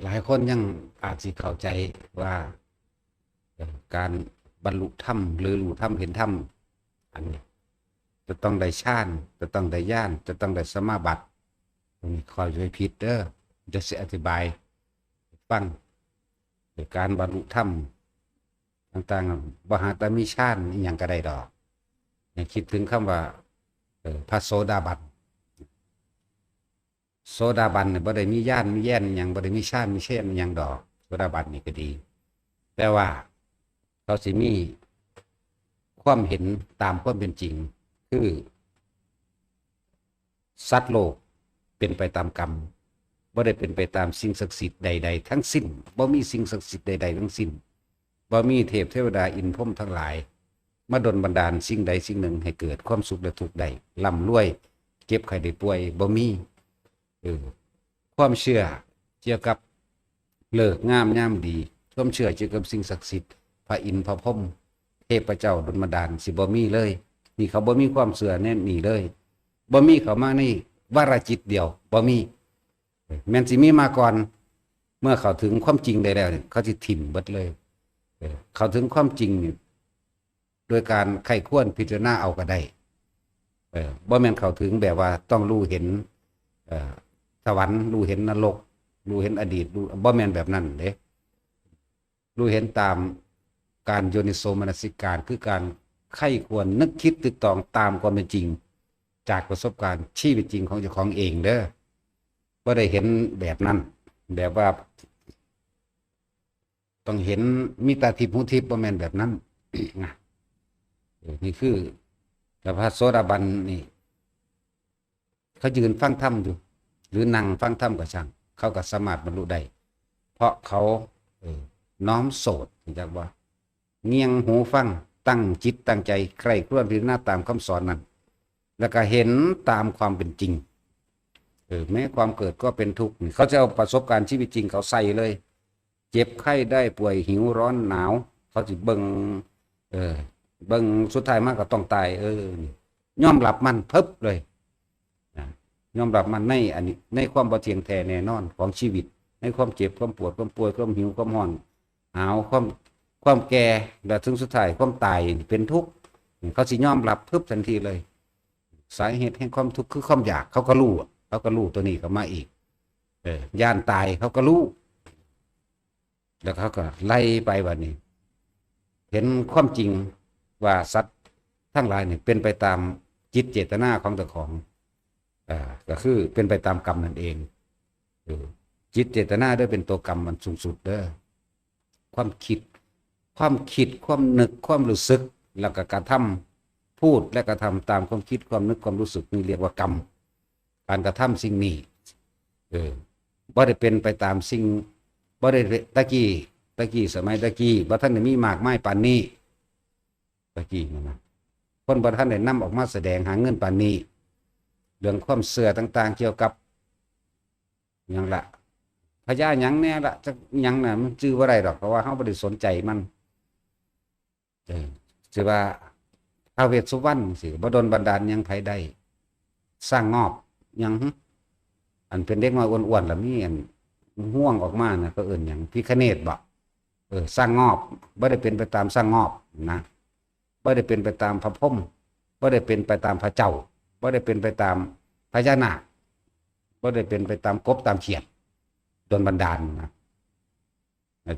ຫຼາຍຄົນຍັງອາດຊິເຂົ້າໃຈວ່າ ເອີ ການບັນລຸທຳ ຫຼື ຮູ້ທຳເຫັນທຳ ອັນນີ້ຈະຕ້ອງໄດ້ຊານ ຈະຕ້ອງໄດ້ຍານ ຈະຕ້ອງໄດ້ສະມາບັດ. ອັນນີ້ເຂົ້າໃຈຜິດເດີ. ຈະຊິອະທິບາຍໃຫ້ຟັງ. ເອີ ການບັນລຸທຳຕ່າງໆ ບໍ່ຫາກແຕ່ມີຊານອີ່ຫຍັງກໍໄດ້ດອກ. ໃຫ້ຄິດເຖິງຄຳວ່າ ເອີ ພະໂສດາບັນ. ໂສດາບັນນີ້ບໍ່ໄດ້ມີຍານມີແຍນອີ່ຫຍັງ ບໍ່ໄດ້ມີຊານມີເຊນອີ່ຫຍັງດອກ. ໂສດາບັນນີ້ກໍດີ ແຕ່ວ່າເຂົາຊິມີຄວາມເຫັນຕາມຄວາມເປັນຈິງ ຄືສັດໂລກເປັນໄປຕາມກຳ ບໍ່ໄດ້ເປັນໄປຕາມສິ່ງສັກສິດໃດໆທັງສິ້ນ. ບໍ່ມີສິ່ງສັກສິດໃດໆທັງສິ້ນ. ບໍ່ມີເທບເທວະດາອິນພົມທັງຫຼາຍມາດົນບັນດານສິ່ງໃດສິ່ງໜຶ່ງໃຫ້ເກີດຄວາມສຸກ ແລະ ທຸກໄດ້, ລ່ຳລວຍ, ເຈັບໄຂ້ໄດ້ປ່ວຍ, ບໍ່ມີ. ເອີ ຄວາມເຊື່ອກ່ຽວກັບເລີກງາມຍາມດີ, ຄວາມເຊື່ອກ່ຽວກັບສິ່ງສັກສິດ, ພະອິນ, ພະພົມ, ເທບພະເຈົ້າດົນບັນດານ ຊິບໍ່ມີເລີຍ. ນີ້ເຂົາບໍ່ມີຄວາມເຊື່ອແນວນີ້ເລີຍ. ບໍ່ມີເຂົ້າມາໃນວາລະຈິດດຽວ, ບໍ່ມີ. ແມ່ນຊິມີມາກ່ອນ. ເມື່ອເຂົ້າເຖິງຄວາມຈິງໄດ້ແລ້ວນີ້ ເຂົາຊິຖິ້ມເບິດເລີຍ. ເອີ ເຂົ້າເຖິງຄວາມຈິງນີ້ ໂດຍການໃຄ່ຄວນພິຈາລະນາເອົາກໍໄດ້. ເອີ ບໍ່ແມ່ນເຂົ້າເຖິງແບບວ່າຕ້ອງຮູ້ເຫັນ ເອີ ສະຫວັນ, ຮູ້ເຫັນນະລົກ, ຮູ້ເຫັນອະດີດ, ຮູ້ ບໍ່ແມ່ນແບບນັ້ນເດ້. ຮູ້ເຫັນຕາມການໂຍນິໂສມະນະສິການ ຄືການໃຄ່ຄວນນຶກຄິດຕຶກຕອງຕາມຄວາມເປັນຈິງ ຈາກປະສົບການຊີວິດຈິງຂອງເຈົ້າຂອງເອງເດີ. ບໍ່ໄດ້ເຫັນແບບນັ້ນ ແບບວ່າຕ້ອງເຫັນມີຕາທິບຫູທິບ, ບໍ່ແມ່ນແບບນັ້ນນະ. ເອີ ນີ້ຄື ແລະ ພະໂສດາບັນນີ້ ເຂົາຢືນຟັງທຳຢູ່ ຫຼື ນັ່ງຟັງທຳກໍຊ່າງ ເຂົາກໍສາມາດບັນລຸໄດ້ ເພາະເຂົາ ເອີ ນ້ອມໂສດ ຮູ້ຈັກບໍ່? ງຽງຫູຟັງ, ຕັ້ງຈິດຕັ້ງໃຈໃຄຮ່ຄວນພິຈາລະນາຕາມຄຳສອນນັ້ນ ແລ້ວກໍເຫັນຕາມຄວາມເປັນຈິງ. ເອີ ແມ້ຄວາມເກີດກໍເປັນທຸກ. ນີ້ເຂົາຈະເອົາປະສົບການຊີວິດຈິງເຂົາໃສ່ເລີຍ. ເຈັບໄຂ້ໄດ້ປ່ວຍ, ຫິວຮ້ອນໜາວ, ເຂົາຊິເບິ່ງ ເອີ ເບິ່ງສຸດທ້າຍມາກໍຕ້ອງຕາຍ. ເອີ ນີ້ຍອມຮັບມັນປຶບເລີຍ. ນະ ຍອມຮັບມັນໃນອັນນີ້ ໃນຄວາມບໍ່ທ່ຽງແທ້ແນ່ນອນຂອງຊີວິດ, ໃນຄວາມເຈັບ, ຄວາມປວດ, ຄວາມປ່ວຍ, ຄວາມຫິວ, ຄວາມຮ້ອນ, ໜາວ, ຄວາມ ຄວາມແກ່ ແລະ ເຖິງສຸດທ້າຍຄວາມຕາຍນີ້ເປັນທຸກ. ເຂົາຊິຍອມຮັບປຶບທັນທີເລີຍ. ສາເຫດແຫ່ງຄວາມທຸກຄືຄວາມຢາກ, ເຂົາກໍຮູ້, ເຂົາກໍຮູ້ຕົວນີ້ເຂົ້າມາອີກ. ເອີ ຢ້ານຕາຍ ເຂົາກໍຮູ້. ແລ້ວເຂົາກໍໄລ່ໄປບັດນີ້ ເຫັນຄວາມຈິງວ່າສັດທັງຫຼາຍນີ້ເປັນໄປຕາມຈິດເຈດຕະນາຂອງເຈົ້າຂອງ ເອີ ກໍຄືເປັນໄປຕາມກຳນັ້ນເອງ. ເອີ ຈິດເຈດຕະນາເດີ ເປັນຕົວກຳອັນສູງສຸດເດີ. ຄວາມຄິດ ຄວາມຄິດ ຄວາມນຶກ ຄວາມຮູ້ສຶກ ແລ້ວກໍກະທຳ ພູດ ແລະ ກະທຳຕາມຄວາມຄິດ ຄວາມນຶກ ຄວາມຮູ້ສຶກ ນີ້ລຽກວ່າກຳ. ການກະທຳສິ່ງນີ້ ເອີ ບໍ່ໄດ້ເປັນໄປຕາມສິ່ງ ບໍ່ໄດ້ ຕະກີ້ ຕະກີ້ ສະໄໝຕະກີ້ບໍ່ທັນໄດ້ມີມາກມາຍປານນີ້. ຕະກີ້ນັ້ນນະ ຄົນບໍ່ທັນໄດ້ນຳອອກມາສະແດງຫາເງິນປານນີ້. ເລື່ອງຄວາມເຊື່ອຕ່າງໆກ່ຽວກັບຫຍັງລະ ພະຍາຫຍັງແດ່ລະ ຈັກຫຍັງນະ ມັນຈື່ບໍ່ໄດ້ດອກ ເພາະວ່າເຮົາບໍ່ໄດ້ສົນໃຈມັນ. ເອີ ຊິວ່າທ້າວເວດສຸວັນຊີ້ ບໍ່ດົນບັນດານຫຍັງໃຜໄດ້ ສ້າງງອບຫຍັງ ອັນເປັນເດັກນ້ອຍອ້ວນໆ ລະມີອັນງວງອອກມານະ ເຂົາເອີ້ນຫຍັງ ພິຄະເນດບໍ? ເອີ ສ້າງງອບ ບໍ່ໄດ້ເປັນໄປຕາມສ້າງງອບນະ ບໍ່ໄດ້ເປັນໄປຕາມພະພົມ ບໍ່ໄດ້ເປັນໄປຕາມພະເຈົ້າ ບໍ່ໄດ້ເປັນໄປຕາມພະຍານາກ ບໍ່ໄດ້ເປັນໄປຕາມກົບຕາມຂຽດ ດົນບັນດານນະ.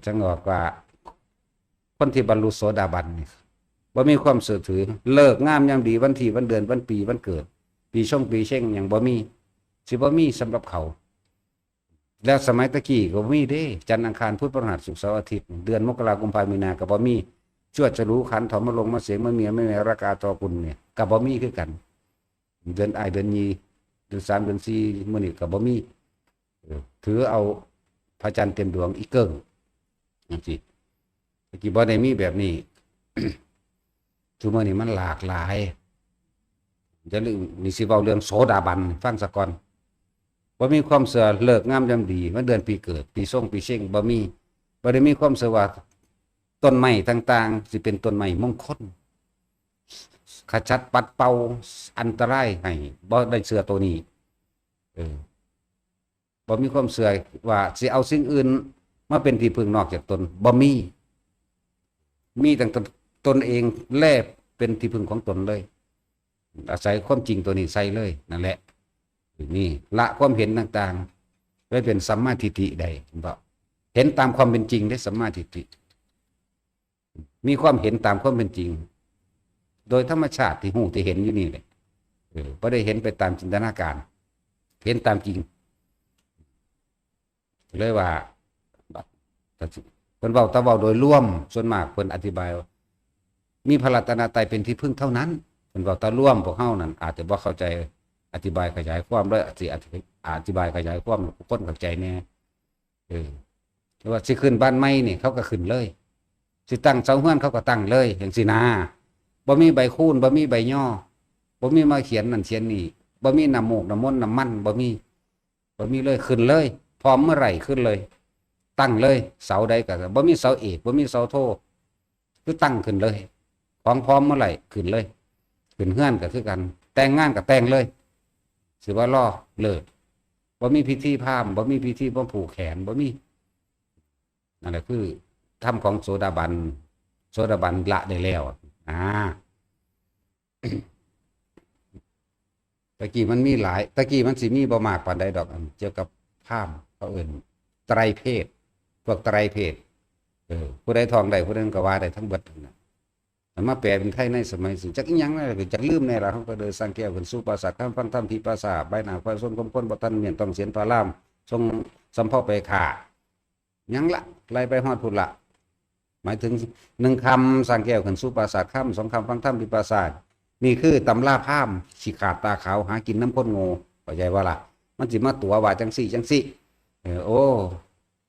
ຈັ່ງບອກວ່າ ຄົນທີ່ບັນລຸໂສດາບັນນີ້ ບໍ່ມີຄວາມເຊື່ອຖື ເລີກງາມຍາມດີ ວັນທີ ວັນເດືອນ ວັນປີ ວັນເກີດ ປີຊົງປີເຊັງຫຍັງບໍ່ມີ ຊິບໍ່ມີສຳລັບເຂົາ. ແລ້ວສະໄໝຕະກີ້ກໍບໍ່ມີເດ້ ຈັນ ອັງຄານ ພຸດ ພະຫັດ ສຸກ ເສົາ ອາທິດ ເດືອນມົກກະລາ ກຸມພາ ມີນາກໍບໍ່ມີ ຊວດ ສະລູ ຂັນ ຖອມ ມະລົງ ມະເສງ ມະເມຍ ມະແມ ລະກາ ຕໍກຸນ ນີ້ກໍບໍ່ມີຄືກັນ. ເດືອນອ້າຍ ເດືອນຍີ່ ເດືອນສາມ ເດືອນສີ່ ມື້ນີ້ກໍບໍ່ມີ. ເອີ ຖືເອົາພະຈັນເຕັມດວງອີ່ເກິ່ງຈັ່ງຊີ້ ຕະກີ້ບໍ່ໄດ້ມີແບບນີ້. ທຸກມື້ນີ້ມັນຫຼາກຫຼາຍ. ຢ່າລືມ ນີ້ຊິເວົ້າເລື່ອງໂສດາບັນໃຫ້ຟັງສາກ່ອນ. ບໍ່ມີຄວາມເຊື່ອເລີກງາມຍາມດີ ວັນເດືອນປີເກີດ ປີຊົງປີເຊັງ ບໍ່ມີ. ບໍ່ໄດ້ມີຄວາມເຊື່ອວ່າຕົ້ນໄມ້ຕ່າງໆ ຊິເປັນຕົ້ນໄມ້ມົງຄົນ ຂະຈັດປັດເປົ່າອັນຕະລາຍໃຫ້ ບໍ່ໄດ້ເຊື່ອໂຕນີ້. ເອີ ບໍ່ມີຄວາມເຊື່ອວ່າຊິເອົາສິ່ງອື່ນມາເປັນທີ່ເພິ່ງນອກຈາກຕົນ ບໍ່ມີ. ມີຕັ້ງແຕ່ຕົນເອງແລເປັນທີ່ເພິ່ງຂອງຕົນເລີຍ. ອາໄສຄວາມຈິງຕົວນີ້ໃສ່ເລີຍ ນັ້ນແຫຼະ. ນີ້ ລະຄວາມເຫັນຕ່າງໆ ໄປເປັນສຳມາທິດຖິໄດ້ ເຫັນບໍ່? ເຫັນຕາມຄວາມເປັນຈິງເດ້ ສຳມາທິດຖິ. ມີຄວາມເຫັນຕາມຄວາມເປັນຈິງ ໂດຍທຳມະຊາດທີ່ຮູ້ທີ່ເຫັນຢູ່ນີ້ແຫຼະ. ເອີ ບໍ່ໄດ້ເຫັນໄປຕາມຈິນຕະນາການ ເຫັນຕາມຈິງ. ເລີຍວ່າ ເພິ່ນເວົ້າ ແຕ່ເວົ້າໂດຍລວມ ສ່ວນມາກເພິ່ນອະທິບາຍວ່າ ມີພະລັດຕະນະໄຕເປັນທີ່ເພິ່ງເທົ່ານັ້ນ. ເພິ່ນເວົ້າແຕ່ລວມ ພວກເຮົານັ້ນອາດຈະບໍ່ເຂົ້າໃຈ ອະທິບາຍຂະຫຍາຍຄວາມ ແລະ ອາດຊິອະທິ ອະທິບາຍຂະຫຍາຍຄວາມ ຄົນເຂົ້າໃຈແດ່. ເອີ ແຕ່ວ່າຊິຂຶ້ນບ້ານໃໝ່ນີ້ ເຂົາກໍຂຶ້ນເລີຍ ຊິຕັ້ງເສົາເຮືອນ ເຂົາກໍຕັ້ງເລີຍ ຈັ່ງຊີ້ນາ. ບໍ່ມີໃບຄູນ ບໍ່ມີໃບຍໍ ບໍ່ມີມາຂຽນນັ້ນຂຽນນີ້ ບໍ່ມີນ້ຳມູກນ້ຳມົນນ້ຳມັນ ບໍ່ມີ ບໍ່ມີເລີຍ ຂຶ້ນເລີຍ. ພ້ອມເມື່ອໃດຂຶ້ນເລີຍ ຕັ້ງເລີຍ. ເສົາໃດກໍ ບໍ່ມີເສົາເອກ ບໍ່ມີເສົາໂທ ຄືຕັ້ງຂຶ້ນເລີຍ. ຂອງພ້ອມເມື່ອໃດຂຶ້ນເລີຍ. ຂຶ້ນເຮືອນກໍຄືກັນ ແຕ່ງງານກໍແຕ່ງເລີຍ. ຊິວ່າລໍເລີກ ບໍ່ມີພິທີພາມ ບໍ່ມີພິທີມາຜູກແຂນ ບໍ່ມີ. ນັ້ນແຫຼະຄືທຳຂອງໂສດາບັນ. ໂສດາບັນລະໄດ້ແລ້ວ. ອາ ຕະກີ້ມັນມີຫຼາຍ ຕະກີ້ມັນຊິມີບໍ່ມາກປານໃດດອກ ອັນກ່ຽວກັບພາມ ເຂົາເອີ້ນໄຕຣເພດ ພວກໄຕຣເພດ. ເອີ ຜູ້ໃດທ່ອງໄດ້ ຜູ້ນັ້ນກໍວ່າໄດ້ທັງເບິດນັ້ນນະ. ອັນມາແປເປັນໄທໃນສະໄໝນີ້ ຈັກອີ່ຫຍັງແດ່ ຈັກລືມແດ່ລະ. ເຮົາກໍເດີນສ້າງແກ້ວຂຶ້ນສູ່ປາສາດຄຳ ຟັງທຳທີ່ປາສາດ ໃບໜ້າຄວາຍຊົນຄົມຄົນບໍ່ທັນມ້ຽນ ຕ້ອງສຽນພະລາມ ຊົງສຳເພົາໄປຂ້າ ຫຍັງລະ ໄລ່ໄປຮອດພຸ້ນລະ. ໝາຍເຖິງໜຶ່ງຄ່ຳສ້າງແກ້ວຂຶ້ນສູ່ປາສາດຄຳ ສອງຄ່ຳຟັງທຳທີ່ປາສາດ. ນີ້ຄືຕຳລາພາມຂີ້ຂາດຕາຂາວ ຫາກິນນຳຄົນໂງ່ ເຂົ້າໃຈບໍ່ລະ? ມັນຊິມາຕົວະວ່າຈັ່ງຊີ້ຈັ່ງຊີ້. ເອີ ໂອ້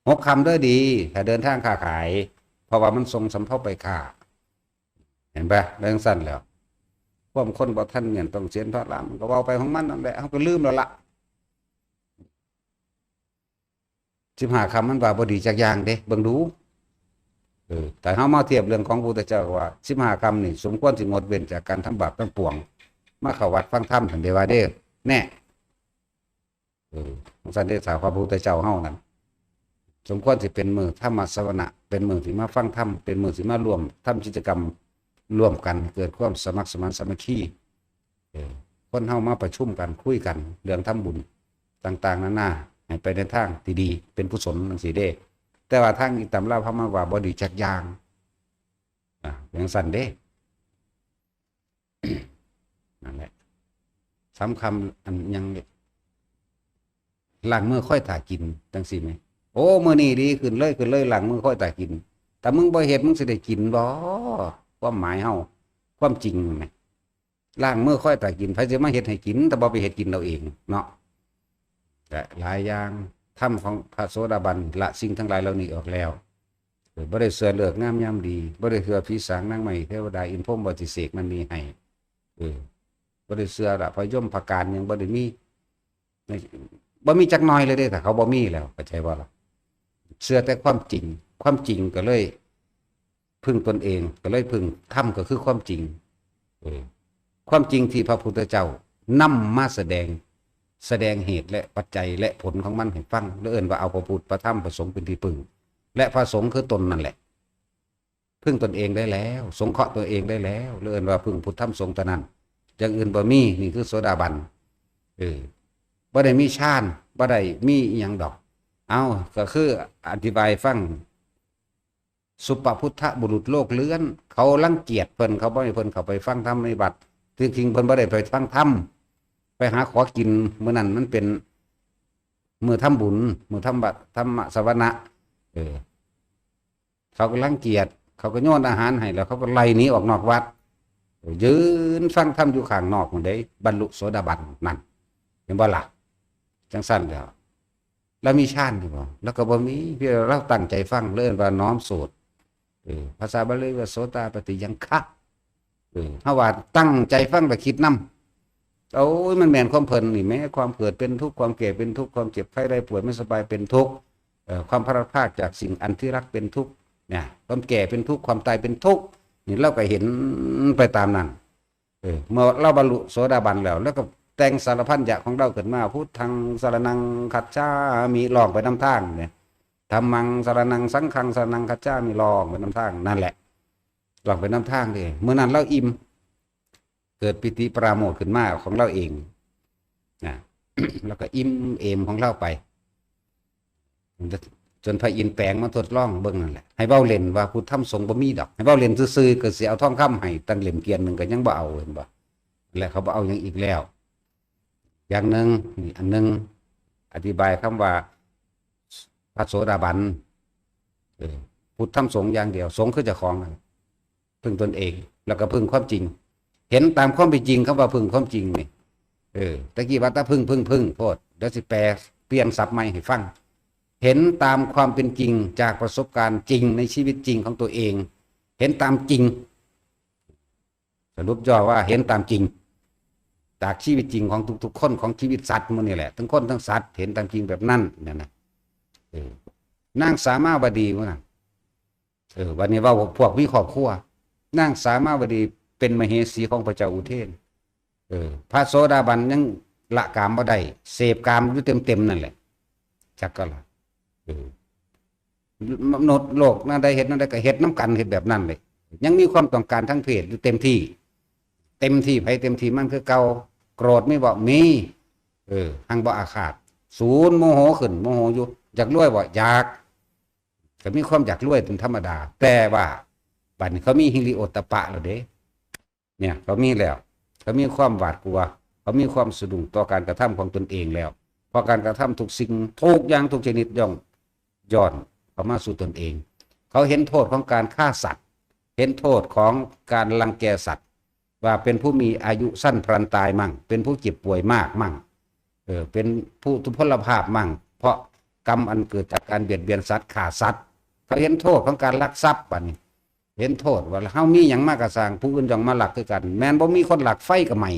ຫົກຄ່ຳເດີດີ ຖ້າເດີນທາງຄ້າຂາຍ ເພາະວ່າມັນສົ່ງສຳເພົາໄປຄ້າ. ເຫັນປະ? ແລ້ວຈັ່ງຊັ້ນແລ້ວ ພວກຄົນບໍ່ທັນມ້ຽນ ຕ້ອງສຽນພະລາມ ມັນກໍເວົ້າໄປຂອງມັນນັ້ນແຫຼະ ເຮົາກໍລືມແລ້ວລະ. ສິບຫ້າຄ່ຳມັນວ່າບໍ່ດີຈັກຢ່າງເດ້ ເບິ່ງດູ. ເອີ ຖ້າເຮົາມາທຽບເລື່ອງຂອງພະພຸດທະເຈົ້າວ່າ ສິບຫ້າຄ່ຳນີ້ສົມຄວນຊິງົດເວັ້ນຈາກການທຳບາບທັງປວງ ມາເຂົ້າວັດຟັງທຳ ທ່ານໄດ້ວ່າເດ້ ແນ່. ເອີ ຈັ່ງຊັ້ນເດ້ ຖ້າພະພຸດທະເຈົ້າເຮົານັ້ນ ສົມຄວນຊິເປັນມື້ທຳມະສະວະນະ ເປັນມື້ທີ່ມາຟັງທຳ ເປັນມື້ທີ່ມາຮ່ວມທຳກິດຈະກຳຮ່ວມກັນ ເກີດຄວາມສະໝັກສະໝານສາມັກຄີ. ເອີ ຄົນເຮົາມາປະຊຸມກັນ ຄຸຍກັນເລື່ອງທຳບຸນຕ່າງໆນານາ ໃຫ້ໄປໃນທາງທີ່ດີ ເປັນກຸສົນຈັ່ງຊີ້ເດ້. ແຕ່ວ່າທາງອີກຕຳລາພາມາວ່າບໍ່ດີຈັກຢ່າງ ອາ ຈັ່ງຊັ້ນເດ້. ນັ້ນແຫຼະ ສຳຄັນອັນຫຍັງນີ້ ລ້າງມືຄອຍຖ້າກິນ ຈັ່ງຊີ້ແໝ. ໂອ້ ມື້ນີ້ດີຂຶ້ນເລີຍ ຂຶ້ນເລີຍ ລ້າງມືຄອຍຖ້າກິນ. ຖ້າມຶງບໍ່ເຮັດ ມຶງຊິໄດ້ກິນບໍ່? ຄວາມໝາຍເຮົາ ຄວາມຈິງແໝ ລ້າງມືຄອຍຖ້າກິນ ໃຜຊິມາເຮັດໃຫ້ກິນ ຖ້າບໍ່ໄປເຮັດກິນເອົາເອງເນາະ. ແລະຫຼາຍຢ່າງ ທຳຂອງພະໂສດາບັນ ລະສິ່ງທັງຫຼາຍເຫຼົ່ານີ້ອອກແລ້ວ. ເອີ ບໍ່ໄດ້ເຊື່ອເລີກງາມຍາມດີ ບໍ່ໄດ້ເຊື່ອຜີສາງນາງໄມ້ເທວະດາອິນພົມວ່າຊິເສກນັ້ນນີ້ໃຫ້. ເອີ ບໍ່ໄດ້ເຊື່ອລະ ພະຍົມພະການຫຍັງບໍ່ໄດ້ມີ ບໍ່ມີຈັກໜ້ອຍເລີຍເດ້ ຖ້າເຂົາບໍ່ມີແລ້ວ ເຂົ້າໃຈບໍ່ລະ? ເຊື່ອແຕ່ຄວາມຈິງ ຄວາມຈິງກໍເລີຍ ເພິ່ງຕົນເອງ ກໍເລີຍເພິ່ງທຳ ກໍຄືຄວາມຈິງ. ເອີ ຄວາມຈິງທີ່ພະພຸດທະເຈົ້ານຳມາສະແດງ ສະແດງເຫດ ແລະ ປັດໄຈ ແລະ ຜົນຂອງມັນໃຫ້ຟັງ ແລະ ເອີ້ນວ່າເອົາພະພຸດ ພະທຳ ພະສົງເປັນທີ່ເພິ່ງ ແລະ ພະສົງຄືຕົນນັ້ນແຫຼະ ເພິ່ງຕົນເອງໄດ້ແລ້ວ ສົງເຄາະຕົວເອງໄດ້ແລ້ວ ແລະ ເອີ້ນວ່າເພິ່ງພຸດທຳສົງເທົ່ານັ້ນ ຢ່າງອື່ນບໍ່ມີ. ນີ້ຄືໂສດາບັນ. ເອີ ບໍ່ໄດ້ມີຊານ ບໍ່ໄດ້ມີອີ່ຫຍັງດອກ. ເອົາ ກໍຄືອະທິບາຍໃຫ້ຟັງ ສຸປະພຸດທະບຸລຸດໂລກເລື່ອນ ເຂົາລັງກຽດເພິ່ນ ເຂົາບໍ່ໃຫ້ເພິ່ນເຂົ້າໄປຟັງທຳໃນວັດ. ທີ່ຈິງເພິ່ນບໍ່ໄດ້ໄປຟັງທຳ ໄປຫາຂໍກິນ. ມື້ນັ້ນມັນເປັນມື້ທຳບຸນ ມື້ທຳ ທຳມະສະວະນະ. ເອີ ເຂົາກໍລັງກຽດ ເຂົາກໍໂຍນອາຫານໃຫ້ ແລ້ວເຂົາກໍໄລ່ໜີອອກນອກວັດ. ເອີ ຢືນຟັງທຳຢູ່ຂ້າງນອກພຸ້ນເດ້ ບັນລຸໂສດາບັນນັ້ນ ເຫັນບໍ່ລະ? ຈັ່ງຊັ້ນແລ້ວ ລາວມີຊານຢູ່ບໍ່? ລາວກໍບໍ່ມີ ພຽງແຕ່ລາວຕັ້ງໃຈຟັງ ເອີ້ນວ່ານ້ອມໂສດ. ເອີ ພາສາບາລີວ່າໂສຕາປະຕິຍັງຄະ. ເອີ ເຮົາວ່າຕັ້ງໃຈຟັງແລ້ວຄິດນຳ. ໂອ້ຍ ມັນແມ່ນຄວາມເພິ່ນນີ້ແໝ ຄວາມເກີດເປັນທຸກ ຄວາມແກ່ເປັນທຸກ ຄວາມເຈັບໄຂ້ໄດ້ປ່ວຍໄມ່ສະບາຍເປັນທຸກ ເອີ ຄວາມພລັດພາກຈາກສິ່ງອັນທີ່ຮັກເປັນທຸກ ນະ ຄວາມແກ່ເປັນທຸກ ຄວາມຕາຍເປັນທຸກ. ນີ້ລາວກໍເຫັນໄປຕາມນັ້ນ. ເອີ ເມື່ອລາວບັນລຸໂສດາບັນແລ້ວ ລາວກໍ ແຕ່ງສາລະພັນຍະຂອງລາວຂຶ້ນມາ ພຸດທັງສະລະນັງຄັດສາມິ ຮ້ອງໄປນຳທາງເດ້ ທຳມັງສະລະນັງ ສັງຄັງສະລະນັງຄັດສາມິ ຮ້ອງໄປນຳທາງ ນັ້ນແຫຼະ ຮ້ອງໄປນຳທາງເດ້. ມື້ນັ້ນລາວອີ່ມ ເກີດປີຕິປະລາໂມດຂຶ້ນມາຂອງລາວເອງນະ ແລ້ວກໍອີ່ມເອມຂອງລາວໄປ ຈົນພະອິນແປງມາທົດລອງເບິ່ງນັ້ນແຫຼະ ໃຫ້ເວົ້າເລ່ນວ່າພຸດທຳສົງບໍ່ມີດອກ ໃຫ້ເວົ້າເລ່ນຊື່ໆ ກໍຊິເອົາທອງຄຳໃຫ້ຕັ້ງເຫຼັ້ມກ້ຽນໜຶ່ງ ກໍຍັງບໍ່ເອົາ ເຫັນບໍ່ ແລະ ເຂົາບໍ່ເອົາຫຍັງອີກແລ້ວ ຢ່າງໜຶ່ງ ນີ້ອັນໜຶ່ງ ອະທິບາຍຄຳວ່າພະໂສດາບັນ ເອີ ພຸດທຳສົງຢ່າງດຽວ ສົງຄືເຈົ້າຂອງນັ້ນ ເພິ່ງຕົນເອງ ແລ້ວກໍເພິ່ງຄວາມຈິງ ເຫັນຕາມຄວາມເປັນຈິງ. ຄຳວ່າເພິ່ງຄວາມຈິງນີ້ ເອີ ຕະກີ້ວ່າແຕ່ເພິ່ງ ເພິ່ງ ເພິ່ງໂພດ ດຽວຊິແປ ປ່ຽນສັບໃໝ່ໃຫ້ຟັງ ເຫັນຕາມຄວາມເປັນຈິງ ຈາກປະສົບການຈິງໃນຊີວິດຈິງຂອງຕົວເອງ ເຫັນຕາມຈິງ ສະຫຼຸບຫຍໍ້ວ່າເຫັນຕາມຈິງ ຈາກຊີວິດຈິງຂອງທຸກໆຄົນ ຂອງຊີວິດສັດໝູ່ນີ້ແຫຼະ ທັງຄົນທັງສັດ ເຫັນຕາມຈິງແບບນັ້ນ ນັ້ນນະ ເອີ ນາງສາມາວະດີ ເອີ ບັດນີ້ເວົ້າພວກມີຄອບຄົວ ນາງສາມາວະດີເປັນມະເຫສີຂອງພະເຈົ້າອຸເທນ ເອີ ພະໂສດາບັນຍັງລະກາມບໍ່ໄດ້ ເສບກາມຢູ່ເຕັມໆນັ້ນແຫຼະ ຈັກກໍລະ ເອີ ມະນຸດໂລກນັ້ນໄດ້ເຮັດນັ້ນໄດ້ກໍເຮັດນຳກັນ ເຮັດແບບນັ້ນເລີຍ ຍັງມີຄວາມຕ້ອງການທາງເພດຢູ່ເຕັມທີ່ ເຕັມທີ່ໃຜເຕັມທີ່ມັນຄືເກົ່າ ໂກຣດມີບໍ່? ມີ ເອີ ຮັ່ງບໍ່ອາຄາດ ສູນໂມໂຫຂຶ້ນ ໂມໂຫຢູ່ ຢາກລວຍບໍ່? ຢາກ ກໍມີຄວາມຢາກລວຍເປັນທຳມະດາ ແຕ່ວ່າບັດນີ້ເຂົາມີຫິລິໂອດຕະປະແລ້ວເດ້ ເນຍ ເຂົາມີແລ້ວ ເຂົາມີຄວາມຫວາດກົວ ເຂົາມີຄວາມສະດຸ້ງຕໍ່ການກະທຳຂອງຕົນເອງແລ້ວ ເພາະການກະທຳທຸກສິ່ງທຸກຢ່າງທຸກຊະນິດຍ່ອງ ຍ້ອນເຂົ້າມາສູ່ຕົນເອງ ເຂົາເຫັນໂທດຂອງການຂ້າສັດ ເຫັນໂທດຂອງການລັງແກສັດ ວ່າເປັນຜູ້ມີອາຍຸສັ້ນພລັນຕາຍມັ້ງ ເປັນຜູ້ເຈັບປ່ວຍມາກມັ້ງ ເອີ ເປັນຜູ້ທຸພົນລະພາບມັ້ງ ເພາະກຳອັນເກີດຈາກການບຽດບຽນສັດ ຂ້າສັດ ເຂົາເຫັນໂທດຂອງການລັກຊັບ ບັດນີ້ ເຫັນໂທດວ່າເຮົາມີຫຍັງມາກະຊ່າງ ຜູ້ອື່ນຕ້ອງມາລັກຄືກັນ ແມ່ນບໍ່ມີຄົນລັກ ໄຟກໍໄໝ້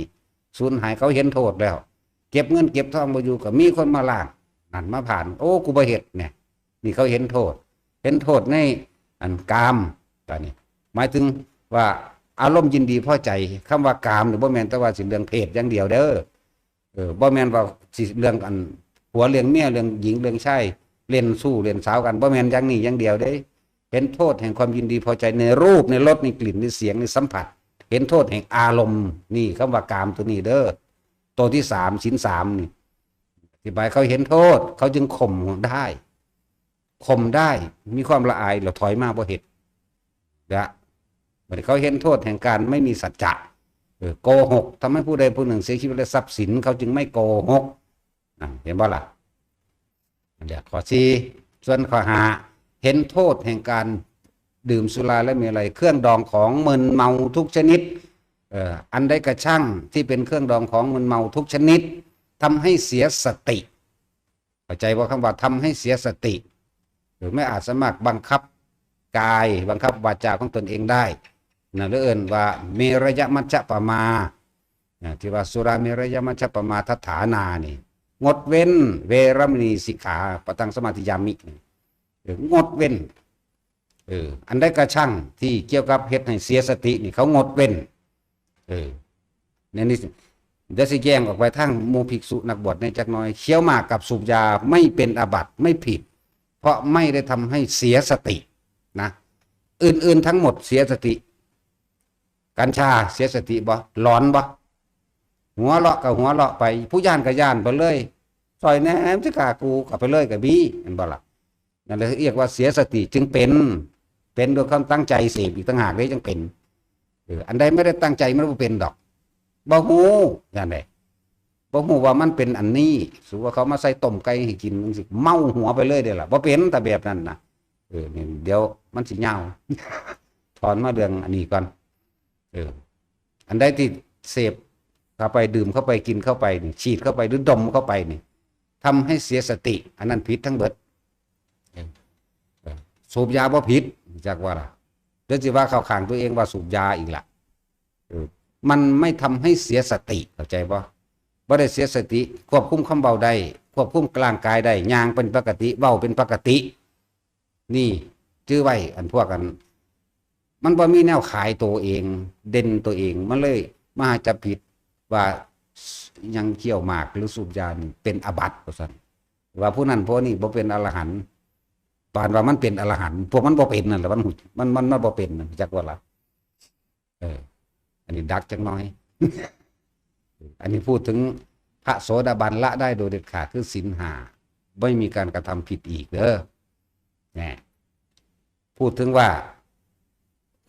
ສູນຫາຍ ເຂົາເຫັນໂທດແລ້ວ ເກັບເງິນເກັບທອງບໍ່ຢູ່ ກໍມີຄົນມາລ້າງ ນັ້ນມາຜານ ໂອ້ ກູບໍ່ເຮັດ ແນ່ ນີ້ເຂົາເຫັນໂທດ ເຫັນໂທດໃນອັນກາມ ບາດນີ້ ໝາຍເຖິງວ່າອາລົມຍິນດີພໍໃຈ ຄຳວ່າກາມນີ້ບໍ່ແມ່ນແຕ່ວ່າຊິເລື່ອງເພດຢ່າງດຽວເດີ ເອີ ບໍ່ແມ່ນວ່າຊິເລື່ອງອັນຜົວເລື່ອງເມຍ ເລື່ອງຍິງເລື່ອງຊາຍ ເລ່ນຊູ້ເລ່ນສາວກັນ ບໍ່ແມ່ນຢ່າງນີ້ຢ່າງດຽວເດ້ ເຫັນໂທດແຫ່ງຄວາມຍິນດີພໍໃຈໃນຮູບ ໃນລົດ ໃນກິ່ນ ໃນສຽງ ໃນສຳຜັດ ເຫັນໂທດແຫ່ງອາລົມ ນີ້ຄຳວ່າກາມໂຕນີ້ເດີ ໂຕທີສາມ ສິນສາມນີ້ ອະທິບາຍ ເຂົາເຫັນໂທດ ເຂົາຈຶ່ງຂົ່ມໄດ້ ຂົ່ມໄດ້ ມີຄວາມລະອາຍ ແລ້ວຖອຍມາບໍ່ເຮັດ ລະ ບັດນີ້ເຂົາເຫັນໂທດແຫ່ງການໄມ່ມີສັດຈະ ເອີ ໂກຫົກ ທຳໃຫ້ຜູ້ໃດຜູ້ໜຶ່ງເສຍຊີວິດ ແລະ ຊັບສິນ ເຂົາຈຶ່ງໄມ່ໂກຫົກ ນະ ເຫັນບໍ່ລະ? ອັນເດ ຂໍ້ສີ່ ສ່ວນຂໍ້ຫ້າ ເຫັນໂທດແຫ່ງການດື່ມສຸລາ ແລະ ເມໄລ ເຄື່ອງດອງຂອງມຶນເມົາທຸກຊະນິດ ເອີ ອັນໃດກະຊັ່ງທີ່ເປັນເຄື່ອງດອງຂອງມຶນເມົາທຸກຊະນິດ ທຳໃຫ້ເສຍສະຕິ ເຂົ້າໃຈບໍ່? ຄຳວ່າທຳໃຫ້ເສຍສະຕິ ຫຼື ແມ່ນອາດສາມາດບັງຄັບກາຍ ບັງຄັບວາຈາຂອງຕົນເອງໄດ້ນະ ຫຼື ເອີ້ນວ່າເມລະຍະມັດຈະປະມາ ນະ ທີ່ວ່າສຸລາເມລະຍະມັດຈະປະມາທັດຖານານີ້ ງົດເວັ້ນ ເວລະມະນີສິກຂາ ປະທັງສະມາທິຍາມິ ເອີ ງົດເວັ້ນ ເອີ ອັນໃດກະຊັ່ງທີ່ກ່ຽວກັບເຮັດໃຫ້ເສຍສະຕິນີ້ ເຂົາງົດເວັ້ນ ເອີ ໃນນີ້ ດຽວຊິແຈ້ງອອກໄປທາງໝູ່ພິກສຸນັກບວດໃນຈັກໜ່ອຍ ຂຽວໝາກກັບສູບຢາໄມ່ເປັນອາບັດ ໄມ່ຜິດ ເພາະໄມ່ໄດ້ທຳໃຫ້ເສຍສະຕິນະ ອື່ນໆທັງໝົດເສຍສະຕິ ກັນຊາເສຍສະຕິບໍ່? ຫຼອນບໍ່? ຫົວເລາະກໍຫົວເລາະໄປ ຜູ້ຢ້ານກໍຢ້ານໄປເລີຍ ຊ່ອຍແດ່ ມັນຊິຂ້າກູ ກໍໄປເລີຍກໍມີ ແມ່ນບໍ່ລະ? ນັ້ນລະຮຽກວ່າເສຍສະຕິ ຈຶ່ງເປັນ ເປັນດ້ວຍຄວາມຕັ້ງໃຈເສບອີກຕ່າງຫາກເດ້ຈັ່ງເປັນ ເອີ ອັນໃດບໍ່ໄດ້ຕັ້ງໃຈມັນບໍ່ເປັນດອກ ບໍ່ຮູ້ ນັ້ນແຫຼະ ບໍ່ຮູ້ວ່າມັນເປັນອັນນີ້ ສົມມຸດວ່າເຂົາມາໃສ່ຕົ້ມໄກ່ໃຫ້ກິນ ມັນຊິເມົາຫົວໄປເລີຍເດ້ລະ ບໍ່ເປັນ ຖ້າແບບນັ້ນນະ ເອີ ນີ້ ດຽວມັນຊິຍາວ ຖອນມາເລື່ອງອັນນີ້ກ່ອນ ເອີ ອັນໃດທີ່ເສບເຂົ້າໄປ ດື່ມເຂົ້າໄປ ກິນເຂົ້າໄປນີ້ ສີດເຂົ້າໄປ ຫຼື ດົມເຂົ້າໄປນີ້ ທຳໃຫ້ເສຍສະຕິ ອັນນັ້ນຜິດທັງເບິດ ເອີ ສູບຢາບໍ່ຜິດ ຈັກວ່າລະ ແຕ່ຊິວ່າເຂົ້າຂ້າງຕົວເອງວ່າສູບຢາອີກລະ ເອີ ມັນໄມ່ທຳໃຫ້ເສຍສະຕິ ເຂົ້າໃຈບໍ່? ບໍ່ໄດ້ເສຍສະຕິ ຄວບຄຸມຄຳເວົ້າໄດ້ ຄວບຄຸມຮ່າງກາຍໄດ້ ຍ່າງເປັນປົກກະຕິ ເວົ້າເປັນປົກກະຕິ ນີ້ຈື່ໄວ້ ອັນພວກອັນ ມັນບໍ່ມີແນວຂາຍໂຕເອງ ເດັ່ນໂຕເອງ ມັນເລີຍມາຫາຈັບຜິດວ່າ ຍັງຄ້ຽວໝາກ ຫຼື ສູບຢານີ້ເປັນອາບັດ ວ່າຊັ້ນ. ວ່າຜູ້ນັ້ນຜູ້ນີ້ບໍ່ເປັນອະລະຫັນ ປານວ່າມັນເປັນອະລະຫັນ ພວກມັນບໍ່ເປັນນັ້ນແຫຼະ ມັນຮູ້ ມັນ ມັນ ມັນບໍ່ເປັນ ຮູ້ຈັກບໍ່ລະ? ເອີ ອັນນີ້ດັກຈັກໜ້ອຍ. ອັນນີ້ພູດເຖິງພະໂສດາບັນລະໄດ້ໂດຍເດັດຂາດ ຄືສິນຫ້າ ບໍ່ມີການກະທຳຜິດອີກເດີ. ແນ່ ພູດເຖິງວ່າ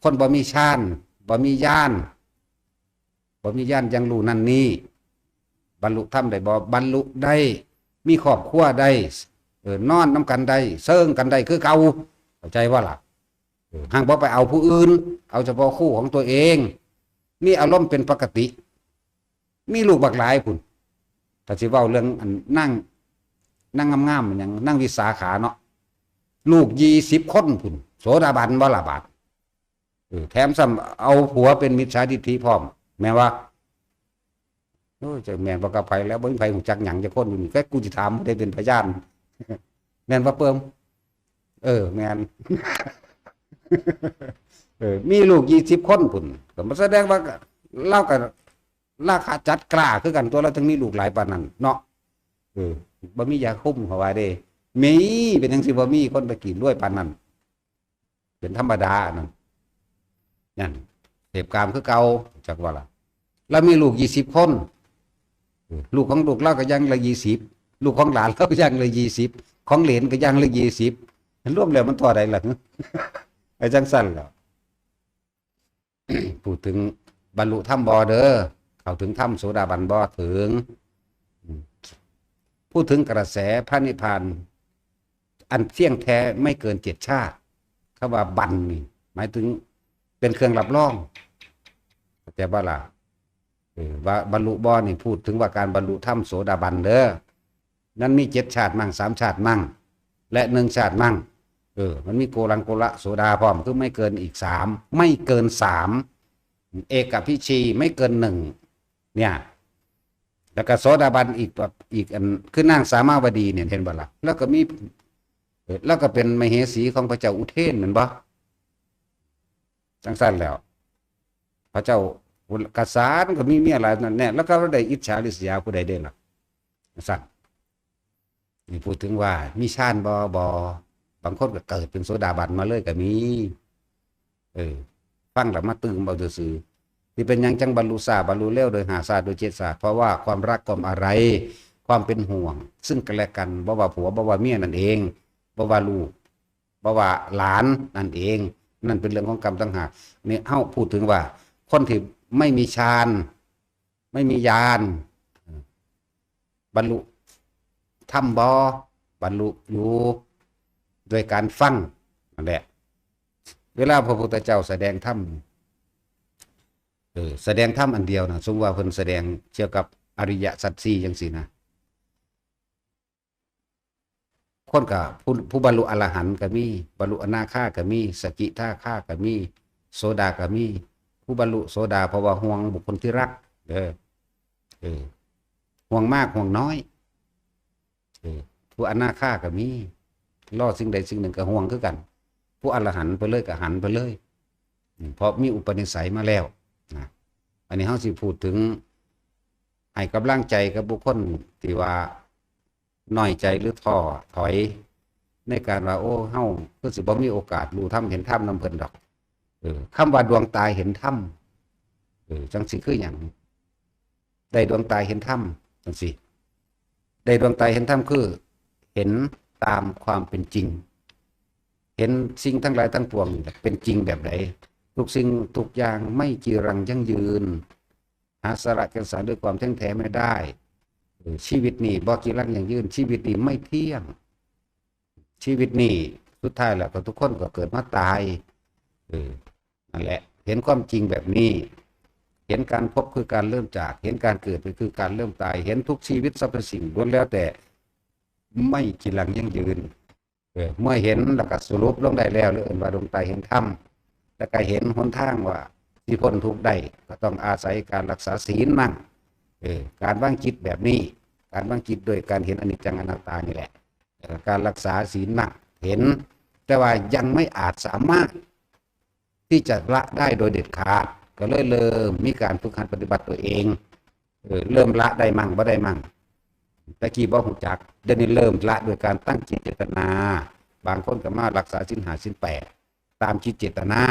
ຄົນບໍ່ມີຊານ ບໍ່ມີຍານ ບໍ່ມີຍານຍັງຮູ້ນັ້ນນີ້ ບັນລຸທຳໄດ້ບໍ່? ບັນລຸໄດ້ ມີຄອບຄົວໄດ້ ເອີ ນອນນຳກັນໄດ້ ເຊີງກັນໄດ້ຄືເກົ່າ ເຂົ້າໃຈບໍ່ລະ? ເອີ ຫາກບໍ່ໄປເອົາຜູ້ອື່ນ ເອົາສະເພາະຄູ່ຂອງຕົວເອງ ມີອາລົມເປັນປົກກະຕິ ມີລູກບັກຫຼາຍພຸ້ນ. ຖ້າຊິເວົ້າເລື່ອງອັນນາງ ນາງງາມໆ ຫຍັງ ນາງວິສາຂາເນາະ ລູກຊາຍຊາວຄົນພຸ້ນ ໂສດາບັນບໍ່ລະບາດ? ເອີ ແຖມຊ້ຳເອົາຜົວເປັນມິດສາທິດຖິພ້ອມ ແມ່ນບໍ່? ໂອ້ຍ ຈັກແມ່ນບໍ່ກັບໃຜແລ້ວ ບໍ່ມີໃຜຮູ້ຈັກຫຍັງຈັກຄົນຢູ່ນີ້ ແຕ່ກູຊິຖາມຜູ້ໃດເປັນພະຍານ ແມ່ນບໍ່ເປີມ? ເອີ ແມ່ນ ເອີ ມີລູກຊາຍຊາວຄົນພຸ້ນ ກໍສະແດງວ່າລາວກໍລາຄາຈັດກລ້າຄືກັນຕົວະ ລາວຈຶ່ງມີລູກຫຼາຍປານນັ້ນເນາະ. ເອີ ບໍ່ມີຢາຄຸມ ເຂົາວ່າເດ້ ມີ ເປັນຫຍັງຊິບໍ່ມີ ຄົນຕະກີ້ລວຍປານນັ້ນ ເປັນທຳມະດາອັນນັ້ນ ນັ້ນ ເສບກາມຄືເກົ່າ ຈັກວ່າລະ. ລາວມີລູກຊາຍຊາວຄົນ ເອີ ລູກຂອງລູກລາວກໍຢ່າງລະຊາວ ລູກຂອງຫຼານລາວກໍຢ່າງລະຊາວ ຂອງເຫຼນກໍຢ່າງລະຊາວ ລວມແລ້ວມັນທໍ່ໃດລະ? ໄອ້ຈັ່ງຊັ້ນແຫຼະ ພູດເຖິງບັນລຸທຳບໍ່ເດີ ເຂົ້າເຖິງທຳໂສດາບັນບໍ່? ເຖິງ. ອືມ ພູດເຖິງກະແສພະນິບພານ ອັນພຽງແຕ່ໄມ່ເກີນເຈັດຊາດ. ຄຳວ່າບັນນີ້ ໝາຍເຖິງເປັນເຄື່ອງຮັບຮອງ ເຂົ້າໃຈບໍ່ລະ? ເອີ ວ່າບັນລຸບໍ່ນີ້ ພູດເຖິງວ່າການບັນລຸທຳໂສດາບັນເດີ. ນັ້ນມີເຈັດຊາດມັ້ງ ສາມຊາດມັ້ງ ແລະ ໜຶ່ງຊາດມັ້ງ. ເອີ ມັນມີໂກລັງໂກລະໂສດາພ້ອມ ຄືໄມ່ເກີນອີກສາມ ໄມ່ເກີນສາມ ເອກະພິຊີ ໄມ່ເກີນໜຶ່ງ ເນ່ຍ ແລ້ວກໍໂສດາບັນອີກ ແບບອີກອັນ ຄືນາງສາມາວະດີເນ່ຍ ເຫັນບໍ່ລະ? ແລ້ວກໍມີ ເອີ ແລ້ວກໍເປັນມະເຫສີຂອງພະເຈົ້າອຸເທນ ແມ່ນບໍ່? ຈັ່ງຊັ້ນແລ້ວ ພະເຈົ້າ ກະສານກໍມີເມຍຫຼາຍນັ້ນແນ່ ແລ້ວກໍໄດ້ອິດສາລິສຍາຜູ້ໃດເດ້ລະ? ຊັ້ນ ນີ້ພູດເຖິງວ່າມີຊານບໍ່? ບໍ່. ບາງຄົນກໍເກີດເປັນໂສດາບັນມາເລີຍກໍມີ. ເອີ ຟັງແລ້ວມາຕື່ມເອົາຊື່ໆ. ທີ່ເປັນຫຍັງຈັ່ງບັນລຸຊ້າ ບັນລຸເລັວ ໂດຍຫ້າຊາດ ໂດຍເຈັດຊາດ? ເພາະວ່າຄວາມຮັກ ຄວາມອາໄລ ຄວາມເປັນຫ່ວງຊຶ່ງກັນແລະກັນ ບໍ່ວ່າຜົວ ບໍ່ວ່າເມຍນັ້ນເອງ ບໍ່ວ່າລູກ ບໍ່ວ່າຫຼານນັ້ນເອງ ນັ້ນເປັນເລື່ອງຂອງກຳຕ່າງຫາກ. ນີ້ເຮົາພູດເຖິງວ່າ ຄົນທີ່ໄມ່ມີຊານ ໄມ່ມີຍານ ບັນລຸທຳບໍ່? ບັນລຸຢູ່ດ້ວຍການຟັງນັ້ນແຫຼະ. ເວລາພະພຸດທະເຈົ້າສະແດງທຳ ເອີ ສະແດງທຳອັນດຽວນະ ສົມມຸດວ່າເພິ່ນສະແດງກ່ຽວກັບອະລິຍະສັດສີ່ຈັ່ງຊີ້ນະ ຄົນກໍ ຜູ້ ຜູ້ບັນລຸອະລະຫັນກໍມີ ບັນລຸອະນາຄາກໍມີ ສະກິທາຄາກໍມີ ໂສດາກໍມີ. ຜູ້ບັນລຸໂສດາ ເພາະວ່າຫ່ວງບຸກຄົນທີ່ຮັກເດີ ເອີ ຫ່ວງມາກຫ່ວງນ້ອຍ. ເອີ ຜູ້ອະນາຄາກໍມີ ລໍສິ່ງໃດສິ່ງໜຶ່ງກໍຫ່ວງຄືກັນ. ຜູ້ອະລະຫັນໄປເລີຍ ກໍຫັນໄປເລີຍ ເພາະມີອຸປະນິໄສມາແລ້ວນະ. ອັນນີ້ເຮົາຊິພູດເຖິງໃຫ້ກຳລັງໃຈກັບບຸກຄົນທີ່ວ່າ ນ້ອຍໃຈ ຫຼື ທໍ້ຖອຍ ໃນການວ່າ ໂອ້ ເຮົາຄືຊິບໍ່ມີໂອກາດຮູ້ທຳເຫັນທຳນຳເພິ່ນດອກ. ເອີ ຄຳວ່າດວງຕາເຫັນທຳ ເອີ ຈັ່ງຊິຄືຫຍັງ? ໄດ້ດວງຕາເຫັນທຳຈັ່ງຊີ້ ໄດ້ດວງຕາເຫັນທຳ ຄືເຫັນຕາມຄວາມເປັນຈິງ ເຫັນສິ່ງທັງຫຼາຍທັງປວງນີ້ແຫຼະເປັນຈິງແບບໃດ. ທຸກສິ່ງທຸກຢ່າງໄມ່ຈີລັງຢັ້ງຢືນ ຫາສາລະແກ່ນສານດ້ວຍຄວາມແທ້ແທ້ໄມ່ໄດ້. ເອີ ຊີວິດນີ້ບໍ່ຈີລັງຢັ້ງຢືນ ຊີວິດນີ້ໄມ່ທ່ຽງ. ຊີວິດນີ້ສຸດທ້າຍແລ້ວກໍທຸກຄົນກໍເກີດມາຕາຍ. ເອີ ນັ້ນແຫຼະ ເຫັນຄວາມຈິງແບບນີ້ ເຫັນການພົບຄືການເລີ່ມຈາກ ເຫັນການເກີດກໍຄືການເລີ່ມຕາຍ ເຫັນທຸກຊີວິດສັບພະສິ່ງລ້ວນແລ້ວແຕ່ໄມ່ຈີລັງຢັ້ງຢືນ. ເອີ ເມື່ອເຫັນແລ້ວກໍສະຫຼຸບລົງໄດ້ແລ້ວ ເອີ້ນວ່າດວງຕາເຫັນທຳ ແລ້ວກໍເຫັນຫົນທາງວ່າຊິພົ້ນທຸກໄດ້ ກໍຕ້ອງອາໄສການລັກສາສີນມັ້ງ ເອີ ການວາງຈິດແບບນີ້ ການວາງຈິດໂດຍການເຫັນອະນິດຈັງອະນັດຕານີ້ແຫຼະ ແລ້ວກໍການລັກສາສີນມັ້ງ ເຫັນ ແຕ່ວ່າຍັງໄມ່ອາດສາມາດທີ່ຈະລະໄດ້ໂດຍເດັດຂາດ ກໍເລີຍເລີ່ມມີການຝຶກຫັດປະຕິບັດຕົວເອງ. ເອີ ເລີ່ມລະໄດ້ມັ້ງ ບໍ່ໄດ້ມັ້ງ. ແຕ່ກີ້ບໍ່ຮູ້ຈັກ, ດຽວນີ້ເລີ່ມລະດ້ວຍການຕັ້ງຈິດເຈດຕະນາ. ບາງຄົນກໍມາຮັກສາສິນຫ້າ ສິນແປດ ຕາມຈິດເຈດຕະນາ.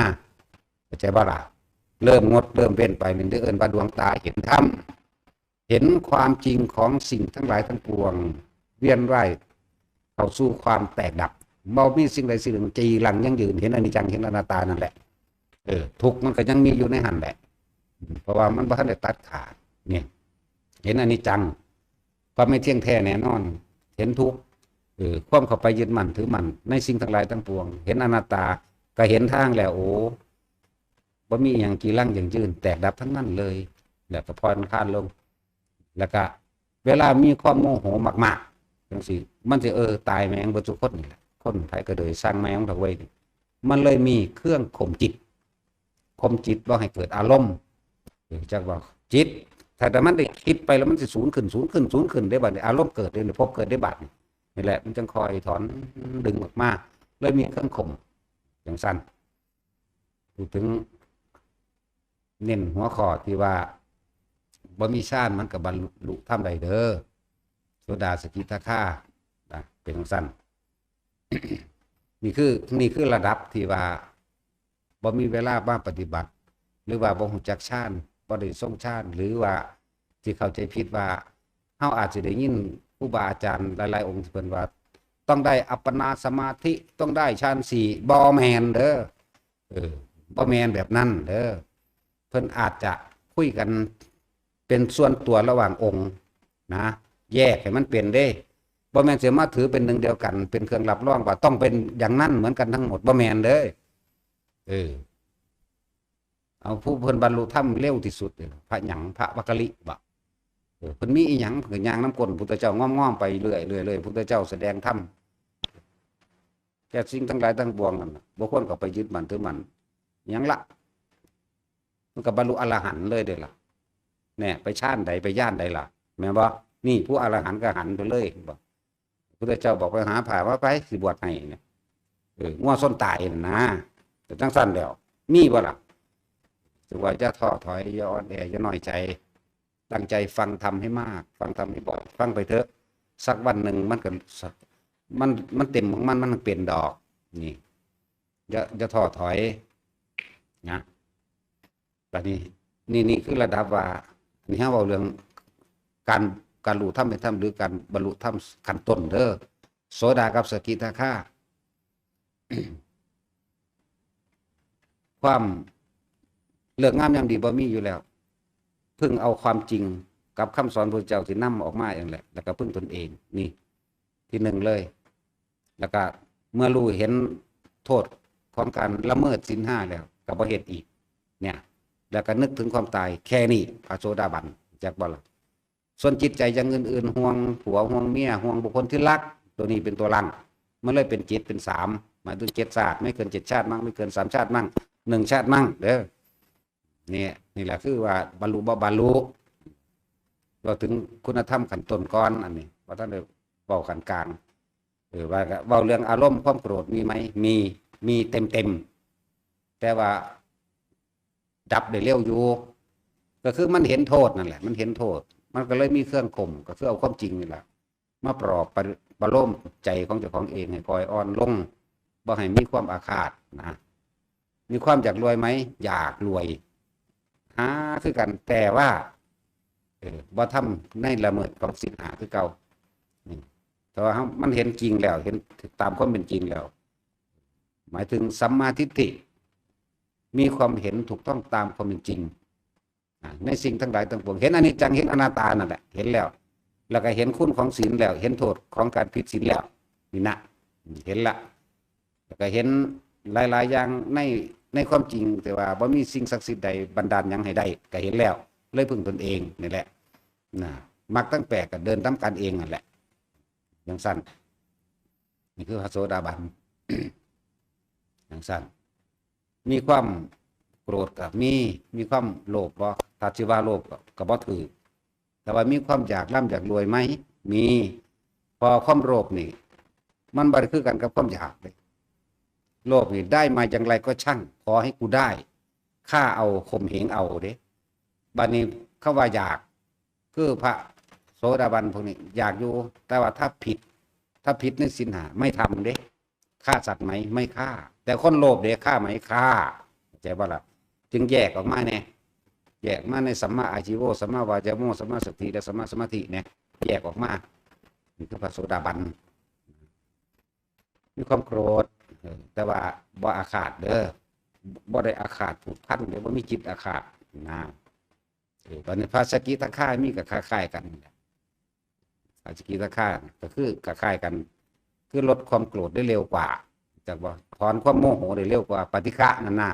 ເຂົ້າໃຈບໍ່ລະ? ເລີ່ມງົດເລີ່ມເວັ້ນໄປ ນີ້ເອີ້ນວ່າດວງຕາເຫັນທຳ, ເຫັນຄວາມຈິງຂອງສິ່ງທັງຫຼາຍທັງປວງ ວຽນວ່າຍເຂົ້າສູ່ຄວາມແຕກດັບ. ບໍ່ມີສິ່ງໃດສິ່ງໜຶ່ງຈີລັງຢັ້ງຢືນ, ເຫັນອະນິດຈັງ ເຫັນອະນັດຕານັ້ນແຫຼະ. ເອີ ທຸກມັນກໍຍັງມີຢູ່ໃນຫັ້ນແຫຼະ, ເພາະວ່າມັນບໍ່ທັນໄດ້ຕັດຂາດ. ນີ້ ເຫັນອະນິດຈັງ ຄວາມໄມ່ທ່ຽງແທ້ແນ່ນອນ, ເຫັນທຸກ ເອີ ຄວາມເຂົ້າໄປຍຶດໝັ້ນຖືໝັ້ນໃນສິ່ງທັງຫຼາຍທັງປວງ, ເຫັນອະນັດຕາ ກໍເຫັນທາງແລ້ວ. ໂອ້ ບໍ່ມີອີ່ຫຍັງຈີລັງຢັ້ງຢືນ, ແຕກດັບທັງນັ້ນເລີຍ. ແລ້ວກໍຜ່ອນຄານລົງ. ແລ້ວກໍເວລາມີຄວາມໂມໂຫມາກໆ ຈັ່ງຊີ້ ມັນຊິ ເອີ ຕາຍແມ່ງເບິດທຸກຄົນນີ້ແຫຼະ, ຄົນໃຜກໍໂດຍ ຊ່າງແມ່ງເຖາະເວີຍ. ມັນເລີຍມີເຄື່ອງຂົ່ມຈິດ, ຂົ່ມຈິດບໍ່ໃຫ້ເກີດອາລົມ. ເອີ ຈັກວ່າຈິດ ຖ້າແຕ່ມັນໄດ້ຄິດໄປແລ້ວ ມັນຊິສູງຂຶ້ນ ສູງຂຶ້ນ ສູງຂຶ້ນເດ້. ບາດນີ້ອາລົມເກີດເດ້, ພົບເກີດເດ້ບາດນີ້. ນີ້ແຫຼະ ມັນຈຶ່ງຄອຍຖອນດຶງອອກມາ, ເລີຍມີເຄື່ອງຂົ່ມຈັ່ງຊັ້ນ. ເວົ້າເຖິງ ເນັ້ນຫົວຂໍ້ທີ່ວ່າ ບໍ່ມີຊານມັນກໍບັນລຸທຳໄດ້ເດີ ໂສດາ ສະກິທາຄານະ ເປັນຈັ່ງຊັ້ນ. ນີ້ຄື ນີ້ຄືລະດັບທີ່ວ່າບໍ່ມີເວລາມາປະຕິບັດ ຫຼືວ່າບໍ່ຮູ້ຈັກຊານ ບໍ່ໄດ້ຊົງຊານ ຫຼືວ່າທີ່ເຂົ້າໃຈຜິດວ່າ ເຮົາອາດຊິໄດ້ຍິນຄູບາອາຈານຫຼາຍໆອົງທີ່ເພິ່ນວ່າ ຕ້ອງໄດ້ອັບປະນາສະມາທິ ຕ້ອງໄດ້ຊານສີ່ ບໍ່ແມ່ນເດີ. ເອີ ບໍ່ແມ່ນແບບນັ້ນເດີ. ເພິ່ນອາດຈະຄຸຍກັນເປັນສ່ວນຕົວລະຫວ່າງອົງນະ, ແຍກໃຫ້ມັນເປັນເດ້. ບໍ່ແມ່ນຊິມາຖືເປັນໜຶ່ງດຽວກັນ ເປັນເຄື່ອງຮັບຮອງວ່າຕ້ອງເປັນຢ່າງນັ້ນເໝືອນກັນທັງໝົດ, ບໍ່ແມ່ນເດີ. ເອີ ເອົາ ຜູ້ເພິ່ນບັນລຸທຳເລັວທີ່ສຸດ ພະຫຍັງ ພະວັກກະລິບໍ? ເອີ ເພິ່ນມີອີ່ຫຍັງ ເພິ່ນກໍຍ່າງນຳກົ້ນພຸດທະເຈົ້າ ງອມໆໄປເລື້ອຍໆ ພຸດທະເຈົ້າສະແດງທຳ ແກ່ສິ່ງທັງຫຼາຍທັງປວງນັ້ນນະ, ບໍ່ຄວນເຂົ້າໄປຍຶດໝັ້ນຖືໝັ້ນຫຍັງລະ. ມັນກໍບັນລຸອະລະຫັນເລີຍເດ້ລະ. ແນ່ ໄປຊານໃດ ໄປຍານໃດລະ ແມ່ນບໍ່? ນີ້ ຜູ້ອະລະຫັນກໍຫັນໄປເລີຍ ເຫັນບໍ່? ພຸດທະເຈົ້າບອກ ໄປຫາຜ້າມາໄປ ຊິບວດໃຫ້ນະ. ເອີ ງົວຊົນຕາຍນັ້ນນະ. ແຕ່ຈັ່ງຊັ້ນແລ້ວ ມີບໍ່ລະ? ຖືວ່າຢ່າທໍ້ຖອຍ ຢ່າອ່ອນແອ ຢ່ານ້ອຍໃຈ. ຕັ້ງໃຈຟັງທຳໃຫ້ມາກ ຟັງທຳໃຫ້ບ່ອຍ ຟັງໄປເຖາະ. ສັກວັນໜຶ່ງມັນກໍ ມັນ ມັນເຕັມຂອງມັນ ມັນເປັນດອກ. ນີ້ ຢ່າ ຢ່າທໍ້ຖອຍນະ. ບາດນີ້ ນີ້ ນີ້ຄືລະດັບວ່າ ອັນນີ້ເຮົາເວົ້າເລື່ອງການ ການຮູ້ທຳເປັນທຳ ຫຼື ການບັນລຸທຳຂັ້ນຕົ້ນເດີ ໂສດາກັບສະກິທາຄາ. ຄວາມເລີກງາມຍາມດີບໍ່ມີຢູ່ແລ້ວ, ເພິ່ງເອົາຄວາມຈິງກັບຄຳສອນພະພຸດທະເຈົ້າທີ່ນຳອອກມາເອງແຫຼະ ແລ້ວກໍເພິ່ງຕົນເອງ. ນີ້ ທີໜຶ່ງເລີຍ. ແລ້ວກໍເມື່ອຮູ້ເຫັນໂທດຂອງການລະເມີດສິນຫ້າແລ້ວ ກໍບໍ່ເຮັດອີກ ເນ່ຍ. ແລ້ວກໍນຶກເຖິງຄວາມຕາຍແຄ່ນີ້ ພະໂສດາບັນ ຈັກບໍ່ລະ? ສ່ວນຈິດໃຈຢ່າງອື່ນໆ ຫ່ວງຜົວ ຫ່ວງເມຍ ຫ່ວງບຸກຄົນທີ່ຮັກ ຕົວນີ້ເປັນຕົວຫຼັງ. ມັນເລີຍເປັນເຈັດເປັນສາມ ໝາຍເຖິງເຈັດຊາດ ໄມ່ເກີນເຈັດຊາດມັ້ງ ໄມ່ເກີນສາມຊາດມັ້ງ ໜຶ່ງຊາດມັ້ງເດີ. ນີ້ ນີ້ແຫຼະຄືວ່າບັນລຸບໍ່ບັນລຸ. ເວົ້າເຖິງຄຸນນະທຳຂັ້ນຕົ້ນກ່ອນ ອັນນີ້ບໍ່ທັນໄດ້ເວົ້າຂັ້ນກາງ. ເອີ ວ່າ ເວົ້າເລື່ອງອາລົມຄວາມໂກຣດມີໄໝ? ມີ ມີເຕັມໆ ແຕ່ວ່າ ດັບໄດ້ເລັວຢູ່ ກໍຄືມັນເຫັນໂທດນັ້ນແຫຼະ ມັນເຫັນໂທດ ມັນກໍເລີຍມີເຄື່ອງຂົ່ມ ກໍຄືເອົາຄວາມຈິງນີ້ລະມາປລອບປະ ປະໂລມໃຈຂອງເຈົ້າຂອງເອງໃຫ້ຄ່ອຍອ່ອນລົງ ບໍ່ໃຫ້ມີຄວາມອາຄາດນະ. ມີຄວາມຢາກລວຍໄໝ? ຢາກລວຍ ຫາຄືກັນ ແຕ່ວ່າ ເອີ ບໍ່ທຳໃນລະເມີດຂອງສິນຫ້າຄືເກົ່າ. ນີ້ ແຕ່ວ່າເຮົາ ມັນເຫັນຈິງແລ້ວ ເຫັນຕາມຄວາມເປັນຈິງແລ້ວ ໝາຍເຖິງສຳມາທິດຖິ ມີຄວາມເຫັນຖືກຕ້ອງຕາມຄວາມເປັນຈິງ ອາ ໃນສິ່ງທັງຫຼາຍທັງປວງ ເຫັນອະນິດຈັງ ເຫັນອະນັດຕານັ້ນແຫຼະ ເຫັນແລ້ວ ແລ້ວກໍເຫັນຄຸນຂອງສິນແລ້ວ ເຫັນໂທດຂອງການຜິດສິນແລ້ວ ນີ້ນະ ເຫັນລະ ແລ້ວກໍເຫັນຫຼາຍໆຢ່າງໃນ ໃນຄວາມຈິງ ແຕ່ວ່າບໍ່ມີສິ່ງສັກສິດໃດບັນດານຫຍັງໃຫ້ໄດ້ ກໍເຫັນແລ້ວ ເລີຍເພິ່ງຕົນເອງນີ້ແຫຼະນະ. ມັກທັງແປດກໍເດີນຕາມກັນເອງນັ້ນແຫຼະ ຈັ່ງຊັ້ນ. ນີ້ຄືພະໂສດາບັນ ຈັ່ງຊັ້ນ. ມີຄວາມໂກຣດກໍມີ ມີຄວາມໂລບບໍ່? ຖ້າຊິວ່າໂລບກໍ ກໍບໍ່ຖືກ ແຕ່ວ່າມີຄວາມຢາກລ່ຳຢາກລວຍໄໝ? ມີ. ເພາະຄວາມໂລບນີ້ ມັນບໍ່ໄດ້ຄືກັນກັບຄວາມຢາກເດ້. ໂລບນີ້ ໄດ້ມາຢ່າງໃດກໍຊ່າງ ຂໍໃຫ້ກູໄດ້ ຂ້າເອົາ ຂົ່ມເຫງເອົາເດ້. ບາດນີ້ ຄຳວ່າຢາກ ຄືພະໂສດາບັນພວກນີ້ຢາກຢູ່ ແຕ່ວ່າຖ້າຜິດ ຖ້າຜິດໃນສິນຫ້າ ໄມ່ທຳເດ້. ຂ້າສັດໄໝ? ໄມ່ຂ້າ. ແຕ່ຄົນໂລບເດ້ ຂ້າໄໝ? ຂ້າ. ເຂົ້າໃຈບໍ່ລະ? ຈຶ່ງແຍກອອກມາແດ່ ແຍກມາໃນສັມມາອາຊີໂວ ສັມມາວາຈາໂມ ສັມມາສະຕິ ແລະ ສັມມາສະມາທິແດ່ ແຍກອອກມາ. ນີ້ຄືພະໂສດາບັນ ມີຄວາມໂກຣດ ເອີ ແຕ່ວ່າບໍ່ອາຄາດເດີ ບໍ່ໄດ້ອາຄາດຜູກພັນເດີ ບໍ່ມີຈິດອາຄາດນະ. ເອີ ບັດນີ້ພະສະກິທາຄາມີກໍຄ້າຍໆກັນນີ້ແຫຼະ ພະສະກິທາຄາກໍຄືຄ້າຍໆກັນ ຄືລົດຄວາມໂກຣດໄດ້ເລັວກວ່າ ຈັກບໍ່ ຖອນຄວາມໂມໂຫໄດ້ເລັວກວ່າ ປະຕິຄະນັ້ນນະ.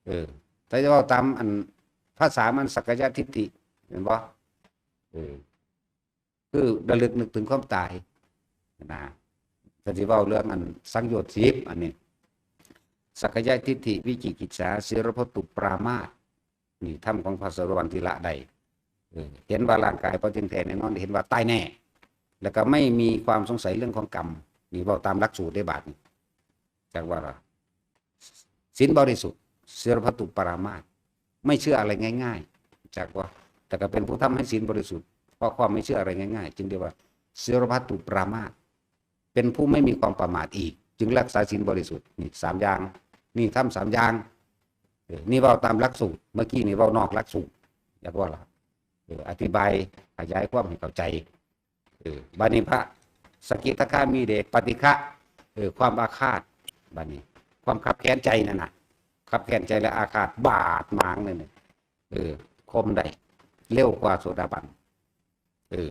ເອີ ຖ້າຈະເວົ້າຕາມອັນພາສາມັນ ສັກກາຍະທິດຖິ ແມ່ນບໍ່? ເອີ ຄືລະລຶກນຶກເຖິງຄວາມຕາຍນະ. ຖ້າຊິເວົ້າເລື່ອງອັນສັງໂຍດສິບ ອັນນີ້ ສັກກາຍະທິດຖິ ວິຈິກິດສາ ສີລະພັດຖຸ ປະມາດ ນີ້ທຳຂອງພະໂສດາບັນທີ່ລະໄດ້ ເອີ ເຫັນວ່າຮ່າງກາຍບໍ່ເທີ່ຍງແທ້ແນ່ນອນ ເຫັນວ່າຕາຍແນ່ ແລ້ວກໍໄມ່ມີຄວາມສົງໄສເລື່ອງຂອງກຳ. ນີ້ເວົ້າຕາມຫຼັກສູດເດ້ບາດນີ້ ຈັກວ່າ ສິນບໍລິສຸດ ສີລະພັດຖຸ ປະມາດ ໄມ່ເຊື່ອອະໄລງ່າຍໆ ຈັກວ່າ ແຕ່ກໍເປັນຜູ້ທຳໃຫ້ສິນບໍລິສຸດ ເພາະຄວາມໄມ່ເຊື່ອອະໄລງ່າຍໆ ຈຶ່ງເອີ້ນວ່າ ສີລະພັດຕຸ ປະມາດ ເປັນຜູ້ໄມ່ມີຄວາມປະໝາດອີກ ຈຶ່ງຮັກສາສິນບໍລິສຸດ. ນີ້ສາມຢ່າງ ນີ້ທຳສາມຢ່າງ. ເອີ ນີ້ເວົ້າຕາມຫຼັກສູດ ເມື່ອກີ້ນີ້ເວົ້ານອກຫຼັກສູດ ຢາກເວົ້າລະ ເອີ ອະທິບາຍຂະຫຍາຍຄວາມໃຫ້ເຂົ້າໃຈ. ເອີ ບາດນີ້ພະສະກິທາຄາມີເດ ປະຕິຄະ ເອີ ຄວາມອາຄາດ ບາດນີ້ຄວາມຄັບແຄ້ນໃຈນັ້ນນະ ຄັບແຄ້ນໃຈ ແລະ ອາຄາດບາດໝາງນັ້ນ ເອີ ຂົ່ມໄດ້ເລັວກວ່າໂສດາບັນ. ເອີ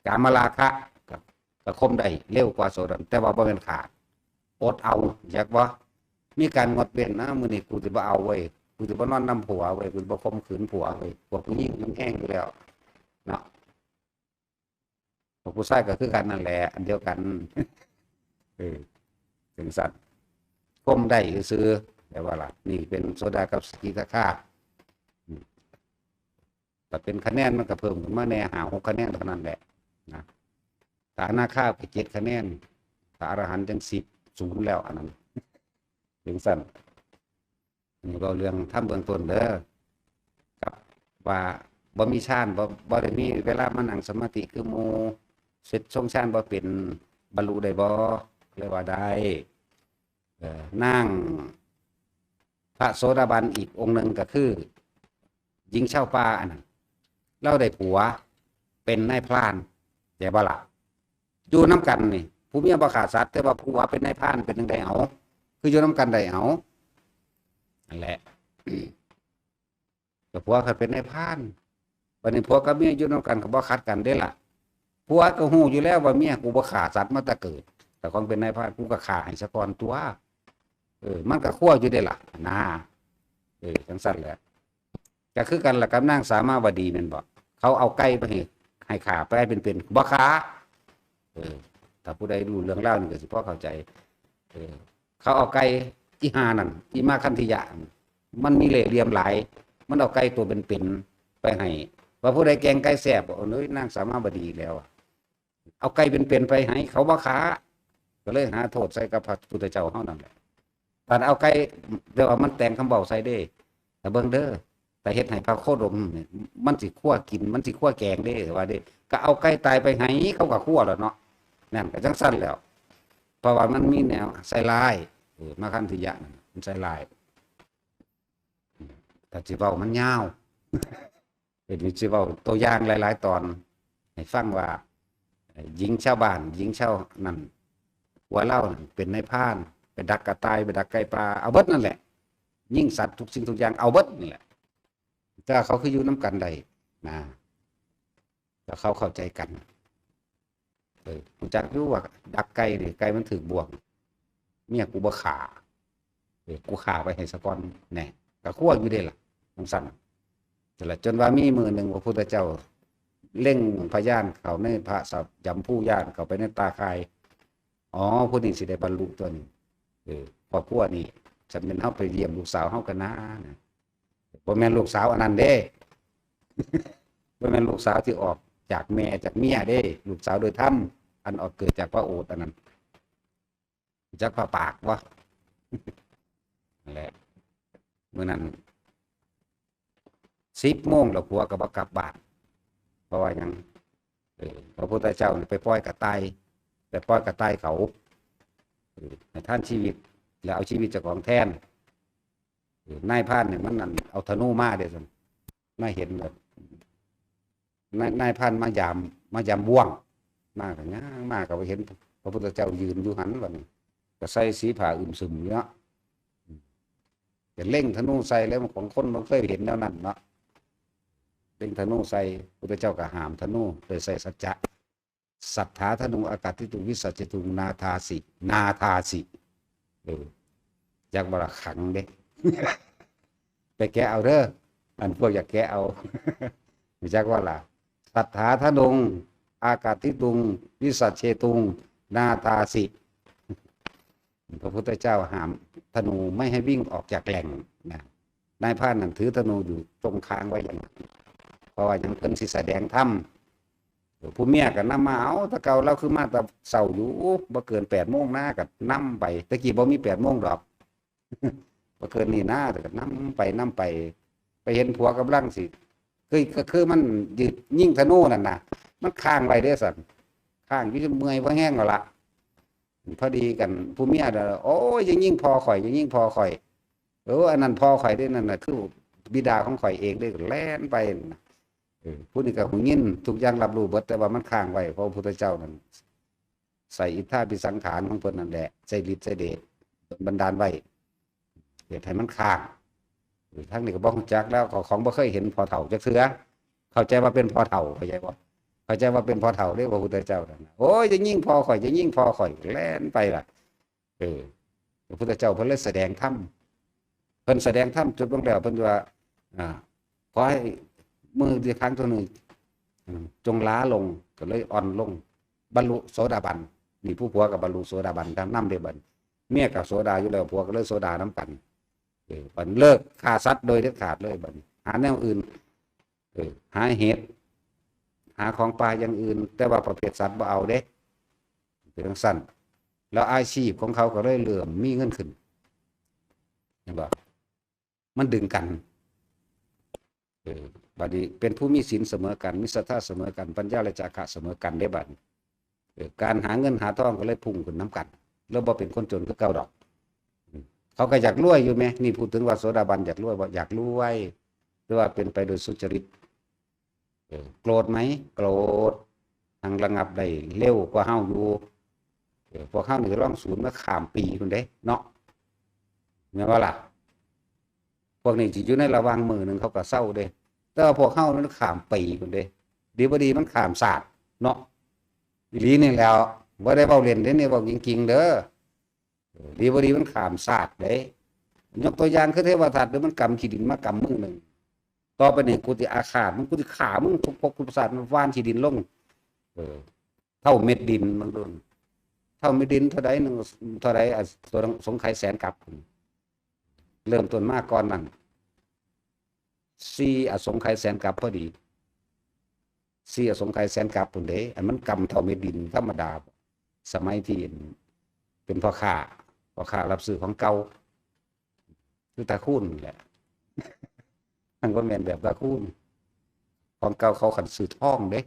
ກາມະລາຄະ ກໍ ກໍຂົ່ມໄດ້ເລັວກວ່າໂສດາບັນ ແຕ່ວ່າບໍ່ແມ່ນຂາດ ອົດເອົາ ຈັກບໍ່? ມີການງົດເວັ້ນນະ ມື້ນີ້ກູຊິບໍ່ເອົາເວີຍ ກູຊິບໍ່ນອນນຳຜົວເວີຍ ກູຊິບໍ່ຂົ່ມຂືນຜົວເວີຍ ພວກຜູ້ຍິງມັນແຮງຢູ່ແລ້ວເນາະ. ພວກຜູ້ຊາຍກໍຄືກັນນັ້ນແຫຼະ ອັນດຽວກັນ ເອີ ຈັ່ງຊັ້ນ ຂົ່ມໄດ້ຊື່ໆ ແຕ່ວ່າລະ ນີ້ເປັນໂສດາກັບສະກິທາຄາ ອືມ ຖ້າເປັນຄະແນນມັນກໍເພີ່ມຂຶ້ນມາແດ່ຫ້າຫົກຄະແນນເທົ່ານັ້ນແຫຼະນະ. ຖ້າອະນາຄາໄປເຈັດຄະແນນ ຖ້າອະລະຫັນຈັ່ງສິບ ສູນແລ້ວ ອັນນັ້ນ ຈັ່ງຊັ້ນ. ນີ້ເວົ້າເລື່ອງທຳເບື້ອງຕົ້ນເດີ ກັບວ່າບໍ່ມີຊານ ບໍ່ ບໍ່ໄດ້ມີເວລາມານັ່ງສະມາທິຄືໝູ່ ເສັດຊົງຊານບໍ່ເປັນ ບັນລຸໄດ້ບໍ່? ເລີຍວ່າໄດ້. ເອີ ນາງພະໂສດາບັນອີກອົງໜຶ່ງກໍຄື ຍິງຊາວປ່າອັນນັ້ນ ລາວໄດ້ຜົວເປັນນາຍພຣານ ແມ່ນບໍ່ລະ? ຢູ່ນຳກັນນີ້ ຜົວເມຍບໍ່ຂ້າສັດ ແຕ່ວ່າຜົວເປັນນາຍພຣານ ເປັນຈັ່ງໃດເອົາ? ຄືຢູ່ນຳກັນໄດ້ເອົາ? ນັ້ນແຫຼະ ກໍຜົວເຂົາເປັນນາຍພຣານ ບັດນີ້ຜົວກັບເມຍຢູ່ນຳກັນກໍບໍ່ຂັດກັນເດ້ລະ. ຜົວກໍຮູ້ຢູ່ແລ້ວວ່າເມຍກູບໍ່ຂ້າສັດມາແຕ່ເກີດ ແຕ່ຂອງເປັນນາຍພຣານ ກູກໍຂ້າໃຫ້ສາກ່ອນຕົວະ. ເອີ ມັນກໍຄົວຢູ່ເດ້ລະນາ. ເອີ ຈັ່ງຊັ້ນແຫຼະ. ກໍຄືກັນລະກັບນາງສາມາວະດີແມ່ນບໍ່? ເຂົາເອົາໄກ່ໄປໃຫ້ ໃຫ້ຂ້າໄປເປັນໆ ບໍ່ຂ້າ. ເອີ ຖ້າຜູ້ໃດຮູ້ເລື່ອງລາວນີ້ກໍຊິພໍເຂົ້າໃຈ. ເອີ ເຂົາເອົາໄກ່ ອີຫ່ານັ້ນ ອີມາຄັນທິຍະ ມັນມີເລ່ຫຼ່ຽມຫຼາຍ ມັນເອົາໄກ່ໂຕເປັນໆໄປໃຫ້ ວ່າຜູ້ໃດແກງໄກ່ແຊບ. ໂອ້ຍ ນາງສາມາວະດີແລ້ວ ເອົາໄກ່ເປັນໆໄປໃຫ້ ເຂົາບໍ່ຂ້າ ກໍເລີຍຫາໂທດໃສ່ກັບພະພຸດທະເຈົ້າເຮົານັ້ນແຫຼະ. ບາດເອົາໄກ່ ແບບວ່າມັນແຕ່ງຄຳເວົ້າໃສ່ເດ້ ຖ້າເບິ່ງເດີ ຖ້າເຮັດໃຫ້ພະໂຄດົມນີ້ ມັນຊິຄົວກິນ ມັນຊິຄົວແກງເດ້ ວ່າເດ້. ກໍເອົາໄກ່ຕາຍໄປໃຫ້ ເຂົາກໍຄົວແລ້ວເນາະ. ນັ້ນກໍຈັ່ງຊັ້ນແລ້ວ ເພາະວ່າມັນມີແນວໃສ່ຮ້າຍ ເອີ ມາຄັນທິຍະນັ້ນ ມັນໃສ່ຮ້າຍ. ຖ້າຊິເວົ້າມັນຍາວ ເອີ ນີ້ຊິເວົ້າຕົວຢ່າງຫຼາຍໆຕອນໃຫ້ຟັງວ່າ ຍິງຊາວບ້ານ ຍິງຊາວນັ້ນ ຜົວລາວນັ້ນເປັນນາຍພຣານ ໄປດັກກະຕ່າຍ ໄປດັກໄກ່ປ່າ ເອົາເບິດນັ້ນແຫຼະ. ຍິງສັດທຸກສິ່ງທຸກຢ່າງ ເອົາເບິດນັ້ນແຫຼະ. ແຕ່ວ່າເຂົາຄືຢູ່ນຳກັນໄດ້ນະ ແລ້ວເຂົາເຂົ້າໃຈກັນ. ເອີ ຮູ້ຈັກຢູ່ວ່າດັກໄກ່ນີ້ ໄກ່ມັນຖືກບ່ວງ ເມຍກູບໍ່ຂ້າ ເອີ ກູຂ້າໄວ້ໃຫ້ສາກ່ອນແນ່ ກໍຄົວຢູ່ເດ້ລະ ຈັ່ງຊັ້ນ. ນັ້ນລະ ຈົນວ່າມີມື້ໜຶ່ງພະພຸດທະເຈົ້າເລັງພະຍານເຂົ້າໃນ ພະສະ ຢຳພູຍານເຂົ້າໄປໃນຕາຂ່າຍ. ອໍ ຜູ້ນີ້ຊິໄດ້ບັນລຸຕົວະນີ້ ເອີ ຄອບຄົວນີ້ ຄັນແມ່ນເຮົາໄປຢ້ຽມລູກສາວເຮົາກໍນານະ. ບໍ່ແມ່ນລູກສາວອັນນັ້ນເດ້ ບໍ່ແມ່ນລູກສາວທີ່ອອກຈາກແມ່ຈາກເມຍເດ້ ລູກສາວໂດຍທຳ ອັນອອກເກີດຈາກພະໂອດອັນນັ້ນ. ຮູ້ຈັກພະປາກບໍ່? ນັ້ນແຫຼະ ມື້ນັ້ນສິບໂມງແລ້ວ ຜົວກໍບໍ່ກັບບ້ານ. ະວ່າຫຍັງ? ເອີ ພະພຸດທະເຈົ້ານີ້ໄປປ່ອຍກະຕ່າຍ ໄປປ່ອຍກະຕ່າຍເຂົາ ເອີ ໃຫ້ທານຊີວິດ ແລ້ວເອົາຊີວິດເຈົ້າຂອງແທນ. ເອີ ນາຍພານນີ້ມັນ ອັນ ເອົາທະນູມາເດ້ຊັ້ນ ມາເຫັນແລ້ວ ນາຍ ນາຍພານມາຢາມ ມາຢາມບ່ວງ ມາກໍຍ່າງມາກໍເຫັນພະພຸດທະເຈົ້າຢືນຢູ່ຫັ້ນ ບັດນີ້ກໍໃສ່ສີຜ້າອຶ້ມຊຶມຢູ່ເນາະ ກໍເລັງທະນູໃສ່ ແລ້ວຂອງຄົນບໍ່ເຄີຍເຫັນແນວນັ້ນເນາະ ເລັງທະນູໃສ່ ພຸດທະເຈົ້າກໍຫ້າມທະນູໂດຍໃຊ້ສັດຈະ ສັດຖາທະນູອາກາດທິຕຸງ ວິສັດເຈຕຸງ ນາທາສິ ນາທາສິ ເອີ ຈັກວ່າລະຂັງເດ້ ໄປແກະເອົາເດີ ອັນພວກຢາກແກະເອົາ ຮູ້ຈັກວ່າລະ ສັດຖາທະນູອາກາດທິຕຸງ ວິສັດເຈຕຸງ ນາທາສິ ພະພຸດທະເຈົ້າຫ້າມທະນູໄມ່ໃຫ້ວິ່ງອອກຈາກແຫຼ່ງນະ ນາຍພານນັ້ນຖືທະນູຢູ່ ຈົ່ງຄາງໄວ້ຢ່າງນັ້ນ ເພາະວ່າຫຍັງ? ເພິ່ນຊິສະແດງທຳ ຜູ້ເມຍກໍນຳມາ ເອົາ ແຕ່ເກົ່າລາວຄືມາແຕ່ເຊົ້າຢູ່ ບໍ່ເກີນແປດໂມງນາ ກໍນຳໄປ ແຕ່ກີ້ບໍ່ມີແປດໂມງດອກ ບໍ່ເກີນນີ້ນາ ກໍນຳໄປ ນຳໄປ ໄປເຫັນຜົວກຳລັງຊິ ຄື ກໍຄືມັນຢືນຍິງທະນູນັ້ນນະ ມັນຄ້າງໄວ້ເດ້ຊັ້ນ ຄ້າງຢູ່ ເມື່ອຍພໍແຮງແລ້ວລະ ພໍດີກັນ ຜູ້ເມຍ ໂອ້ຍ ຢ່າຍິງພໍ່ຂ້ອຍ ຢ່າຍິງພໍ່ຂ້ອຍ ເອີ ອັນນັ້ນພໍ່ຂ້ອຍເດ້ ນັ້ນນະ ຄືບິດາຂອງຂ້ອຍເອງເດ້ ແລ່ນໄປນະ ເອີ ຜູ້ນີ້ກໍຮູ້ຍິນ ທຸກຢ່າງຮັບຮູ້ເບິດ ແຕ່ວ່າມັນຄ້າງໄວ້ ເພາະພະພຸດທະເຈົ້ານັ້ນໃຊ້ອິດທາພິສັງຂານຂອງເພິ່ນນັ້ນແຫຼະ ໃຊ້ລິດໃຊ້ເດດດົນບັນດານໄວ້ ເຮັດໃຫ້ມັນຄ້າງ ເອີ ທາງນີ້ກໍບໍ່ຮູ້ຈັກແລ້ວ ເຂົາ ຂອງບໍ່ເຄີຍເຫັນພໍ່ເຖົ້າຈັກເທື່ອ ເຂົ້າໃຈວ່າເປັນພໍ່ເຖົ້າ ເຂົ້າໃຈບໍ່? ເຂົ້າໃຈວ່າເປັນພໍ່ເຖົ້າເດ້ ພະພຸດທະເຈົ້ານັ້ນນະ ໂອ້ຍ ຢ່າຍິງພໍ່ຂ້ອຍ ຢ່າຍິງພໍ່ຂ້ອຍ ແລ່ນໄປລະ ເອີ ພະພຸດທະເຈົ້າເພິ່ນເລີຍສະແດງທຳ ເພິ່ນສະແດງທຳຈົບລົງແລ້ວ ເພິ່ນວ່າ ອ່າ ຂໍໃຫ້ມືທີ່ຂັງຕົວນີ້ ອາ ຈົ່ງລາລົງ ກໍເລີຍອ່ອນລົງ ບັນລຸໂສດາບັນ ນີ້ຜູ້ຜົວກໍບັນລຸໂສດາບັນນຳເດ້ບັດ ເມຍກໍໂສດາຢູ່ແລ້ວ ຜົວກໍເລີຍໂສດານຳກັນ ເອີ ບັດເລີກຂ້າສັດໂດຍເດັດຂາດເລີຍ ບັດນີ້ຫາແນວອື່ນ ເອີ ຫາເຫັດ ຫາຂອງປ່າຢ່າງອື່ນ ແຕ່ວ່າປະເພດສັດບໍ່ເອົາເດ້ ເປັນຈັ່ງຊັ້ນ ແລ້ວອາຊີບຂອງເຂົາກໍເລີຍເລີ່ມມີເງິນຂຶ້ນ ເຫັນບໍ່? ມັນດຶງກັນ ເອີ ບັດນີ້ເປັນຜູ້ມີສິນສະເໝີກັນ ມີສັດທາສະເໝີກັນ ປັນຍາ ແລະ ຈາຄະສະເໝີກັນເດ້ບັດນີ້ ເອີ ການຫາເງິນຫາທອງກໍເລີຍພຸ່ງຂຶ້ນນຳກັນ ແລ້ວບໍ່ເປັນຄົນຈົນຄືເກົ່າດອກ ເຂົາກໍຢາກລວຍຢູ່ແມ ນີ້ ພູດເຖິງວ່າໂສດາບັນຢາກລວຍບໍ່? ຢາກລວຍ ແຕ່ວ່າເປັນໄປໂດຍສຸຈະລິດ ເອີ ໂກຣດໄໝ? ໂກຣດ ຮັ່ງລະງັບໄດ້ເລັວກວ່າເຮົາຢູ່ ເອີ ພວກເຮົານີ້ລອງສູນມາຂ້າມປີພຸ້ນເດ້ເນາະ ແມ່ນບໍ່ລະ? ພວກນີ້ຊິຢູ່ໃນລະຫວ່າງມື້ໜຶ່ງເຂົາກໍເຊົາເດ້ ແຕ່ວ່າພວກເຮົານັ້ນຂ້າມປີພຸ້ນເດ້ ດີບໍ່ດີມັນຂ້າມຊາດເນາະ ອີ່ຫຼີນີ້ແຫຼ້ວ ບໍ່ໄດ້ເວົ້າເລ່ນເດ້ນີ້ ເວົ້າຈິງໆເດີ ເອີ ດີບໍ່ດີມັນຂ້າມຊາດເດ້ ຍົກຕົວຢ່າງຄືເທວະທັດເດີ ມັນກຳຂີ້ດິນມາກຳມືໜຶ່ງ ຕໍ່ໄປນີ້ກູຊິອາຄາດ ມັນ ກູຊິຂ້າມຶງທຸກພົບທຸກຊາດ ມັນຫວ່ານຂີ້ດິນລົງ ເອີ ເທົ່າເມັດດິນ ເບິ່ງດູ ເທົ່າເມັດດິນເທົ່າໃດໜຶ່ງ ເທົ່າໃດ ອະ ຕົວສົງໄຂແສນກັບ ເລີ່ມຕົ້ນມາກ່ອນນັ້ນ ສີ່ອະສົງໄຂແສນກັບພໍດີ ສີ່ອະສົງໄຂແສນກັບພຸ້ນເດ້ ອັນມັນກຳເທົ່າເມັດດິນທຳມະດາ ສະໄໝທີ່ເປັນພໍ່ຄ້າ ພໍ່ຄ້າຮັບຊື້ຂອງເກົ່າ ຄືຕາຄູນແຫຼະ ມັນບໍ່ແມ່ນແບບຕາຄູນ ຂອງເກົ່າເຂົາຄັນຊື້ທອງເດ້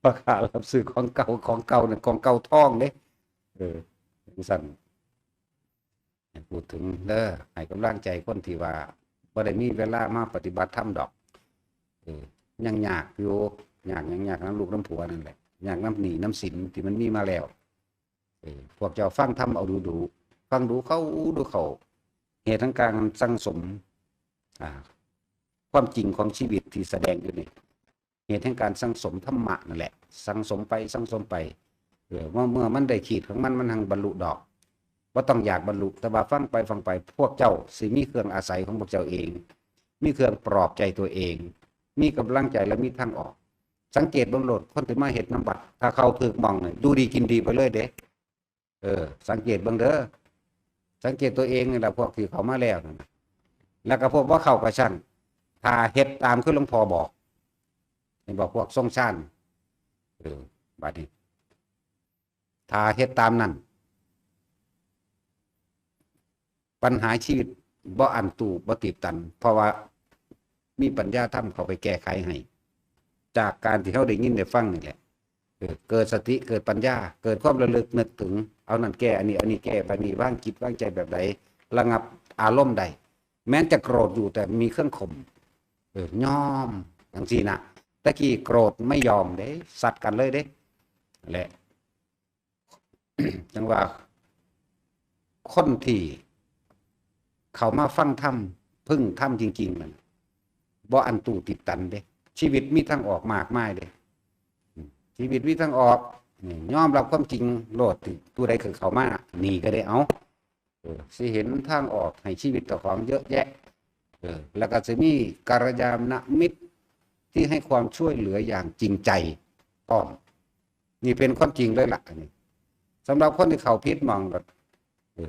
ພໍ່ຄ້າຮັບຊື້ຂອງເກົ່າ ຂອງເກົ່ານັ້ນ ຂອງເກົ່າທອງເດ້ ເອີ ຈັ່ງຊັ້ນ ໃຫ້ພູດເຖິງເດີ ໃຫ້ກຳລັງໃຈຄົນທີ່ວ່າບໍ່ໄດ້ມີເວລາມາປະຕິບັດທຳດອກ ເອີ ຍັງຍາກຢູ່ ຍາກຫຍັງ? ຍາກນຳລູກນຳຜົວນັ້ນແຫຼະ ຍາກນຳໜີ້ນຳສິນທີ່ມັນມີມາແລ້ວ ເອີ ພວກເຈົ້າຟັງທຳເອົາດູໆ ຟັງດູເຂົ້າ ດູເຂົ້າ ເຫດແຫ່ງການສັ່ງສົມ ອ່າ ຄວາມຈິງຂອງຊີວິດທີ່ສະແດງຢູ່ນີ້ ເຫດແຫ່ງການສັ່ງສົມທຳມະນັ້ນແຫຼະ ສັ່ງສົມໄປ ສັ່ງສົມໄປ ເອີ ເມື່ອ ເມື່ອມັນໄດ້ຂີດຂອງມັນ ມັນຮັ່ງບັນລຸດອກ ບໍ່ຕ້ອງຢາກບັນລຸ ແຕ່ວ່າຟັງໄປ ຟັງໄປ ພວກເຈົ້າຊິມີເຄື່ອງອາໄສຂອງພວກເຈົ້າເອງ ມີເຄື່ອງປອບໃຈຕົວເອງ ມີກຳລັງໃຈ ແລະ ມີທາງອອກ. ສັງເກດເບິ່ງໂລດ ຄົນທີ່ມາເຮັດນຳວັດ ຖ້າເຂົ້າຖືກໝ່ອງນີ້ ຢູ່ດີກິນດີໄປເລີຍເດ້. ເອີ ສັງເກດເບິ່ງເດີ ສັງເກດຕົວເອງນີ້ລະ ພວກທີ່ເຂົ້າມາແລ້ວນັ້ນນະ ແລ້ວກໍພວກບໍ່ເຂົ້າກໍຊ່າງ ຖ້າເຮັດຕາມຄືຫຼວງພໍ່ບອກ ເຫັນບໍ່ ພວກຊົງຊານ ເອີ ບາດນີ້ ຖ້າເຮັດຕາມນັ້ນ ບັນຫາຊີວິດບໍ່ອັ້ນຕູ້ ບໍ່ຕີບຕັນ ເພາະວ່າມີປັນຍາທຳເຂົ້າໄປແກ້ໄຂໃຫ້. ຈາກການທີ່ເຮົາໄດ້ຍິນໄດ້ຟັງນີ້ແຫຼະ. ເອີ ເກີດສະຕິ ເກີດປັນຍາ ເກີດຄວາມລະລຶກນຶກເຖິງ ເອົານັ້ນແກ້ອັນນີ້ ອັນນີ້ແກ້ແບບນີ້ ວາງຈິດວາງໃຈແບບໃດ ລະງັບອາລົມໄດ້. ແມ່ນຈະໂກຣດຢູ່ ແຕ່ມີເຄື່ອງຂົ່ມ ເອີ ຍອມ ຈັ່ງຊີ້ນະ. ແຕ່ກີ້ໂກຣດໄມ່ຍອມເດ້ ຊັດກັນເລີຍເດ້ ແລະ ຈັ່ງວ່າ ຄົນທີ່ເຂົ້າມາຟັງທຳ ເພິ່ງທຳຈິງໆນັ້ນ ບໍ່ອັນຕູຕິດຕັນເດ້. ຊີວິດມີທາງອອກມາກມາຍເດ້. ອືມ ຊີວິດມີທາງອອກ ນີ້ ຍອມຮັບຄວາມຈິງໂລດ. ຜູ້ໃດເຄີຍເຂົ້າມາ ນີ້ກໍໄດ້ເອົາ ເອີ ຊິເຫັນທາງອອກໃຫ້ຊີວິດເຈົ້າຂອງເຍອະແຍະ ເອີ ແລ້ວກໍຊິມີກັລຍານະມິດທີ່ໃຫ້ຄວາມຊ່ວຍເຫຼືອຢ່າງຈິງໃຈພ້ອມ. ນີ້ເປັນຄວາມຈິງເລີຍລະ ອັນນີ້ ສຳລັບຄົນທີ່ເຂົ້າຜິດໝ່ອງກໍ ເອີ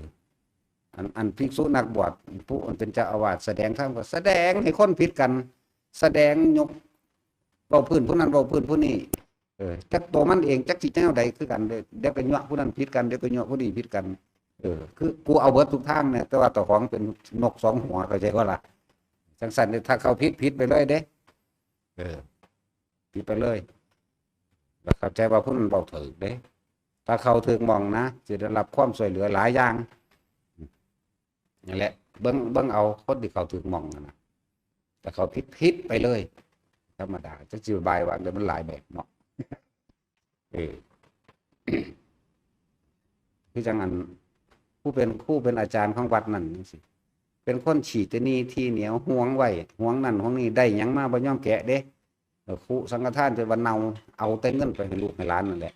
ອັນ ອັນ ພິກສຸນັກບວດ ຜູ້ອັນເປັນເຈົ້າອາວາດສະແດງທຳ ກໍສະແດງໃຫ້ຄົນຜິດກັນ ສະແດງຍົກ ເວົ້າພື້ນຜູ້ນັ້ນ ເວົ້າພື້ນຜູ້ນີ້ ເອີ ຈັກໂຕມັນເອງ ຈັກຊິແນວໃດຄືກັນເດ້. ດຽວກໍຍົວະຜູ້ນັ້ນຜິດກັນ ດຽວກໍຍົວະຜູ້ນີ້ຜິດກັນ ເອີ ຄືກູເອົາເບິດທຸກທາງແຫຼະ ແຕ່ວ່າເຈົ້າຂອງເປັນນົກສອງຫົວ ເຂົ້າໃຈບໍ່ລະ? ຈັ່ງຊັ້ນເດ້ ຖ້າເຂົາຜິດ ຜິດໄປເລີຍເດ້ ເອີ ຜິດໄປເລີຍ ແລ້ວເຂົ້າໃຈວ່າຜູ້ນັ້ນເວົ້າຖືກເດ້. ຖ້າເຂົາຖືກໝ່ອງນະ ຊິໄດ້ຮັບຄວາມຊ່ວຍເຫຼືອຫຼາຍຢ່າງ. ນັ້ນແຫຼະ ເບິ່ງ ເບິ່ງເອົາຄົນທີ່ເຂົາຖືກໝ່ອງຫັ້ນນະ ແຕ່ເຂົາຜິດ ຜິດໄປເລີຍ ທຳມະດາ ຈັກຊິບາຍວ່າ ແຕ່ມັນຫຼາຍແບບເນາະ. ເອີ ຄືຈັ່ງອັນ ຜູ້ເປັນ ຜູ້ເປັນອາຈານຂອງວັດນັ້ນຈັ່ງຊີ້ ເປັນຄົນຂີ້ຕະໜີ່ຖີ່ໜຽວ ຫວງໄວ້ ຫວງນັ້ນຫວງນີ້ ໄດ້ຫຍັງມາບໍ່ຍອມແກະເດ້. ເອີ ຄຸສັງຄະທານຈົນວ່າເນົ່າ ເອົາແຕ່ເງິນໄປໃຫ້ລູກໃຫ້ຫຼານນັ້ນແຫຼະ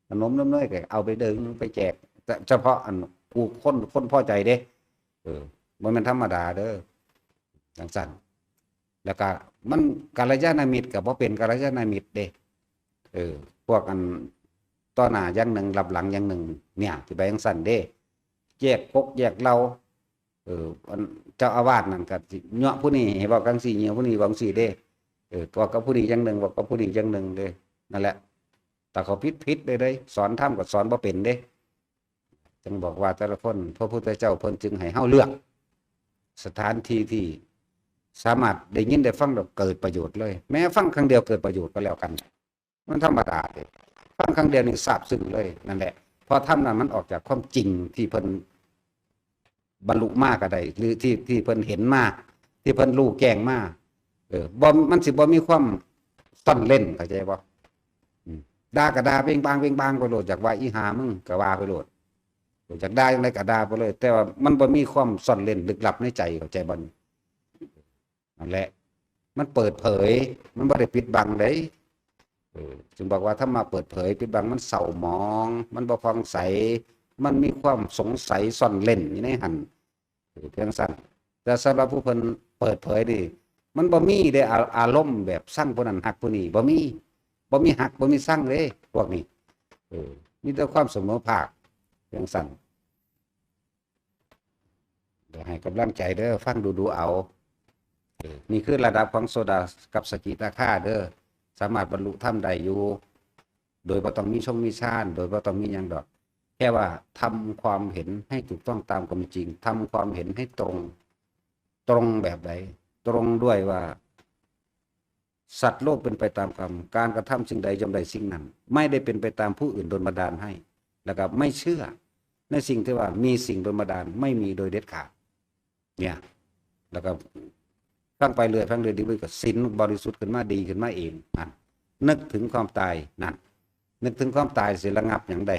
ຂະໜົມນ້ຳເນີຍກໍເອົາໄປດຶງໄປແຈກ ສະ ສະເພາະອັນຜູ້ຄົນ ຄົນພໍໃຈເດ້. ເອີ ບໍ່ແມ່ນທຳມະດາເດີ ຈັ່ງຊັ້ນ. ແລ້ວກະມັນ ກັລຍານະມິດກໍບໍ່ເປັນກັລຍານະມິດເດ້. ເອີ ພວກອັນຕໍ່ໜ້າຢ່າງໜຶ່ງ ລັບຫຼັງຢ່າງໜຶ່ງ ເນຍ ຊິໄປຈັ່ງຊັ້ນເດ້ ແຍກກົກແຍກເຫຼົ່າ. ເອີ ອັນເຈົ້າອາວາດນັ້ນກໍຊິຍົວະຜູ້ນີ້ໃຫ້ເວົ້າຈັ່ງຊີ້ ຍົວະຜູ້ນີ້ເວົ້າຈັ່ງຊີ້ເດ້. ເອີ ເວົ້າກັບຜູ້ນີ້ຢ່າງໜຶ່ງ ເວົ້າກັບຜູ້ນີ້ຢ່າງໜຶ່ງເດ້. ນັ້ນແຫຼະ ຖ້າເຂົາຜິດ ຜິດເລີຍເດ້ ສອນທຳກໍສອນບໍ່ເປັນເດ້. ຈຶ່ງບອກວ່າແຕ່ລະຄົນ ພະພຸດທະເຈົ້າເພິ່ນຈຶ່ງໃຫ້ເຮົາເລືອກສະຖານທີ່ທີ່ສາມາດໄດ້ຍິນໄດ້ຟັງແລ້ວເກີດປະໂຫຍດເລີຍ. ແມ້ຟັງຄັ້ງດຽວເກີດປະໂຫຍດກໍແລ້ວກັນ ມັນທຳມະດາເດ້ ຟັງຄັ້ງດຽວນີ້ຊາບຊຶ້ງເລີຍ. ນັ້ນແຫຼະ ເພາະທຳນັ້ນມັນອອກຈາກຄວາມຈິງທີ່ເພິ່ນບັນລຸມາກໍໄດ້ ຫຼືທີ່ ທີ່ເພິ່ນເຫັນມາ ທີ່ເພິ່ນຮູ້ແຈ້ງມາ. ເອີ ບໍ່ ມັນຊິບໍ່ມີຄວາມຊ່ອນເຫຼັ້ນ ເຂົ້າໃຈບໍ່? ອືມ ດ່າກໍດ່າເປັງປາງເປັງປາງໄປໂລດ ຢາກວ່າອີຫ່າມຶງກໍວ່າໄປໂລດ ຢາກດ່າຈັ່ງໃດກໍດ່າໄປເລີຍ ແຕ່ວ່າມັນບໍ່ມີຄວາມຊ່ອນເຫຼັ້ນລຶກລັບໃນໃຈ ເຂົ້າໃຈບໍ່? ນັ້ນແຫຼະ ມັນເປີດເຜີຍ ມັນບໍ່ໄດ້ປິດບັງເດ້. ເອີ ຈຶ່ງບອກວ່າທຳມະເປີດເຜີຍ ປິດບັງມັນເສົ້າໝອງ ມັນບໍ່ຜ່ອງໃສ ມັນມີຄວາມສົງໄສຊ່ອນເຫຼັ້ນຢູ່ໃນຫັ້ນ. ເອີ ເປັນຈັ່ງຊັ້ນ ແຕ່ສຳລັບຜູ້ເພິ່ນເປີດເຜີຍນີ້ ມັນບໍ່ມີເດ້ ອາ ອາລົມແບບຊັງຜູ້ນັ້ນຮັກຜູ້ນີ້ ບໍ່ມີ ບໍ່ມີຮັກ ບໍ່ມີຊັງເດ້ພວກນີ້. ເອີ ມີແຕ່ຄວາມສະເໝີພາກ ເປັນຈັ່ງຊັ້ນ. ກໍໃຫ້ກຳລັງໃຈເດີ ຟັງດູໆເອົາ. ເອີ ນີ້ຄືລະດັບຂອງໂສດາກັບສະກິທາຄາເດີ ສາມາດບັນລຸທຳໄດ້ຢູ່ ໂດຍບໍ່ຕ້ອງມີຊົງມີຊານ ໂດຍບໍ່ຕ້ອງມີຫຍັງດອກ ແຄ່ວ່າທຳຄວາມເຫັນໃຫ້ຖືກຕ້ອງຕາມຄວາມເປັນຈິງ ທຳຄວາມເຫັນໃຫ້ຕົງ ຕົງແບບໃດ? ຕົງດ້ວຍວ່າ ສັດໂລກເປັນໄປຕາມກຳ ການກະທຳສິ່ງໃດຍ່ອມໄດ້ສິ່ງນັ້ນ ໄມ່ໄດ້ເປັນໄປຕາມຜູ້ອື່ນດົນບັນດານໃຫ້ ແລ້ວກໍໄມ່ເຊື່ອໃນສິ່ງທີ່ວ່າມີສິ່ງດົນບັນດານ ໄມ່ມີໂດຍເດັດຂາດ. ເນຍ ແລ້ວກໍຟັງໄປເລື້ອຍ ຟັງເລື້ອຍ ດີຂຶ້ນ ກໍສິນບໍລິສຸດຂຶ້ນມາ ດີຂຶ້ນມາເອງ. ນັ້ນ ນຶກເຖິງຄວາມຕາຍ ນັ້ນ ນຶກເຖິງຄວາມຕາຍຊິລະງັບຫຍັງໄດ້?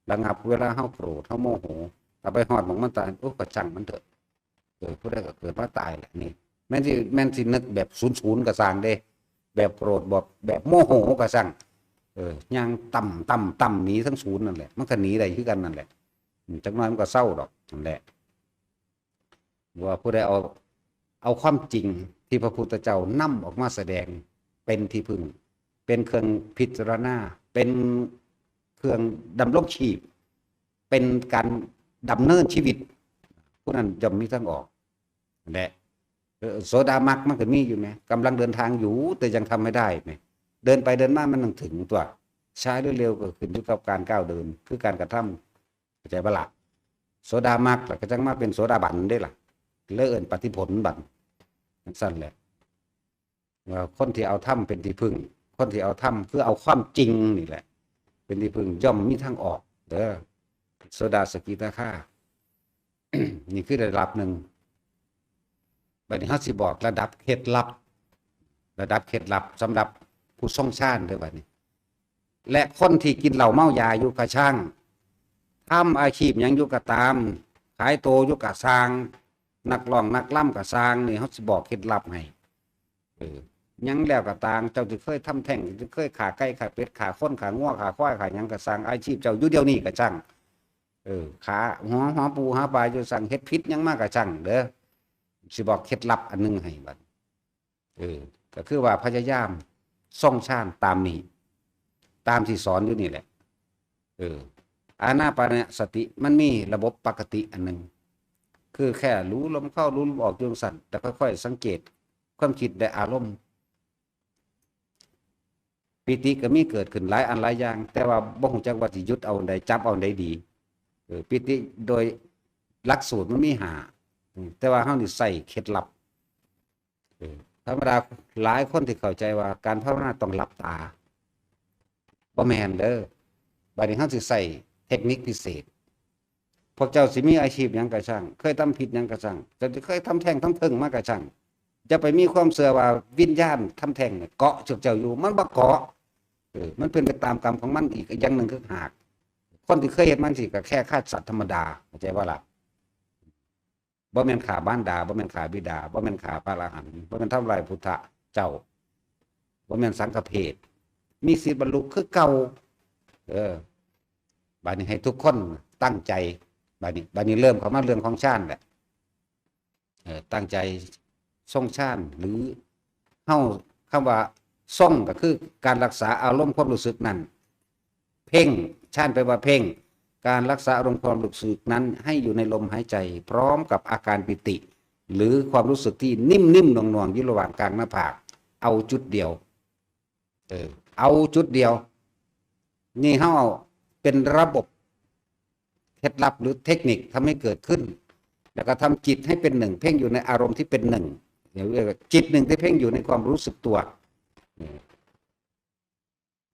ລະງັບເວລາເຮົາໂກຣດ ເຮົາໂມໂຫ ຖ້າໄປຮອດໝ່ອງມັນຕາຍ ໂອ້ ກໍຊ່າງມັນເຖາະ. ເອີ ຜູ້ໃດກໍເກີດມາຕາຍແຫຼະ. ນີ້ແມ່ນຊິ ແມ່ນຊິນຶກແບບສູນໆກໍຊ່າງເດ້ ແບບໂກຣດ ແບບ ແບບໂມໂຫກໍຊ່າງ ເອີ ຍ່າງຕ່ຳໆໆໜີທັງສູນນັ້ນແຫຼະ ມັນກໍໜີໄດ້ຄືກັນນັ້ນແຫຼະ. ອືມ ຈັກໜ້ອຍມັນກໍເຊົາດອກ ນັ້ນແຫຼະ. ວ່າຜູ້ໃດເອົາ ເອົາຄວາມຈິງທີ່ພະພຸດທະເຈົ້ານຳອອກມາສະແດງເປັນທີ່ເພິ່ງ ເປັນເຄື່ອງພິຈາລະນາ ເປັນເຄື່ອງດຳລົງຊີບ ເປັນການດຳເນີນຊີວິດ ຜູ້ນັ້ນຍ່ອມມີທາງອອກ. ແລະ ເອີ ໂສດາມັກມັນກໍມີຢູ່ແໝ ກຳລັງເດີນທາງຢູ່ ແຕ່ຍັງທຳໃຫ້ໄດ້ແໝ ເດີນໄປເດີນມາມັນຕ້ອງເຖິງຕົວະ ຊ້າຫຼືເລັວກໍຂຶ້ນຢູ່ກັບການກ້າວເດີນ ຄືການກະທຳ ເຂົ້າໃຈບໍ່ລະ? ໂສດາມັກລະກໍຈັ່ງມາເປັນໂສດາບັນເດ້ລະ ເລີຍເອີ້ນປະຕິຜົນບັນ ຈັ່ງຊັ້ນແຫຼະ. ວ່າຄົນທີ່ເອົາທຳເປັນທີ່ເພິ່ງ, ຄົນທີ່ເອົາທຳ ຄືເອົາຄວາມຈິງນີ້ແຫຼະເປັນທີ່ເພິ່ງ ຍ່ອມມີທາງອອກເດີ ໂສດາສະກິທາຄາ. ນີ້ຄືລະດັບໜຶ່ງ. ບັດນີ້ເຮົາຊິບອກລະດັບເຄັດລັບ, ລະດັບເຄັດລັບສຳລັບຜູ້ຊົງຊານເດີບັດນີ້. ແລະ ຄົນທີ່ກິນເຫຼົ້າເມົາຢາຢູ່ກະຊ່າງ, ທຳອາຊີບຫຍັງຢູ່ກະຕາມ, ຂາຍໂຕຢູ່ກະຊ່າງ, ນັກຮ້ອງນັກລຳກະຊ່າງ, ນີ້ເຮົາຊິບອກເຄັດລັບໃຫ້. ເອີ ຫຍັງແລ້ວກະຕາມ, ເຈົ້າຊິເຄີຍທຳແທ້ງ, ຊິເຄີຍຂ້າໄກ່ຂ້າເປັດ, ຂ້າຄົນ, ຂ້າງົວ, ຂ້າຄວາຍ, ຂ້າຫຍັງກະຊ່າງ, ອາຊີບເຈົ້າຢູ່ດຽວນີ້ກະຊ່າງ, ເອີ ຂ້າຫົວ, ຫາປູຫາປາຢູ່ຊ່າງ, ເຮັດຜິດຫຍັງມາກະຊ່າງເດີ. ຊິບອກເຄັດລັບອັນໜຶ່ງໃຫ້ບັດ. ເອີ ກໍຄືວ່າພະຍາຍາມຊົງຊານຕາມນີ້, ຕາມທີ່ສອນຢູ່ນີ້ແຫຼະ. ເອີ ອານາປານະສະຕິມັນມີລະບົບປະກະຕິອັນໜຶ່ງ, ຄືແຄ່ຮູ້ລົມເຂົ້າ ຮູ້ລົມອອກຢູ່ຈັ່ງຊັ້ນ, ແຕ່ຄ່ອຍໆສັງເກດຄວາມຄິດ ແລະ ອາລົມ. ປີຕິກໍມີເກີດຂຶ້ນຫຼາຍອັນຫຼາຍຢ່າງ, ແຕ່ວ່າບໍ່ຮູ້ຈັກວ່າຊິຢຸດເອົາອັນໃດ, ຈັບເອົາອັນໃດດີ. ເອີ ປີຕິໂດຍຫຼັກສູດມັນມີຫ້າ, ແຕ່ວ່າເຮົານີ້ໃຊ້ເຄັດລັບ. ເອີ ທຳມະດາຫຼາຍຄົນທີ່ເຂົ້າໃຈວ່າການພາວະນາຕ້ອງຫຼັບຕາ, ບໍ່ແມ່ນເດີ. ບັດນີ້ເຮົາຊິໃຊ້ເຕັກນິກພິເສດ. ພວກເຈົ້າຊິມີອາຊີບຫຍັງກະຊ່າງ, ເຄີຍທຳຜິດຫຍັງກະຊ່າງ, ເຈົ້າຊິເຄີຍທຳແທ້ງທຳເຖິງມາກະຊ່າງ, ຢ່າໄປມີຄວາມເຊື່ອວ່າວິນຍານທຳແທ້ງເກາະພວກເຈົ້າຢູ່, ມັນບໍ່ເກາະ. ເອີ ມັນເປັນໄປຕາມກຳຂອງມັນ. ອີກຢ່າງໜຶ່ງຄືຫາກ ຄົນທີ່ເຄີຍເຮັດມາຈັ່ງຊີ້ກໍແຄ່ຄາດສັດທຳມະດາ, ເຂົ້າໃຈບໍ່ລະ? ບໍ່ແມ່ນຂ້າມານດາ, ບໍ່ແມ່ນຂ້າບິດາ, ບໍ່ແມ່ນຂ້າພະອະລະຫັນ, ບໍ່ແມ່ນທຳລາຍພຸດທະເຈົ້າ, ບໍ່ແມ່ນສັງຄະເພດ, ມີສິດບັນລຸຄືເກົ່າ. ເອີ ບາດນີ້ໃຫ້ທຸກຄົນຕັ້ງໃຈ, ບາດນີ້, ບາດນີ້ເລີ່ມເຂົ້າມາເລື່ອງຂອງຊານແຫຼະ. ເອີ ຕັ້ງໃຈຊົງຊານ ຫຼື ເຮົາ, ຄຳວ່າຊົງກໍຄືການລັກສາອາລົມຄວາມຮູ້ສຶກນັ້ນ. ເພັ່ງ, ຊານແປວ່າເພັ່ງ, ການລັກສາອາລົມຄວາມຮູ້ສຶກນັ້ນໃຫ້ຢູ່ໃນລົມຫາຍໃຈ ພ້ອມກັບອາການປີຕິ ຫຼື ຄວາມຮູ້ສຶກທີ່ນິ້ມໆໜ່ວງໆຢູ່ລະຫວ່າງກາງໜ້າຜາກ, ເອົາຈຸດດຽວ. ເອີ ເອົາຈຸດດຽວ. ນີ້ເຮົາເອົາເປັນລະບົບເຄັດລັບ ຫຼື ເຕັກນິກທຳໃຫ້ເກີດຂຶ້ນ, ແລ້ວກໍທຳຈິດໃຫ້ເປັນໜຶ່ງ, ເພັ່ງຢູ່ໃນອາລົມທີ່ເປັນໜຶ່ງ, ຈິດໜຶ່ງທີ່ເພັ່ງຢູ່ໃນຄວາມຮູ້ສຶກຕົວ.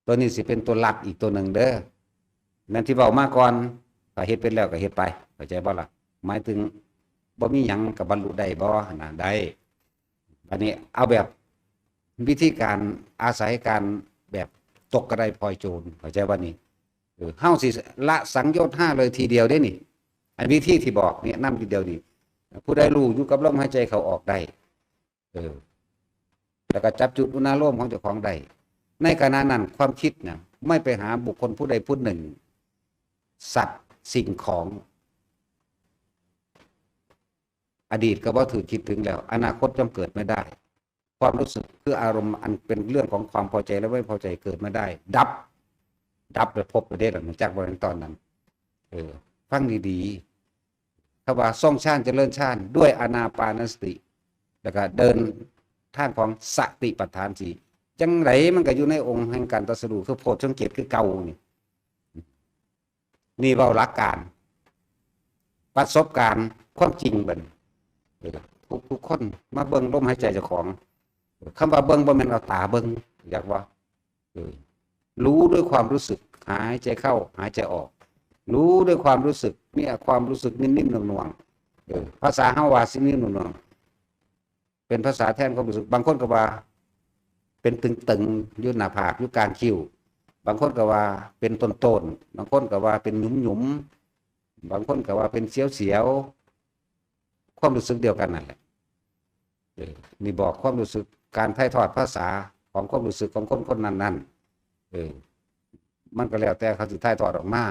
ຕົວນີ້ຊິເປັນຕົວລັດອີກຕົວໜຶ່ງເດີ. ແມ່ນທີ່ເວົ້າມາກ່ອນ, ຖ້າເຮັດເປັນແລ້ວກໍເຮັດໄປ, ເຂົ້າໃຈບໍ່ລະ? ໝາຍເຖິງບໍ່ມີຫຍັງກໍບັນລຸໄດ້ບໍ່? ຫັ້ນນະ, ໄດ້. ບັດນີ້ເອົາແບບວິທີການອາໄສການແບບຕົກກະໄດພອຍໂຈນ, ເຂົ້າໃຈບໍ່ນີ້? ເອີ ເຮົາຊິລະສັງໂຍດຫ້າເລີຍທີດຽວເດ້ນີ້. ອັນວິທີທີ່ບອກແນະນຳທີດຽວນີ້, ຜູ້ໃດຮູ້ຢູ່ກັບລົມຫາຍໃຈເຂົ້າອອກໄດ້, ເອີ ແລ້ວກໍຈັບຈຸດອຸນາໂລມຂອງເຈົ້າຂອງໄດ້. ໃນຂະນະນັ້ນຄວາມຄິດນະ ໄມ່ໄປຫາບຸກຄົນຜູ້ໃດຜູ້ໜຶ່ງ, ສັດ, ສິ່ງຂອງ, ອະດີດກໍບໍ່ຖືກຄິດເຖິງແລ້ວ, ອະນາຄົດຍ່ອມເກີດໄມ່ໄດ້. ຄວາມຮູ້ສຶກຄືອາລົມອັນເປັນເລື່ອງຂອງຄວາມພໍໃຈ ແລະ ບໍ່ພໍໃຈເກີດມາໄດ້, ດັບ, ດັບແລ້ວພົບໄປເດ້ລະ, ຮູ້ຈັກບໍ່? ໃນຕອນນັ້ນ, ເອີ, ຟັງດີໆ, ຄຳວ່າຊົງຊານ, ຈະເລີນຊານດ້ວຍອານາປານະສະຕິ, ແລ້ວກໍເດີນທາງຂອງສະຕິປັດຖານສີ່, ຈັ່ງໃດມັນກໍຢູ່ໃນອົງແຫ່ງການຕັດສະຮູ້ ຄືໂພດຊົງເຈັດຄືເກົ່ານີ້. ນີ້ເວົ້າຫຼັກການ, ປະສົບການ, ຄວາມຈິງບັດນີ້. ເອີ, ທຸກ, ທຸກຄົນມາເບິ່ງລົມຫາຍໃຈເຈົ້າຂອງ. ເອີ, ຄຳວ່າເບິ່ງບໍ່ແມ່ນເອົາຕາເບິ່ງ, ຮູ້ຈັກບໍ່? ເອີ, ຮູ້ດ້ວຍຄວາມຮູ້ສຶກ, ຫາຍໃຈເຂົ້າ, ຫາຍໃຈອອກ. ຮູ້ດ້ວຍຄວາມຮູ້ສຶກ, ມີຄວາມຮູ້ສຶກນິ້ມໆໜ່ວງໆ. ເອີ, ພາສາເຮົາວ່າຊິນິ້ມໆໜ່ວງໆ. ເປັນພາສາແທນຄວາມຮູ້ສຶກ. ບາງຄົນກໍວ່າເປັນຕຶງໆຢູ່ໜ້າຜາກ, ຢູ່ກາງຄິ້ວ, ບາງຄົນກໍວ່າເປັນໂຕນໆ, ບາງຄົນກໍວ່າເປັນຫຍຸມໆ, ບາງຄົນກໍວ່າເປັນສຽວໆ, ຄວາມຮູ້ສຶກດຽວກັນນັ້ນແຫຼະ. ເອີ, ນີ້ບອກຄວາມຮູ້ສຶກ, ການຖ່າຍທອດພາສາຂອງຄວາມຮູ້ສຶກຂອງຄົນຄົນນັ້ນໆ. ເອີ, ມັນກໍແລ້ວແຕ່ເຂົາຊິຖ່າຍທອດອອກມາ.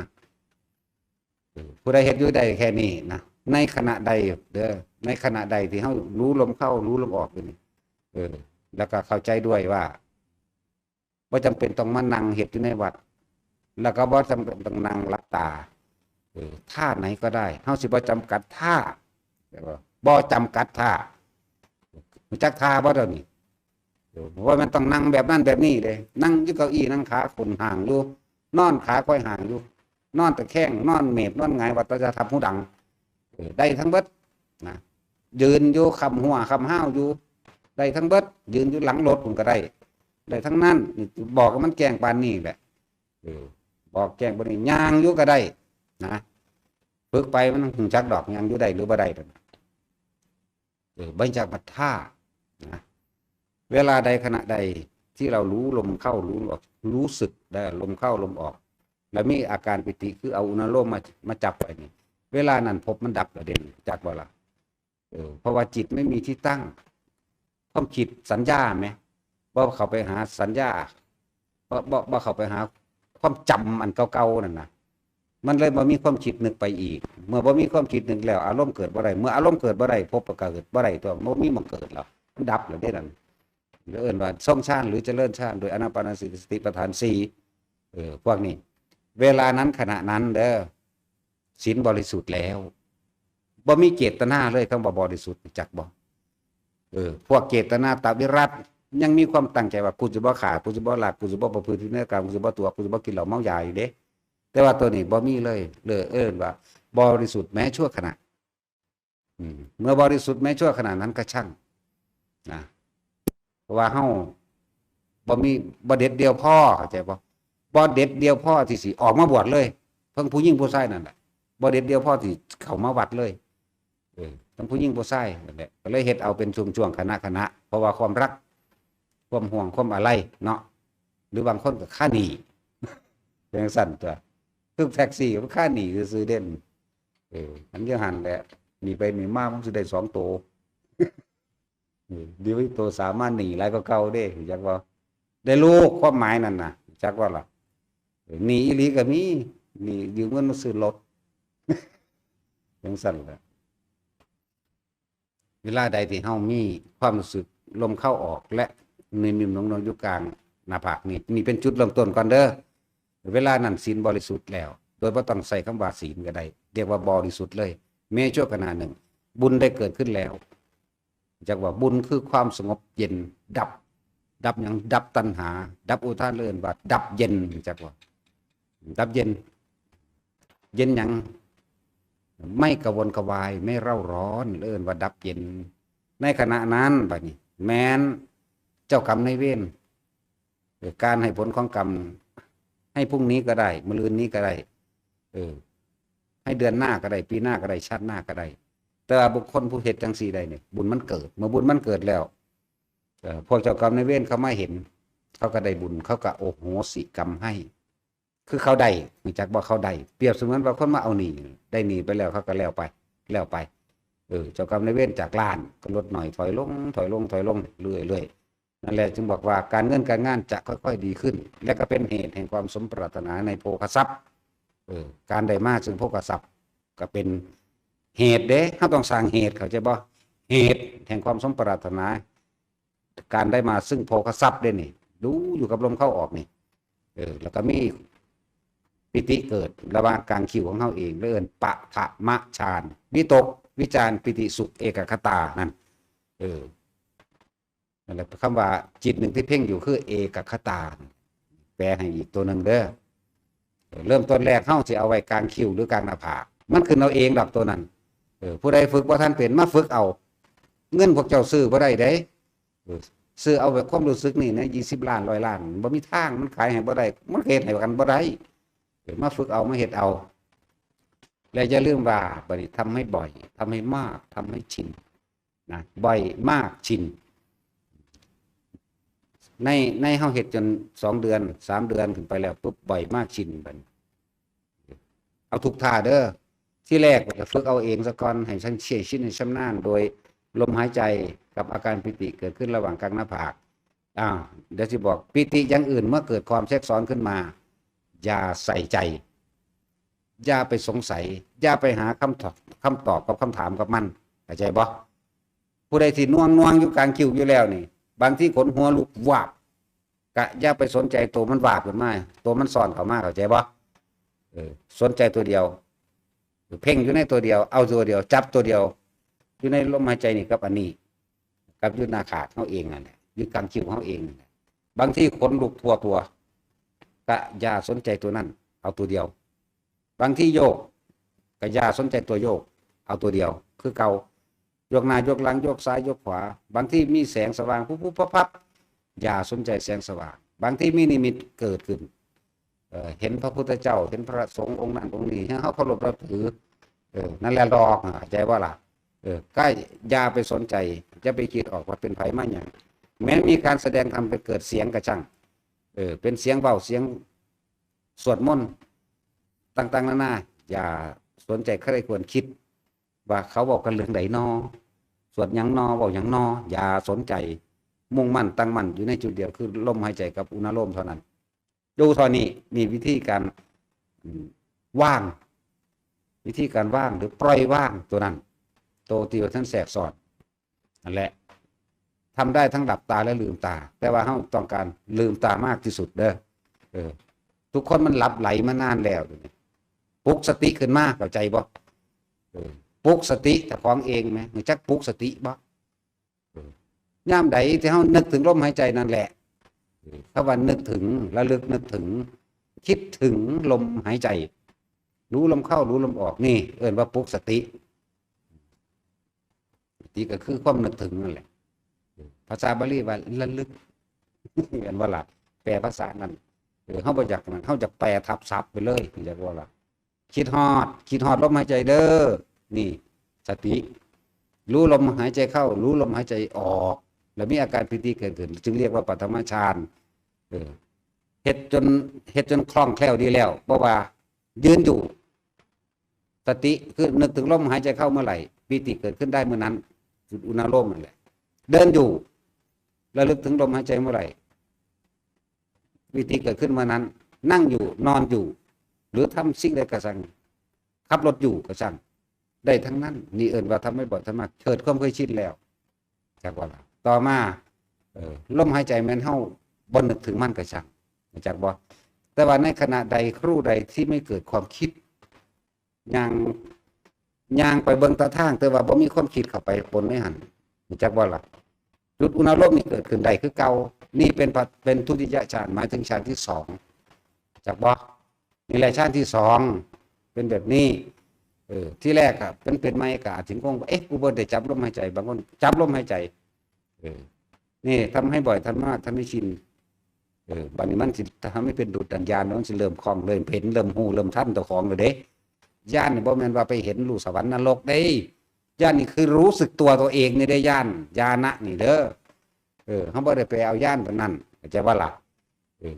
ເອີ, ຜູ້ໃດເຮັດຢູ່ໄດ້ແຄ່ນີ້ນະ, ໃນຂະນະໃດເດີ, ໃນຂະນະໃດທີ່ເຮົາຮູ້ລົມເຂົ້າ, ຮູ້ລົມອອກຢູ່ນີ້, ເອີ, ແລ້ວກໍເຂົ້າໃຈດ້ວຍວ່າບໍ່ຈຳເປັນຕ້ອງມານັ່ງເຮັດຢູ່ໃນວັດ, ແລ້ວກໍບໍ່ຈຳເປັນຕ້ອງນັ່ງຫຼັບຕາ, ເອີ, ທ່າໃດກໍໄດ້, ເຮົາຊິບໍ່ຈຳກັດທ່າ, ບໍ່ຈຳກັດທ່າ. ຮູ້ຈັກທ່າບໍ່ດຽວນີ້? ເອີ, ບໍ່ແມ່ນຕ້ອງນັ່ງແບບນັ້ນແບບນີ້ເດ້, ນັ່ງຢູ່ເກົ້າอี้, ນັ່ງຂາໂຄ້ງຫ້າງຢູ່, ນອນຂາໄຂວ່ຫ້າງຢູ່, ນອນຕະແຄງ, ນອນເມດ, ນອນຫງາຍ, ວັດຕະຍາທຳຫູດັງ, ເອີ, ໄດ້ທັງເບິດນະ. ຢືນຢູ່, ຄ້ຳຫົວຄ້ຳຮາວຢູ່, ໄດ້ທັງເບິດ ຢືນຢູ່ຫຼັງລົດພຸ້ນກໍໄດ້ ໄດ້ທັງນັ້ນ ນີ້ບອກໃຫ້ມັນແຈ້ງປານນີ້ແຫຼະ ເອີ ບອກແຈ້ງປານນີ້ ຍ່າງຢູ່ກໍໄດ້ນະ ຝຶກໄປມັນຮູ້ຈັກດອກ ຍ່າງຢູ່ໄດ້ຫຼືບໍ່ໄດ້ນັ້ນ ເອີ ໄບຈັກມັດທ່ານະ ເວລາໃດຂະນະໃດທີ່ເຮົາຮູ້ລົມເຂົ້າ ຮູ້ອອກ ຮູ້ສຶກໄດ້ລົມເຂົ້າລົມອອກ ແລ້ວມີອາການປີຕິ ຄືເອົາອຸນາໂລມມາ ມາຈັບໄວ້ນີ້ ເວລານັ້ນພົບມັນດັບແລ້ວເດ້ ຈັກບໍ່ລະ? ເອີ ເພາະວ່າຈິດໄມ່ມີທີ່ຕັ້ງ ຄວາມຄິດສັນຍາແມ ບໍ່ເຂົ້າໄປຫາສັນຍາ ບໍ່ ບໍ່ ບໍ່ເຂົ້າໄປຫາຄວາມຈຳອັນເກົ່າໆນັ້ນນະ ມັນເລີຍບໍ່ມີຄວາມຄິດນຶກໄປອີກ ເມື່ອບໍ່ມີຄວາມຄິດນຶກແລ້ວ ອາລົມເກີດບໍ່ໄດ້ ເມື່ອອາລົມເກີດບໍ່ໄດ້ ພົບກໍເກີດບໍ່ໄດ້ຕົວະ ບໍ່ມີໝ່ອງເກີດແລ້ວ ມັນດັບແລ້ວເດ້ນັ້ນ ເອີ້ນວ່າຊົງຊານ ຫຼື ຈະເລີນຊານໂດຍອານາປານສະຕິ ສະຕິປະທານສີ່ ເອີ ພວກນີ້ ເວລານັ້ນຂະນະນັ້ນເດີ ສິນບໍລິສຸດແລ້ວ ບໍ່ມີເຈດຕະນາເລີຍ ຄຳວ່າບໍລິສຸດ ຈັກບໍ່? ເອີ ພວກເຈດຕະນາຕະວິລັດ ຍັງມີຄວາມຕັ້ງໃຈວ່າ ກູຊິບໍ່ຂ້າ ກູຊິບໍ່ລັກ ກູຊິບໍ່ປະພຶດຜິດໃນກາມ ກູຊິບໍ່ຕົວະ ກູຊິບໍ່ກິນເຫຼົ້າເມົາຢາຢູ່ເດ້ ແຕ່ວ່າໂຕນີ້ບໍ່ມີເລີຍ ເລີຍເອີ້ນວ່າບໍລິສຸດແມ້ຊົ່ວຂະນະ ອືມ ເມື່ອບໍລິສຸດແມ້ຊົ່ວຂະນະນັ້ນກະຊ່າງນະ ເພາະວ່າເຮົາບໍ່ມີ ບໍ່ເດັດດ່ຽວພໍ ເຂົ້າໃຈບໍ່? ບໍ່ເດັດດ່ຽວພໍທີ່ຊິອອກມາບວດເລີຍ ເຖິງຜູ້ຍິງຜູ້ຊາຍນັ້ນແຫຼະ ບໍ່ເດັດດ່ຽວພໍທີ່ເຂົ້າມາວັດເລີຍ ເອີ ທັງຜູ້ຍິງຜູ້ຊາຍນັ້ນແຫຼະ ກໍເລີຍເຮັດເອົາເປັນຊ່ວງໆ ຂະນະໆ ເພາະວ່າຄວາມຮັກ ຄວາມຫ່ວງ ຄວາມອາໄລເນາະ ຫຼືບາງຄົນກໍຄາໜີ້ ເປັນຈັ່ງຊັ້ນຕົວະ ຄືແທັກຊີກໍຄາໜີ້ຊື່ໆເດ້ ເອີ ມັນຢູ່ຫັ້ນແຫຼະ ໜີໄປໜີມາມັນຊິໄດ້ສອງໂຕ ເອີ ດີກວ່າໂຕສາມມາໜີຫຼາຍກວ່າເກົ່າເດ້ ຮູ້ຈັກບໍ່? ໄດ້ລູກ ຄວາມໝາຍນັ້ນນະ ຮູ້ຈັກບໍ່ລະ? ເອີ ໜີອີ່ຫຼີກໍມີ ໜີຢືມເງິນມາຊື້ລົດ ຈັ່ງຊັ້ນແຫຼະ ເວລາໃດທີ່ເຮົາມີຄວາມຮູ້ສຶກລົມເຂົ້າອອກ ແລະ ໜຸ່ມໆໜວງໆຢູ່ກາງໜ້າຜາກນີ້ ນີ້ເປັນຈຸດເລີ່ມຕົ້ນກ່ອນເດີ ເວລານັ້ນສິນບໍລິສຸດແລ້ວ ໂດຍບໍ່ຕ້ອງໃຊ້ຄຳວ່າສິນກໍໄດ້ ຮຽກວ່າບໍລິສຸດເລີຍ ແມ້ຊົ່ວຂະນະໜຶ່ງ ບຸນໄດ້ເກີດຂຶ້ນແລ້ວ ຈັກວ່າບຸນຄືຄວາມສະຫງົບເຢັນ ດັບ ດັບຫຍັງ? ດັບຕັນຫາ ດັບອຸປາທານ ເອີ້ນວ່າດັບເຢັນ ຈັກວ່າດັບເຢັນ ເຢັນຫຍັງ? ໄມ່ກະວົນກະວາຍ ໄມ່ເຣົາຮ້ອນ ເອີ້ນວ່າດັບເຢັນ ໃນຂະນະນັ້ນ ບາດນີ້ແມ່ນເຈົ້າກຳນາຍເວນ ເອີ ການໃຫ້ຜົນຂອງກຳ ໃຫ້ພຸ່ງນີ້ກໍໄດ້ ມື້ອື່ນນີ້ກໍໄດ້ ເອີ ໃຫ້ເດືອນໜ້າກໍໄດ້ ປີໜ້າກໍໄດ້ ຊາດໜ້າກໍໄດ້ ແຕ່ວ່າບຸກຄົນຜູ້ເຮັດຈັ່ງຊີ້ໄດ້ນີ້ ບຸນມັນເກີດ ເມື່ອບຸນມັນເກີດແລ້ວ ເອີ ພວກເຈົ້າກຳນາຍເວນເຂົາມາເຫັນ ເຂົາກໍໄດ້ບຸນ ເຂົາກໍໂອໂຫສິກຳໃຫ້ ຄືເຂົາໄດ້ ຮູ້ຈັກບໍ່? ເຂົາໄດ້ ປຽບສະເໝືອນວ່າຄົນມາເອົາໜີ້ ໄດ້ໜີ້ໄປແລ້ວ ເຂົາກໍແລ້ວໄປ ແລ້ວໄປ ເອີ ເຈົ້າກຳນາຍເວນຈາກລ້ານກໍລົດໜ້ອຍ ຖອຍລົງ ຖອຍລົງ ຖອຍລົງເລື້ອຍໆ ນັ້ນແຫຼະຈຶ່ງບອກວ່າ ການເງິນການງານຈະຄ່ອຍໆດີຂຶ້ນ ແລະ ກໍເປັນເຫດແຫ່ງຄວາມສົມປາດຖະໜາໃນໂພຄະຊັບ ເອີ ການໄດ້ມາເຊິ່ງໂພຄະຊັບ ກໍເປັນເຫດເດ້ ເຮົາຕ້ອງສ້າງເຫດ ເຂົ້າໃຈບໍ່? ເຫດແຫ່ງຄວາມສົມປາດຖະໜາ ການໄດ້ມາເຊິ່ງໂພຄະຊັບເດ້ນີ້ ດູຢູ່ກັບລົມເຂົ້າອອກນີ້ ເອີ ແລ້ວກໍມີປີຕິເກີດລະຫວ່າງກາງຄິ້ວຂອງເຮົາເອງ ເອີ້ນປະຖະມະຊານ ວິຕົກ ວິຈານ ປີຕິ ສຸກ ເອກະຄະຕາ ນັ້ນ ເອີ ນັ້ນແຫຼະ ຄຳວ່າຈິດໜຶ່ງທີ່ເພັ່ງຢູ່ຄືເອກະຄະຕາ ແປໃຫ້ອີກໂຕໜຶ່ງເດີ ເລີ່ມຕົ້ນແລກເຮົາຊິເອົາໄວ້ກາງຄິ້ວ ຫຼື ກາງໜ້າຜາກ ມັນຂຶ້ນເອົາເອງດອກໂຕນັ້ນ ເອີ ຜູ້ໃດຝຶກບໍ່ທັນເປັນ ມາຝຶກເອົາ ເງິນພວກເຈົ້າຊື້ບໍ່ໄດ້ເດ້ ເອີ ຊື້ເອົາແບບຄວາມຮູ້ສຶກນີ້ນະ ຊາວລ້ານ ຮ້ອຍລ້ານ ບໍ່ມີທາງ ມັນຂາຍໃຫ້ບໍ່ໄດ້ ມັນເຮັດໃຫ້ກັນບໍ່ໄດ້ ເອີ ມາຝຶກເອົາ ມາເຮັດເອົາ ແລະ ຢ່າລືມວ່າ ບັດນີ້ທຳໃຫ້ບ່ອຍ ທຳໃຫ້ມາກ ທຳໃຫ້ຊິນ ນະ ບ່ອຍ ມາກ ຊິນ ໃນ ໃນເຮົາເຮັດຈົນສອງເດືອນ ສາມເດືອນຂຶ້ນໄປແລ້ວປຸບ ບ່ອຍ ມາກ ຊິນ ບັດນີ້ ເອົາທຸກທ່າເດີ ທີແລກກໍຝຶກເອົາເອງສາກ່ອນ ໃຫ້ຊ່ຳ ໃຫ້ຊິນ ໃຫ້ຊຳນານ ໂດຍລົມຫາຍໃຈກັບອາການປີຕິເກີດຂຶ້ນລະຫວ່າງກາງໜ້າຜາກ ອ້າວ ດຽວຊິບອກ ປີຕິຢ່າງອື່ນເມື່ອເກີດຄວາມແຊກຊ້ອນຂຶ້ນມາ ຢ່າໃສ່ໃຈ ຢ່າໄປສົງໄສ ຢ່າໄປຫາຄຳຕອບ ຄຳຕອບກັບຄຳຖາມກັບມັນ ເຂົ້າໃຈບໍ່? ຜູ້ໃດທີ່ໜ່ວງໆຢູ່ກາງຄິ້ວຢູ່ແລ້ວນີ້ ບາງທີຂົນຫົວລຸກວາບ ກະຢ່າໄປສົນໃຈໂຕມັນວາບຂຶ້ນມາ ໂຕມັນຊ້ອນເຂົ້າມາ ເຂົ້າໃຈບໍ່? ເອີ ສົນໃຈໂຕດຽວ ເພັ່ງຢູ່ໃນໂຕດຽວ ເອົາໂຕດຽວ ຈັບໂຕດຽວ ຢູ່ໃນລົມຫາຍໃຈນີ້ກັບອັນນີ້ ກັບຢູ່ໜ້າຜາກເຮົາເອງນັ້ນແຫຼະ ຢູ່ກາງຄິ້ວເຮົາເອງນັ້ນແຫຼະ ບາງທີຂົນລຸກທົ່ວຕົວ ກະຢ່າສົນໃຈໂຕນັ້ນ ເອົາໂຕດຽວ ບາງທີໂຍກ ກະຢ່າສົນໃຈຕົວໂຍກ ເອົາໂຕດຽວຄືເກົ່າ ຍົກໜ້າຍົກຫຼັງ ຍົກຊ້າຍຍົກຂວາ, ບາງທີມີແສງສະຫວ່າງປຸບໆພັບໆ ຢ່າສົນໃຈແສງສະຫວ່າງ, ບາງທີມີນິມິດເກີດຂຶ້ນ ເອີ ເຫັນພະພຸດທະເຈົ້າ ເຫັນພະສົງອົງນັ້ນອົງນີ້ ໃຫ້ເຮົາເຄົາລົບນັບຖື ເອີ ນັ້ນແຫຼະຫຼອກ ເຂົ້າໃຈບໍ່ລະ? ເອີ ກໍຢ່າໄປສົນໃຈ ຢ່າໄປຄິດອອກວ່າເປັນໃຜມາຫຍັງ, ແມ່ນມີການສະແດງທຳ ໄປເກີດສຽງກະຊ່າງ ເອີ ເປັນສຽງເວົ້າ ສຽງສວດມົນຕ່າງໆນານາ, ຢ່າສົນໃຈໃຄຄວນຄິດວ່າເຂົາເວົ້າກັນເລື່ອງໃດນໍ, ສວດຫຍັງນໍ, ເວົ້າຫຍັງນໍ, ຢ່າສົນໃຈ, ມຸ່ງໝັ້ນຕັ້ງໝັ້ນຢູ່ໃນຈຸດດຽວ ຄືລົມຫາຍໃຈກັບອຸນາໂລມເທົ່ານັ້ນ. ຢູ່ເທົ່ານີ້ ນີ້ວິທີການ ອືມ ວາງ, ວິທີການວາງ ຫຼື ປ່ອຍວາງໂຕນັ້ນ, ໂຕທີ່ວ່າທ່ານແຊກຊ້ອນ ນັ້ນແຫຼະ ທຳໄດ້ທັງຫຼັບຕາ ແລະ ລືມຕາ, ແຕ່ວ່າເຮົາຕ້ອງການລືມຕາມາກທີ່ສຸດເດີ. ເອີ ທຸກຄົນມັນຫຼັບໄຫຼມານານແລ້ວ, ປຸກສະຕິຂຶ້ນມາ, ເຂົ້າໃຈບໍ່? ເອີ ປຸກສະຕິເຈົ້າຂອງເອງແໝ, ຮູ້ຈັກປຸກສະຕິບໍ່? ເອີ ຍາມໃດທີ່ເຮົານຶກເຖິງລົມຫາຍໃຈນັ້ນແຫຼະ, ເອີ ຄຳວ່ານຶກເຖິງ, ລະລຶກນຶກເຖິງ, ຄິດເຖິງລົມຫາຍໃຈ, ຮູ້ລົມເຂົ້າ, ຮູ້ລົມອອກ, ນີ້ເອີ້ນວ່າປຸກສະຕິ. ສະຕິກໍຄືຄວາມນຶກເຖິງນັ້ນແຫຼະ. ພາສາບາລີວ່າລະລຶກ ເຫັນບໍ່ລະ? ແປພາສານັ້ນ ເອີ ເຮົາບໍ່ຢາກນັ້ນ ເຮົາຢາກແປທັບສັບໄປເລີຍ ຢາກວ່າລະ ຄິດຮອດ ຄິດຮອດລົມຫາຍໃຈເດີ. ນີ້ສະຕິ ຮູ້ລົມຫາຍໃຈເຂົ້າ ຮູ້ລົມຫາຍໃຈອອກ ແລ້ວມີອາການປີຕິເກີດຂຶ້ນ ຈຶ່ງຮຽກວ່າປະຖະມະຊານ. ເອີ ເຮັດຈົນ ເຮັດຈົນຄ່ອງແຄ້ວດີແລ້ວ ເພາະວ່າຢືນຢູ່ ສະຕິຄືນຶກເຖິງລົມຫາຍໃຈເຂົ້າເມື່ອໃດ ປີຕິເກີດຂຶ້ນໄດ້ເມື່ອນັ້ນ ຈຸດອຸນາໂລມນັ້ນແຫຼະ. ເດີນຢູ່ ລະລຶກເຖິງລົມຫາຍໃຈເມື່ອໃດ ປີຕິເກີດຂຶ້ນເມື່ອນັ້ນ. ນັ່ງຢູ່ ນອນຢູ່ ຫຼື ທຳສິ່ງໃດກໍຊ່າງ ຂັບລົດຢູ່ກໍຊ່າງ ໄດ້ທັງນັ້ນ. ນີ້ເອີ້ນວ່າທຳໃຫ້ບໍ່ ທຳມາເກີດຄວາມເຄີຍຊິນແລ້ວ. ຈັກວ່າລະ ຕໍ່ມາ ເອີ ລົມຫາຍໃຈແມ່ນເຮົາບໍ່ນຶກເຖິງມັນກໍຊ່າງ ຈັກບໍ່? ແຕ່ວ່າໃນຂະນະໃດ ຄຣູໃດທີ່ມີເກີດຄວາມຄິດ ຍ່າງ ຍ່າງໄປເບິ່ງຕາທາງ ແຕ່ວ່າບໍ່ມີຄວາມຄິດເຂົ້າໄປປົນໃນຫັ້ນ ຮູ້ຈັກບໍ່ລະ? ຈຸດອຸນາໂລມນີ້ເກີດຂຶ້ນໄດ້ຄືເກົ່າ. ນີ້ເປັນ ເປັນທຸຕິຍະຊານ ໝາຍເຖິງຊານທີສອງ ຈັກບໍ່? ນີ້ແຫຼະຊານທີສອງ ເປັນແບບນີ້. ເອີ ທີແລກອະ ເປັນ ເປັນໃໝ່ກໍອາດຊິງົງວ່າ ເອະ ກູບໍ່ໄດ້ຈັບລົມຫາຍໃຈ. ບາງຄົນຈັບລົມຫາຍໃຈ ເອີ ນີ້ທຳໃຫ້ບ່ອຍ ທຳມາ ທຳໃຫ້ຊິນ. ເອີ ບາດນີ້ມັນຊິທຳໃຫ້ເປັນດຸດດັນຍານ ມັນຊິເລີ່ມຄ່ອງ ເລີ່ມເຫັນ ເລີ່ມຮູ້ ເລີ່ມທັນເຈົ້າຂອງແລ້ວເດ້. ຍານນີ້ບໍ່ແມ່ນວ່າໄປເຫັນ ຮູ້ສະຫວັນນະລົກເດ້. ຍານນີ້ຄືຮູ້ສຶກຕົວຕົວເອງນີ້ເດ້ ຍານ ຍານະນີ້ເດີ. ເອີ ເຮົາບໍ່ໄດ້ໄປເອົາຍານຕົວນັ້ນ ເຂົ້າໃຈບໍ່ລະ? ເອີ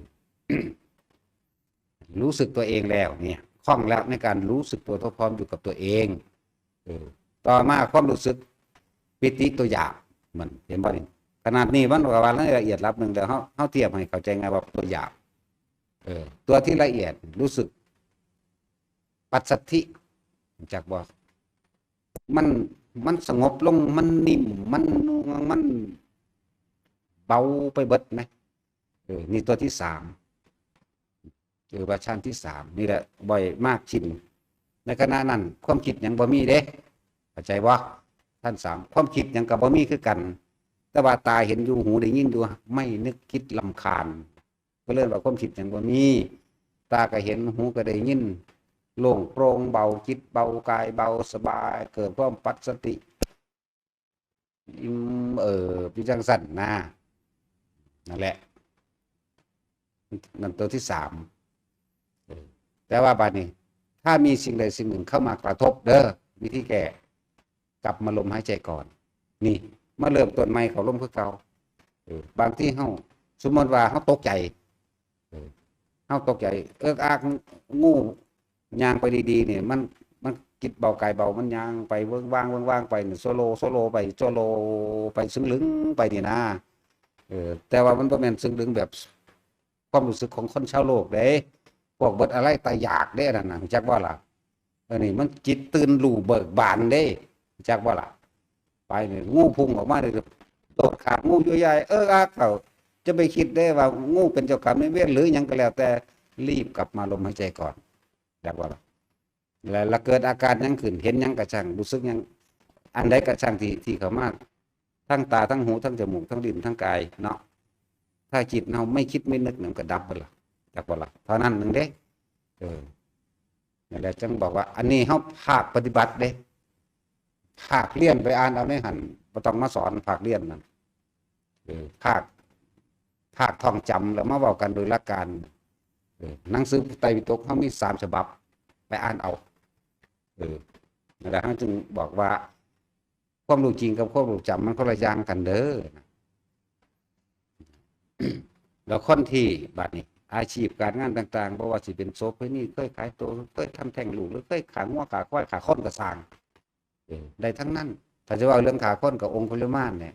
ຮູ້ສຶກຕົວເອງແລ້ວ ນີ້ຄ່ອງແລ້ວໃນການຮູ້ສຶກຕົວທົ່ວພ້ອມຢູ່ກັບຕົວເອງ. ເອີ ຕໍ່ມາຄວາມຮູ້ສຶກປີຕິຕົວຢາບ ມັນເຫັນບໍ່ນີ້? ຂະໜາດນີ້ມັນກໍວ່າລະອຽດລະດັບໜຶ່ງແລ້ວ ເຮົາ ເຮົາທຽບໃຫ້ເຂົ້າໃຈງ່າຍວ່າຕົວຢາບ. ເອີ ຕົວທີ່ລະອຽດ ຮູ້ສຶກປັດສັດທິ ຮູ້ຈັກບໍ່? ມັນ ມັນສະຫງົບລົງ ມັນນິ່ມ ມັນ ມັນເບົາໄປເບິດນະ. ເອີ ນີ້ຕົວທີສາມ ເອີ ວ່າຊານທີສາມ ນີ້ແຫຼະ ບ່ອຍມາກຊິນ. ໃນຂະນະນັ້ນຄວາມຄິດຫຍັງບໍ່ມີເດ້ ເຂົ້າໃຈບໍ່? ຊານສາມ ຄວາມຄິດຫຍັງກໍບໍ່ມີຄືກັນ ແຕ່ວ່າຕາເຫັນຢູ່ ຫູໄດ້ຍິນຢູ່ ໄມ່ນຶກຄິດລຳຄານ. ກໍເອີ້ນວ່າຄວາມຄິດຫຍັງບໍ່ມີ ຕາກໍເຫັນ ຫູກໍໄດ້ຍິນ ໂລ່ງໂປ່ງເບົາ ຈິດເບົາ ກາຍເບົາ ສະບາຍ ເກີດຄວາມປັດສະຕິ ອີ່ມເອີບຢູ່ຈັ່ງຊັ້ນນະ. ນັ້ນແຫຼະ ນັ້ນຕົວທີສາມ. ເອີ ແຕ່ວ່າບາດນີ້ ຖ້າມີສິ່ງໃດສິ່ງໜຶ່ງເຂົ້າມາກະທົບເດີ ວິທີແກ້ ກັບມາລົມຫາຍໃຈກ່ອນ. ນີ້ ມາເລີ່ມຕົ້ນໃໝ່ເຂົ້າລົມຄືເກົ່າ. ເອີ ບາງທີເຮົາ ສົມມຸດວ່າເຮົາຕົກໃຈ ເອີ ເຮົາຕົກໃຈ ເອິກອາກ ງ- ງ- ງ- ງ- ງ- ງ- ຍ່າງໄປດີໆນີ້ ມັນ ມັນຈິດເບົາກາຍເບົາ ມັນຍ່າງໄປເວີ້ງວ້າງ ເວີ້ງວ້າງໄປນີ້ ໂຊໂລ ໂຊໂລໄປ ໂຊໂລໄປ ຊຶ້ງລຶ້ງໄປນີ້ນະ. ເອີ ແຕ່ວ່າມັນບໍ່ແມ່ນຊຶ້ງລຶ້ງແບບຄວາມຮູ້ສຶກຂອງຄົນຊາວໂລກເດ້ ພວກເບິດອາໄລຕາຢາກເດ້ ອັນນັ້ນນະ ຮູ້ຈັກບໍ່ລະ? ອັນນີ້ມັນຈິດຕື່ນຮູ້ເບີກບານເດ້ ຮູ້ຈັກບໍ່ລະ? ໄປນີ້ ງູພຸ່ງອອກມານີ້ ໂດດຂ້າມງູຢູ່ໃຫຍ່ ເອິກອາກ ເຈົ້າຈະໄປຄິດເດ້ວ່າງູເປັນເຈົ້າກຳນາຍເວນ ຫຼື ຫຍັງກໍແລ້ວແຕ່ ຣີບກັບມາລົມຫາຍໃຈກ່ອນ ຈັກວ່າລະ? ແລະ ລະເກີດອາການຫຍັງຂຶ້ນ ເຫັນຫຍັງກະຊ່າງ ຮູ້ສຶກຫຍັງ ອັນໃດກະຊ່າງທີ່ ທີ່ເຂົ້າມາ ທັງຕາ ທັງຫູ ທັງຈະມູກ ທັງລີ້ນ ທັງກາຍເນາະ ຖ້າຈິດເຮົາໄມ່ຄິດໄມ່ນຶກ ມັນກະດັບເບິດລະ ຈັກບໍ່ລະ? ເທົ່ານັ້ນໜຶ່ງເດ້. ເອີ ນັ້ນແຫຼະ ຈຶ່ງບອກວ່າ ອັນນີ້ເຮົາພາກປະຕິບັດເດ້. ພາກລຽນໄປອ່ານເອົາໃນຫັ້ນ ບໍ່ຕ້ອງມາສອນພາກລຽນນັ້ນ. ເອີ ພາກ ພາກທ່ອງຈຳ ແລ້ວມາເວົ້າກັນໂດຍຫຼັກການ. ເອີ ໜັງສືໄຕຣປິໂຕກເຮົາມີສາມສະບັບ ໄປອ່ານເອົາ. ເອີ ນັ້ນແຫຼະ ເຮົາຈຶ່ງບອກວ່າ ຄວາມຮູ້ຈິງກັບຄວາມຮູ້ຈຳມັນຄົນລະຢ່າງກັນເດີ. ແລ້ວຄົນທີ່ ບາດນີ້ ອາຊີບການງານຕ່າງໆ ບໍ່ວ່າຊິເປັນໂສເພນີ ເຄີຍຂາຍໂຕ ເຄີຍທຳແທ້ງລູກ ຫຼືເຄີຍຂ້າງົວຂ້າຄວາຍ ຂ້າຄົນກໍຊ່າງ ເອີ ໄດ້ທັງນັ້ນ. ຖ້າຈະເວົ້າເລື່ອງຂ້າຄົນ ກໍອົງຄຸລິມານແຫຼະ.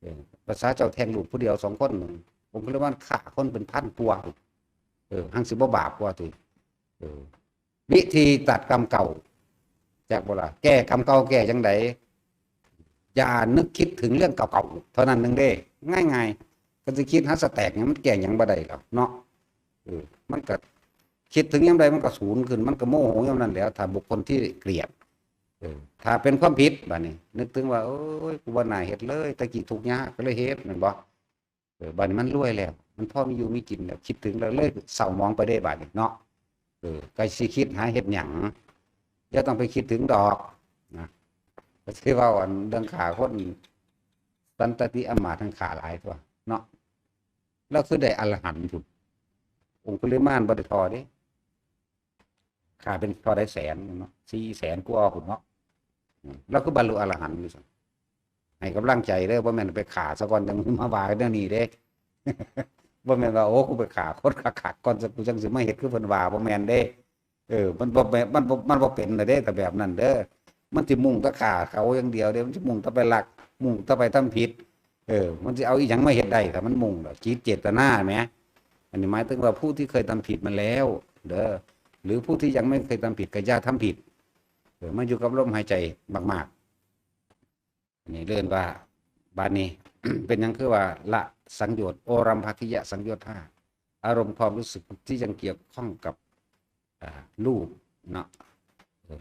ເອີ ພາສາເຈົ້າແທ້ງລູກຜູ້ດຽວສອງຄົນ ອົງຄຸລິມານຂ້າຄົນເປັນພັນກວ່າ. ເອີ ຮັ່ງຊິບໍ່ບາບກວ່າຕິ. ເອີ ວິທີຕັດກຳເກົ່າ ຈັກບໍ່ລະ? ແກ້ກຳເກົ່າແກ້ຈັ່ງໃດ? ຢ່ານຶກຄິດເຖິງເລື່ອງເກົ່າໆ ເທົ່ານັ້ນໜຶ່ງເດ້. ງ່າຍໆ ຄັນຊິຄິດຫາສະແຕກຫຍັງ ມັນແກ້ຫຍັງບໍ່ໄດ້ດອກເນາະ. ເອີ ມັນກໍຄິດເຖິງຍາມໃດ ມັນກໍສູນຂຶ້ນ ມັນກໍໂມໂຫຍາມນັ້ນແຫຼະ ຖ້າບຸກຄົນທີ່ກຽດ. ເອີ ຖ້າເປັນຄວາມຜິດ ບາດນີ້ ນຶກເຖິງວ່າ ໂອ້ຍ ກູບໍ່ໜ້າເຮັດເລີຍ ແຕ່ກີ້ທຸກຍາກກໍເລີຍເຮັດ ແມ່ນບໍ່? ເອີ ບາດນີ້ມັນລວຍແລ້ວ ມັນພໍມີຢູ່ມີກິນແລ້ວ ຄິດເຖິງແລ້ວເລີຍເສົ້າໝອງໄປເດ້ ບາດນີ້ເນາະ. ເອີ ກໍຊິຄິດຫາເຮັດຫຍັງ ຢ່າຕ້ອງໄປຄິດເຖິງດອກນະ. ກໍຊິເວົ້າອັນເລື່ອງຂ້າຄົນ ສັນຕະຕິອຳມາດຫັ້ນຂ້າຫຼາຍຕົວະເນາະ. ລາວຄືໄດ້ອະລະຫັນພຸ້ນ ອົງຄຸລິມານບໍ່ໄດ້ທໍ່ເດ້. ຂ້າເປັນທໍ່ໄດ້ແສນເນາະ ສີ່ແສນກວ່າພຸ້ນເນາະ. ອືມ ລາວຄືບັນລຸອະລະຫັນຢູ່ຊັ້ນ. ໃຫ້ກຳລັງໃຈເດີ ບໍ່ແມ່ນໄປຂ້າຊະກ່ອນຈັ່ງມາວ່າກັນແນວນີ້ເດ້. ບໍ່ແມ່ນວ່າ ໂອ້ ກູໄປຂ້າຄົນຄັກໆກ່ອນ ກູຈັ່ງຊິມາເຮັດຄືເພິ່ນວ່າ ບໍ່ແມ່ນເດ້. ເອີ ມັນບໍ່ແມ່ນ ມັນບໍ່ ມັນບໍ່ເປັນນະເດ້ ຖ້າແບບນັ້ນເດີ. ມັນຊິມຸ່ງແຕ່ຂ້າເຂົາຢ່າງດຽວເດ້ ມັນຊິມຸ່ງແຕ່ໄປລັກ ມຸ່ງແຕ່ໄປທຳຜິດ. ເອີ ມັນຊິເອົາອີ່ຫຍັງມາເຮັດໄດ້ ຖ້າມັນມຸ່ງແລ້ວ ຈິດເຈດຕະນາແໝ. ອັນນີ້ໝາຍເຖິງວ່າຜູ້ທີ່ເຄີຍທຳຜິດມາແລ້ວເດີ ຫຼືຜູ້ທີ່ຍັງບໍ່ເຄີຍທຳຜິດກໍຢ່າທຳຜິດ. ເອີ ມາຢູ່ກັບລົມຫາຍໃຈມາກໆ. ອັນນີ້ເອີ້ນວ່າ ບາດນີ້ ເປັນຫຍັງຄືວ່າລະສັງໂຍດ ໂອລັມພະກິຍະສັງໂຍດຫ້າ ອາລົມຄວາມຮູ້ສຶກທີ່ຍັງກ່ຽວຂ້ອງກັບ ອ່າ ຮູບເນາະ ເອີ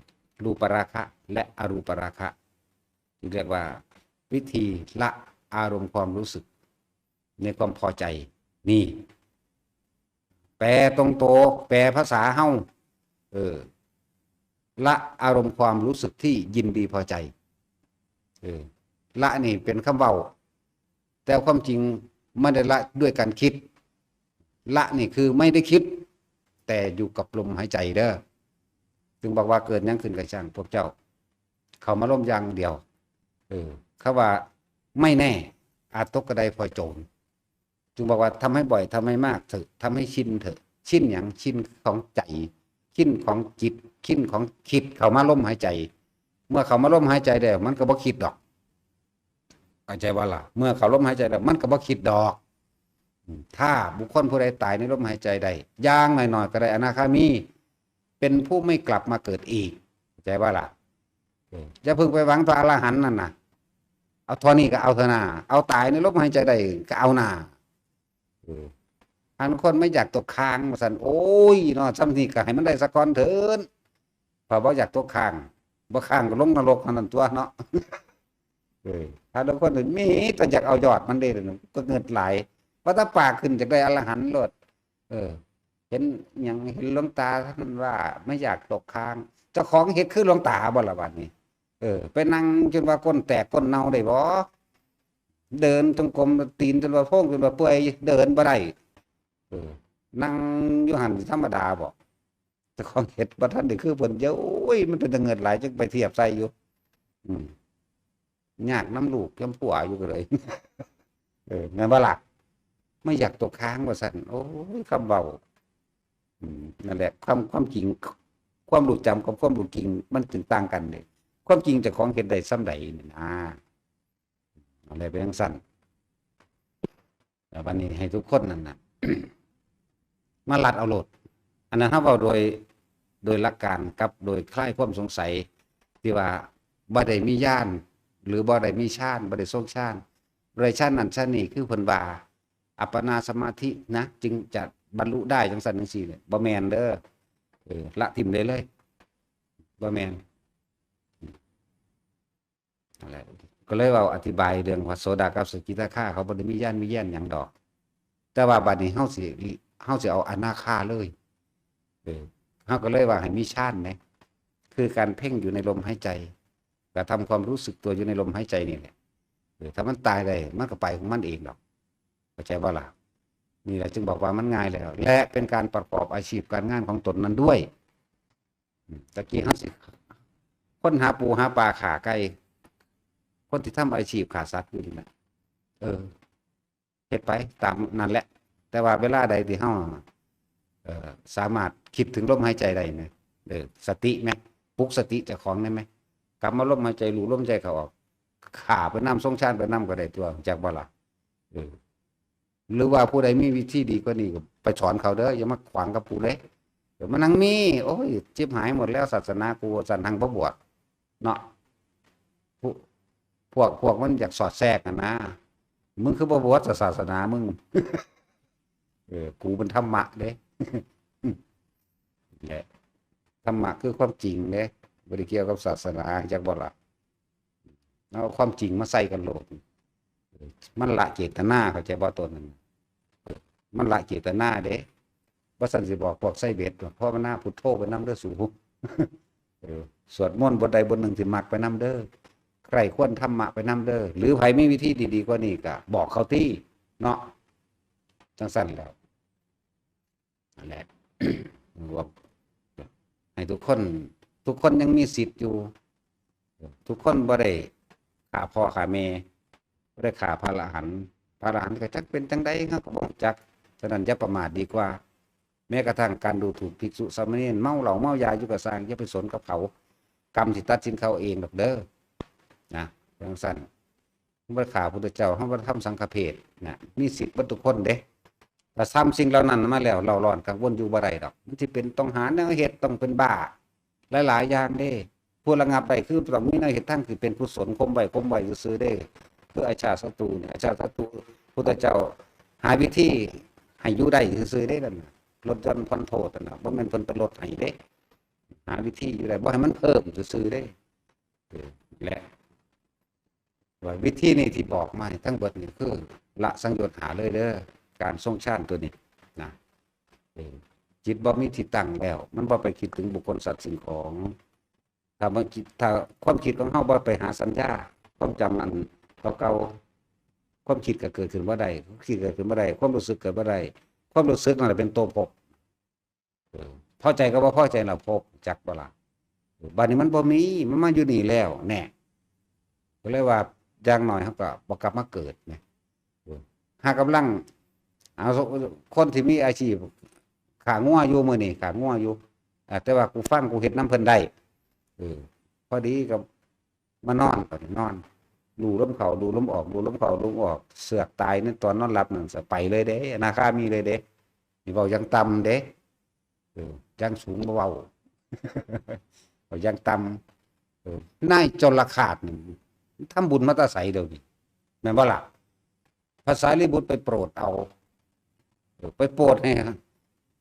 ຮູບປະລາຄະ ແລະ ອະຮູບປະລາຄະ ທີ່ຮຽກວ່າວິທີລະອາລົມຄວາມຮູ້ສຶກໃນຄວາມພໍໃຈນີ້ ແປຕົງໂຕ ແປພາສາເຮົາ ເອີ ລະອາລົມຄວາມຮູ້ສຶກທີ່ຍິນດີພໍໃຈ. ເອີ ລະນີ້ເປັນຄຳເວົ້າ ແຕ່ຄວາມຈິງມັນໄດ້ລະດ້ວຍການຄິດ. ລະນີ້ຄືໄມ່ໄດ້ຄິດ ແຕ່ຢູ່ກັບລົມຫາຍໃຈເດີ. ຈຶ່ງບອກວ່າເກີດຫຍັງຂຶ້ນກໍຊ່າງ ພວກເຈົ້າເຂົ້າມາລົມຢ່າງດຽວ. ເອີ ຄຳວ່າໄມ່ແນ່ ອາດຕົກກະໄດພອຍໂຈນ. ຈຶ່ງບອກວ່າທຳໃຫ້ບ່ອຍ ທຳໃຫ້ມາກເຖາະ ທຳໃຫ້ຊິນເຖາະ. ຊິນຫຍັງ? ຊິນຂອງໃຈ ຊິນຂອງຈິດ ຊິນຂອງຄິດ ເຂົ້າມາລົມຫາຍໃຈ. ເມື່ອເຂົ້າມາລົມຫາຍໃຈແລ້ວ ມັນກໍບໍ່ຄິດດອກ. ເຂົ້າໃຈບໍ່ລະ? ເມື່ອເຂົ້າລົມຫາຍໃຈແລ້ວ ມັນກໍບໍ່ຄິດດອກ. ອືມ ຖ້າບຸກຄົນຜູ້ໃດຕາຍໃນລົມຫາຍໃຈໄດ້ ຢ່າງໜ້ອຍໆກໍໄດ້ອະນາຄາມີ ເປັນຜູ້ໄມ່ກັບມາເກີດອີກ. ເຂົ້າໃຈບໍ່ລະ? ເອີ ຢ່າເພິ່ງໄປຫວັງຕໍ່ອະລະຫັນນັ້ນນະ. ເອົາເທົ່ານີ້ກໍເອົາເຖາະນາ ເອົາຕາຍໃນລົມຫາຍໃຈໄດ້ກໍເອົານາ. ເອີ ອັນຄົນໄມ່ຢາກຕົກຄ້າງວ່າຊັ້ນ ໂອ້ຍເນາະ ຊ່ຳນີ້ກໍໃຫ້ມັນໄດ້ສາກ່ອນເທີ້ນ. ເພາະບໍ່ຢາກຕົກຄ້າງ ບໍ່ຄ້າງກໍລົງນະລົກເທົ່ານັ້ນຕົວະເນາະ. ເອີ ຖ້າລາງຄົນມີແຕ່ຢາກເອົາຍອດມັນເດ້ ກໍເງິດຫຼາຍ ວ່າແຕ່ປາກຂຶ້ນຢາກໄດ້ອະລະຫັນໂລດ. ເອີ ເຫັນຫຍັງ ເຫັນຫຼວງຕາທ່ານວ່າ ໄມ່ຢາກຕົກຄ້າງ ເຈົ້າຂອງເຮັດຄືຫຼວງຕາບໍ່ລະບາດນີ້? ເອີ ໄປນັ່ງຈົນວ່າກົ້ນແຕກກົ້ນເນົ່າໄດ້ບໍ່? ເດີນຈົງກົມ ຕີນຈົນວ່າໂພງ ຈົນວ່າເປື່ອຍ ເດີນບໍ່ໄດ້. ເອີ ນັ່ງຢູ່ຫັ້ນຊິທຳມະດາບໍ່? ເຈົ້າຂອງເຮັດບໍ່ທັນໄດ້ຄືເພິ່ນ ໂອ້ຍ ມັນເປັນຕາເງິດຫຼາຍ ຈຶ່ງໄປທຽບໃສ່ຢູ່. ອືມ ຍາກນຳລູກນຳຜົວຢູ່ກໍເລີຍ. ເອີ ແມ່ນບໍ່ລະ? ໄມ່ຢາກຕົກຄ້າງວ່າຊັ້ນ. ໂອ້ຍ ຄຳເວົ້າ ອືມ ນັ້ນແຫຼະ ຄວາມ ຄວາມຈິງ ຄວາມຮູ້ຈຳກັບຄວາມຮູ້ຈິງ ມັນຈຶ່ງຕ່າງກັນເດ້. ຄວາມຈິງເຈົ້າຂອງເຮັດໄດ້ສ່ຳໃດນີ້ນາ. ອາ ແລ້ວເປັນຈັ່ງຊັ້ນ ແລ້ວບັດນີ້ໃຫ້ທຸກຄົນນັ້ນນະ ມາລັດເອົາໂລດ. ອັນນັ້ນເຮົາເວົ້າໂດຍ ໂດຍຫຼັກການກັບໂດຍຄລາຍຄວາມສົງໄສ ທີ່ວ່າບໍ່ໄດ້ມີຍານ ຫຼື ບໍ່ໄດ້ມີฌານ ບໍ່ໄດ້ຊົງฌານ ບໍ່ໄດ້ຊັ້ນນັ້ນຊັ້ນນີ້ ຄືເພິ່ນວ່າອັບປະນາສະມາທິນະ ຈຶ່ງຈະບັນລຸໄດ້ ຈັ່ງຊັ້ນຈັ່ງຊີ້ ບໍ່ແມ່ນເດີ. ເອີ ລະຖິ້ມໄດ້ເລີຍ ບໍ່ແມ່ນ. ນັ້ນແຫຼະ ກໍເລີຍເວົ້າອະທິບາຍເລື່ອງພະໂສດາກັບສະກິທາຄາ ເຂົາບໍ່ໄດ້ມີຍານມີແຍນຫຍັງດອກ. ແຕ່ວ່າບັດນີ້ເຮົາຊິ ເຮົາຊິເອົາອະນາຄາເລີຍ. ເອີ ເຮົາກໍເລີຍວ່າໃຫ້ມີຊານແດ່ ຄືການເພັ່ງຢູ່ໃນລົມຫາຍໃຈ. ກະທຳຄວາມຮູ້ສຶກຕົວຢູ່ໃນລົມຫາຍໃຈນີ້ແຫຼະ. ເອີ ຖ້າມັນຕາຍໄດ້ ມັນກໍໄປຂອງມັນເອງດອກ. ເຂົ້າໃຈບໍ່ລະ? ນີ້ແຫຼະຈຶ່ງບອກວ່າມັນງ່າຍແລ້ວ ແລະ ເປັນການປະກອບອາຊີບການງານຂອງຕົນນັ້ນດ້ວຍ. ອືມ ຕະກີ້ເຮົາຊິຄົ້ນຫາປູຫາປາຂ້າໄກ່ ຄົນທີ່ທຳອາຊີບຂ້າສັດຢູ່ນີ້ນະ ເອີ ເຮັດໄປຕາມນັ້ນແຫຼະ. ແຕ່ວ່າເວລາໃດທີ່ເຮົາ ເອີ ສາມາດຄິດເຖິງລົມຫາຍໃຈໄດ້ນະ ເອີ ສະຕິແມະ ປຸກສະຕິເຈົ້າຂອງໄດ້ແມະ ກັບມາລົມຫາຍໃຈ ຮູ້ລົມຫາຍໃຈເຂົ້າອອກ ຂ້າໄປນຳ ຊົງຊານໄປນຳກໍໄດ້ຕົວະ ຮູ້ຈັກບໍ່ລະ? ເອີ ຫຼືວ່າຜູ້ໃດມີວິທີດີກວ່ານີ້ກໍໄປສອນເຂົາເດີ ຢ່າມາຂວາງກັບກູເລີຍ. ເອີ ມານັ່ງມີ ໂອ້ຍ ຈິບຫາຍໝົດແລ້ວສາສະໜາກູ ວ່າຊັ້ນ ຫັ້ນບໍ່ບວດເນາະ. ພວກ ພວກ ພວກມັນຢາກສອດແຊກຫັ້ນນະ ມຶງຄືບໍ່ບວດສາສະໜາມຶງ? ເອີ ກູມັນທຳມະເດ້ ແຫຼະ ທຳມະຄືຄວາມຈິງເດ້ ບໍ່ໄດ້ກ່ຽວກັບສາສະໜາ ຈັກບໍ່ລະ? ເອົາຄວາາມຈິງມາໃສ່ກັນໂລດ ມັນລະເຈດຕະນາ ເຂົ້າໃຈບໍ່? ໂຕນັ້ນມັນລະເຈດຕະນາເດ້. ບໍ່ຊັ້ນຊິບອກພວກໃສ່ເບັດວ່າ ພາວະນາພຸດໂທໄປນຳເດີສູ ເອີ ສວດມົນບົດໃດບົດໜຶ່ງທີ່ມັກໄປນຳເດີ ໃຄ່ຄວນທຳມະໄປນຳເດີ ຫຼືໃຜມີວິທີທີ່ດີກວ່ານີ້ກະບອກເຂົາຕິເນາະ. ຈັ່ງຊັ້ນແລ້ວ ນັ້ນແຫຼະ ໃຫ້ທຸກຄົນ ທຸກຄົນຍັງມີສິດຢູ່ ທຸກຄົນບໍ່ໄດ້ຂ້າພໍ່ຂ້າແມ່ ບໍ່ໄດ້ຂ້າພະອະລະຫັນ ພະອະລະຫັນກໍຈັກເປັນຈັ່ງໃດ ເຮົາກໍບໍ່ຮູ້ຈັກ. ສະນັ້ນຢ່າປະໝາດດີກວ່າ ແມ້ກະທັ່ງການດູຖູກພິກສຸສາມະເນນ ເມົາເຫຼົ້າເມົາຢາຢູ່ກໍຊ່າງ ຢ່າໄປສົນກັບເຂົາ ກຳຊິຕັດສິນເຂົາເອງດອກເດີ ນະ ຈັ່ງຊັ້ນ. ເຮົາບໍ່ໄດ້ຂ້າພຸດທະເຈົ້າ ເຮົາບໍ່ໄດ້ທຳສັງຄະເພດນະ ມີສິດເບິດທຸກຄົນເດ້. ຖ້າທຳສິ່ງເຫຼົ່ານັ້ນມາແລ້ວ ເລົ່າຮ້ອນກັງວົນຢູ່ບໍ່ໄດ້ດອກ ມັນຊິເປັນ ຕ້ອງຫາແນວເຮັດ ຕ້ອງເປັນບ້າ ຫຼາຍໆຢ່າງເດ້. ຜູ້ລະງັບໄດ້ຄືຕ້ອງມີແນວເຮັດທາງທີ່ເປັນກຸສົນ ຂົ່ມໄວ້ ຂົ່ມໄວ້ຊື່ໆເດ້. ຄືອາຊາດສັດຕູນີ້ ອາຊາດສັດຕູ ພຸດທະເຈົ້າຫາວິທີໃຫ້ຢູ່ໄດ້ຊື່ໆເດ້ ນັ້ນລົດຢ່ອນຜ່ອນໂທດຫັ້ນນະ ບໍ່ແມ່ນເພິ່ນໄປລົດໃຫ້ເດ້ ຫາວິທີຢູ່ໄດ້ ບໍ່ໃຫ້ມັນເພີ່ມຊື່ໆເດ້. ເອີ ແລະ ວ່າວິທີນີ້ທີ່ບອກມານີ້ ທັງເບິດນີ້ຄືລະສັງໂຍດຫ້າເລີຍເດີ ການຊົງຊານຕົວນີ້ນະ. ເອີ ຈິດບໍ່ມີທີ່ຕັ້ງແລ້ວ ມັນບໍ່ໄປຄິດເຖິງບຸກຄົນສັດສິ່ງຂອງ. ຖ້າມັນຄິດ ຖ້າຄວາມຄິດຂອງເຮົາບໍ່ໄປຫາສັນຍາ ຄວາມຈຳອັນເກົ່າໆ ຄວາມຄິດກໍເກີດຂຶ້ນບໍ່ໄດ້ ຄວາມຄິດເກີດຂຶ້ນບໍ່ໄດ້ ຄວາມຮູ້ສຶກເກີດບໍ່ໄດ້. ຄວາມຮູ້ສຶກນັ້ນແຫຼະເປັນຕົວພົບ. ເອີ ພໍໃຈກັບບໍ່ພໍໃຈລະພົບ ຈັກບໍ່ລະ? ເອີ ບາດນີ້ມັນບໍ່ມີ ມັນມາຢູ່ນີ້ແລ້ວແນ່ ກໍເລີຍວ່າຢ່າງໜ້ອຍເຮົາກໍບໍ່ກັບມາເກີດແນ່. ເອີ ຫາກຳລັງ ເອົາ ຄົນທີ່ມີອາຊີບຂ້າງົວຢູ່ ມື້ນີ້ຂ້າງົວຢູ່ ອາ ແຕ່ວ່າກູຟັງ ກູເຮັດນຳເພິ່ນໄດ້ ເອີ ພໍດີກໍ ມານອນ ບາດນີ້ນອນ ດູລົມເຂົ້າດູລົມອອກ ດູລົມເຂົ້າດູລົມອອກ ເຊືອກຕາຍໃນຕອນນອນຫຼັບນັ້ນ ສະໄປເລີຍເດ້ ອະນາຄາມີເລີຍເດ້. ນີ້ເວົ້າຢ່າງຕ່ຳເດ້ ເອີ ຢ່າງສູງບໍ່ເວົ້າ ເວົ້າຢ່າງຕ່ຳ. ເອີ ນາຍຈົນລະຄາດນີ້ທຳບຸນມາແຕ່ໃສດຽວນີ້ ແມ່ນບໍ່ລະ? ພະສາລີບຸດໄປໂປດເອົາ ເອີ ໄປໂປດໃຫ້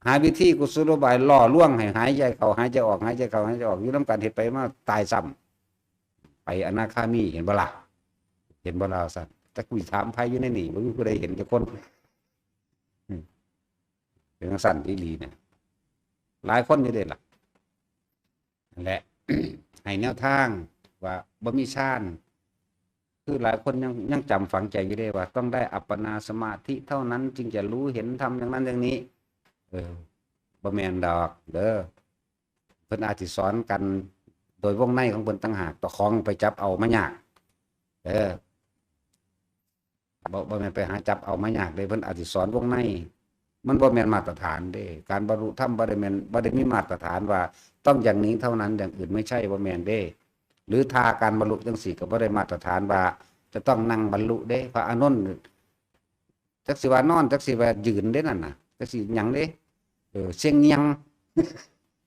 ຫາວິທີກຸສົລະບາຍຫຼໍ່ລວງໃຫ້ຫາຍໃຈເຂົ້າຫາຍໃຈອອກ ຫາຍໃຈເຂົ້າຫາຍໃຈອອກ ຢູ່ນຳກັນ ເຮັດໄປມາຕາຍຊ້ຳ ໄປອະນາຄາມີ ເຫັນບໍ່ລະ? ເຫັນບໍ່ລະວ່າຊັ້ນ? ແຕ່ກູຊິຖາມໃຜຢູ່ໃນນີ້ ບໍ່ມີຜູ້ໃດເຫັນຈັກຄົນ. ອືມ ເປັນຈັ່ງຊັ້ນອີ່ຫຼີນະ ຫຼາຍຄົນຢູ່ເດ້ລະ. ນັ້ນແຫຼະ ໃຫ້ແນວທາງວ່າບໍ່ມີຊານ ຄືຫຼາຍຄົນຍັງ ຍັງຈຳຝັງໃຈຢູ່ເດ້ວ່າ ຕ້ອງໄດ້ອັບປະນາສະມາທິເທົ່ານັ້ນ ຈຶ່ງຈະຮູ້ເຫັນທຳຢ່າງນັ້ນຢ່າງນີ້. ເອີ ບໍ່ແມ່ນດອກເດີ ເພິ່ນອາດຊິສອນກັນໂດຍວົງໃນຂອງເພິ່ນຕ່າງຫາກ ເຈົ້າຂອງໄປຈັບເອົາມາຍາກເດີ. ບໍ່ ບໍ່ແມ່ນໄປຫາຈັບເອົາມາຍາກເດ້ ເພິ່ນອາດຊິສອນວົງໃນ ມັນບໍ່ແມ່ນມາດຕະຖານເດ້. ການບັນລຸທຳບໍ່ໄດ້ແມ່ນ ບໍ່ໄດ້ມີມາດຕະຖານວ່າຕ້ອງຢ່າງນີ້ເທົ່ານັ້ນ ຢ່າງອື່ນໄມ່ໃຊ່ ບໍ່ແມ່ນເດ້. ຫຼືທ່າການບັນລຸຈັ່ງຊີ້ກໍບໍ່ໄດ້ມາດຕະຖານວ່າຈະຕ້ອງນັ່ງບັນລຸເດ້. ພະອານົນ ຈັກຊິວ່ານອນ ຈັກຊິວ່າຢືນເດ້ນັ້ນນະ ຈັກຊິຫຍັງເດ້ ເອີ ເສັງຫຍັງ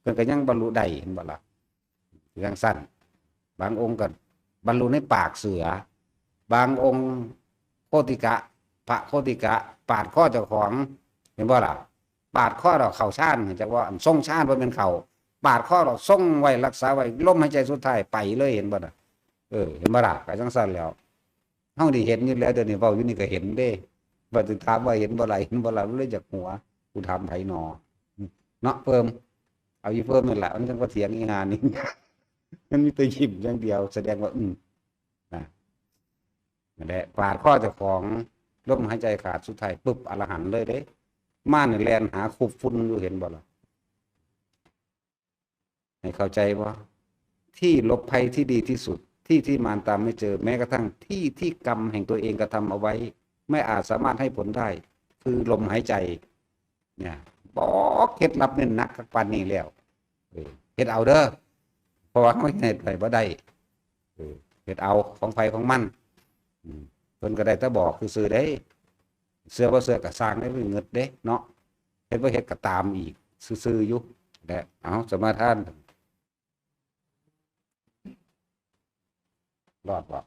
ເພິ່ນກໍຍັງບັນລຸໄດ້ ເຫັນບໍ່ລະ? ຈັ່ງຊັ້ນ ບາງອົງກໍບັນລຸໃນປາກເສືອ ບາງອົງໂຄຕິກະ ພະໂຄຕິກະ ປາດຄໍເຈົ້າຂອງ ເຫັນບໍ່ລະ? ປາດຄໍແລ້ວເຂົ້າຊານ ຈັກວ່າອັນຊົງຊານ ບໍ່ແມ່ນເຂົ້າ ປາດຄໍແລ້ວຊົງໄວ້ ລັກສາໄວ້ ລົມຫາຍໃຈສຸດທ້າຍໄປເລີຍ ເຫັນບໍ່ນະ? ເອີ ເຫັນບໍ່ລະ? ກໍຈັ່ງຊັ້ນແລ້ວ. ເຮົານີ້ເຫັນຢູ່ແລ້ວ ດຽວນີ້ເວົ້າຢູ່ນີ້ກໍເຫັນເດ້ ວ່າຊິຖາມວ່າເຫັນບໍ່ລະ ເຫັນບໍ່ລະ ມັນເລີຍຢາກຫົວ ກູຖາມໃຜນໍ ເນາະ ເພີ່ມ ເອົາອີ່ເພີ່ມນັ້ນລະ ມັນຈັ່ງວ່າຖຽງອີ່ຫ່ານີ້ ມັນມີແຕ່ຍິ້ມຢ່າງດຽວ ສະແດງວ່າ ອືມ ນະ ນັ້ນແຫຼະ ປາດຄໍເຈົ້າຂອງ ລົມຫາຍໃຈຂາດ ສຸດທ້າຍປຶບ ອະລະຫັນເລີຍເດ້. ມານແລ່ນຫາຄຸບຝຸ່ນຢູ່ ເຫັນບໍ່ລະ? ໃຫ້ເຂົ້າໃຈບໍ່? ທີ່ຫຼົບໄພທີ່ດີທີ່ສຸດ ທີ່ທີ່ມານຕາມໄມ່ເຈີ ແມ້ກະທັ່ງທີ່ທີ່ກຳແຫ່ງຕົວເອງກະທຳເອົາໄວ້ ໄມ່ອາດສາມາດໃຫ້ຜົນໄດ້ ຄືລົມຫາຍໃຈ. ເນຍ ບອກເຄັດລັບເນັ້ນໜັກຄັກປານນີ້ແລ້ວ ເອີ ເຮັດເອົາເດີ ເພາະວ່າເຮົາເຮັດໄປບໍ່ໄດ້ ເອີ ເຮັດເອົາຂອງໃຜຂອງມັນ ອືມ ເພິ່ນກະໄດ້ແຕ່ບອກຊື່ໆເດ້ ເຊື່ອບໍ່ເຊື່ອກະຊ່າງເດ້ ມັນເງິດເດ້ເນາະ ເຮັດບໍ່ເຮັດກະຕາມອີກຊື່ໆຢູ່ແຫຼະ. ເອົາ ສະມາທານ ລອດບໍ່?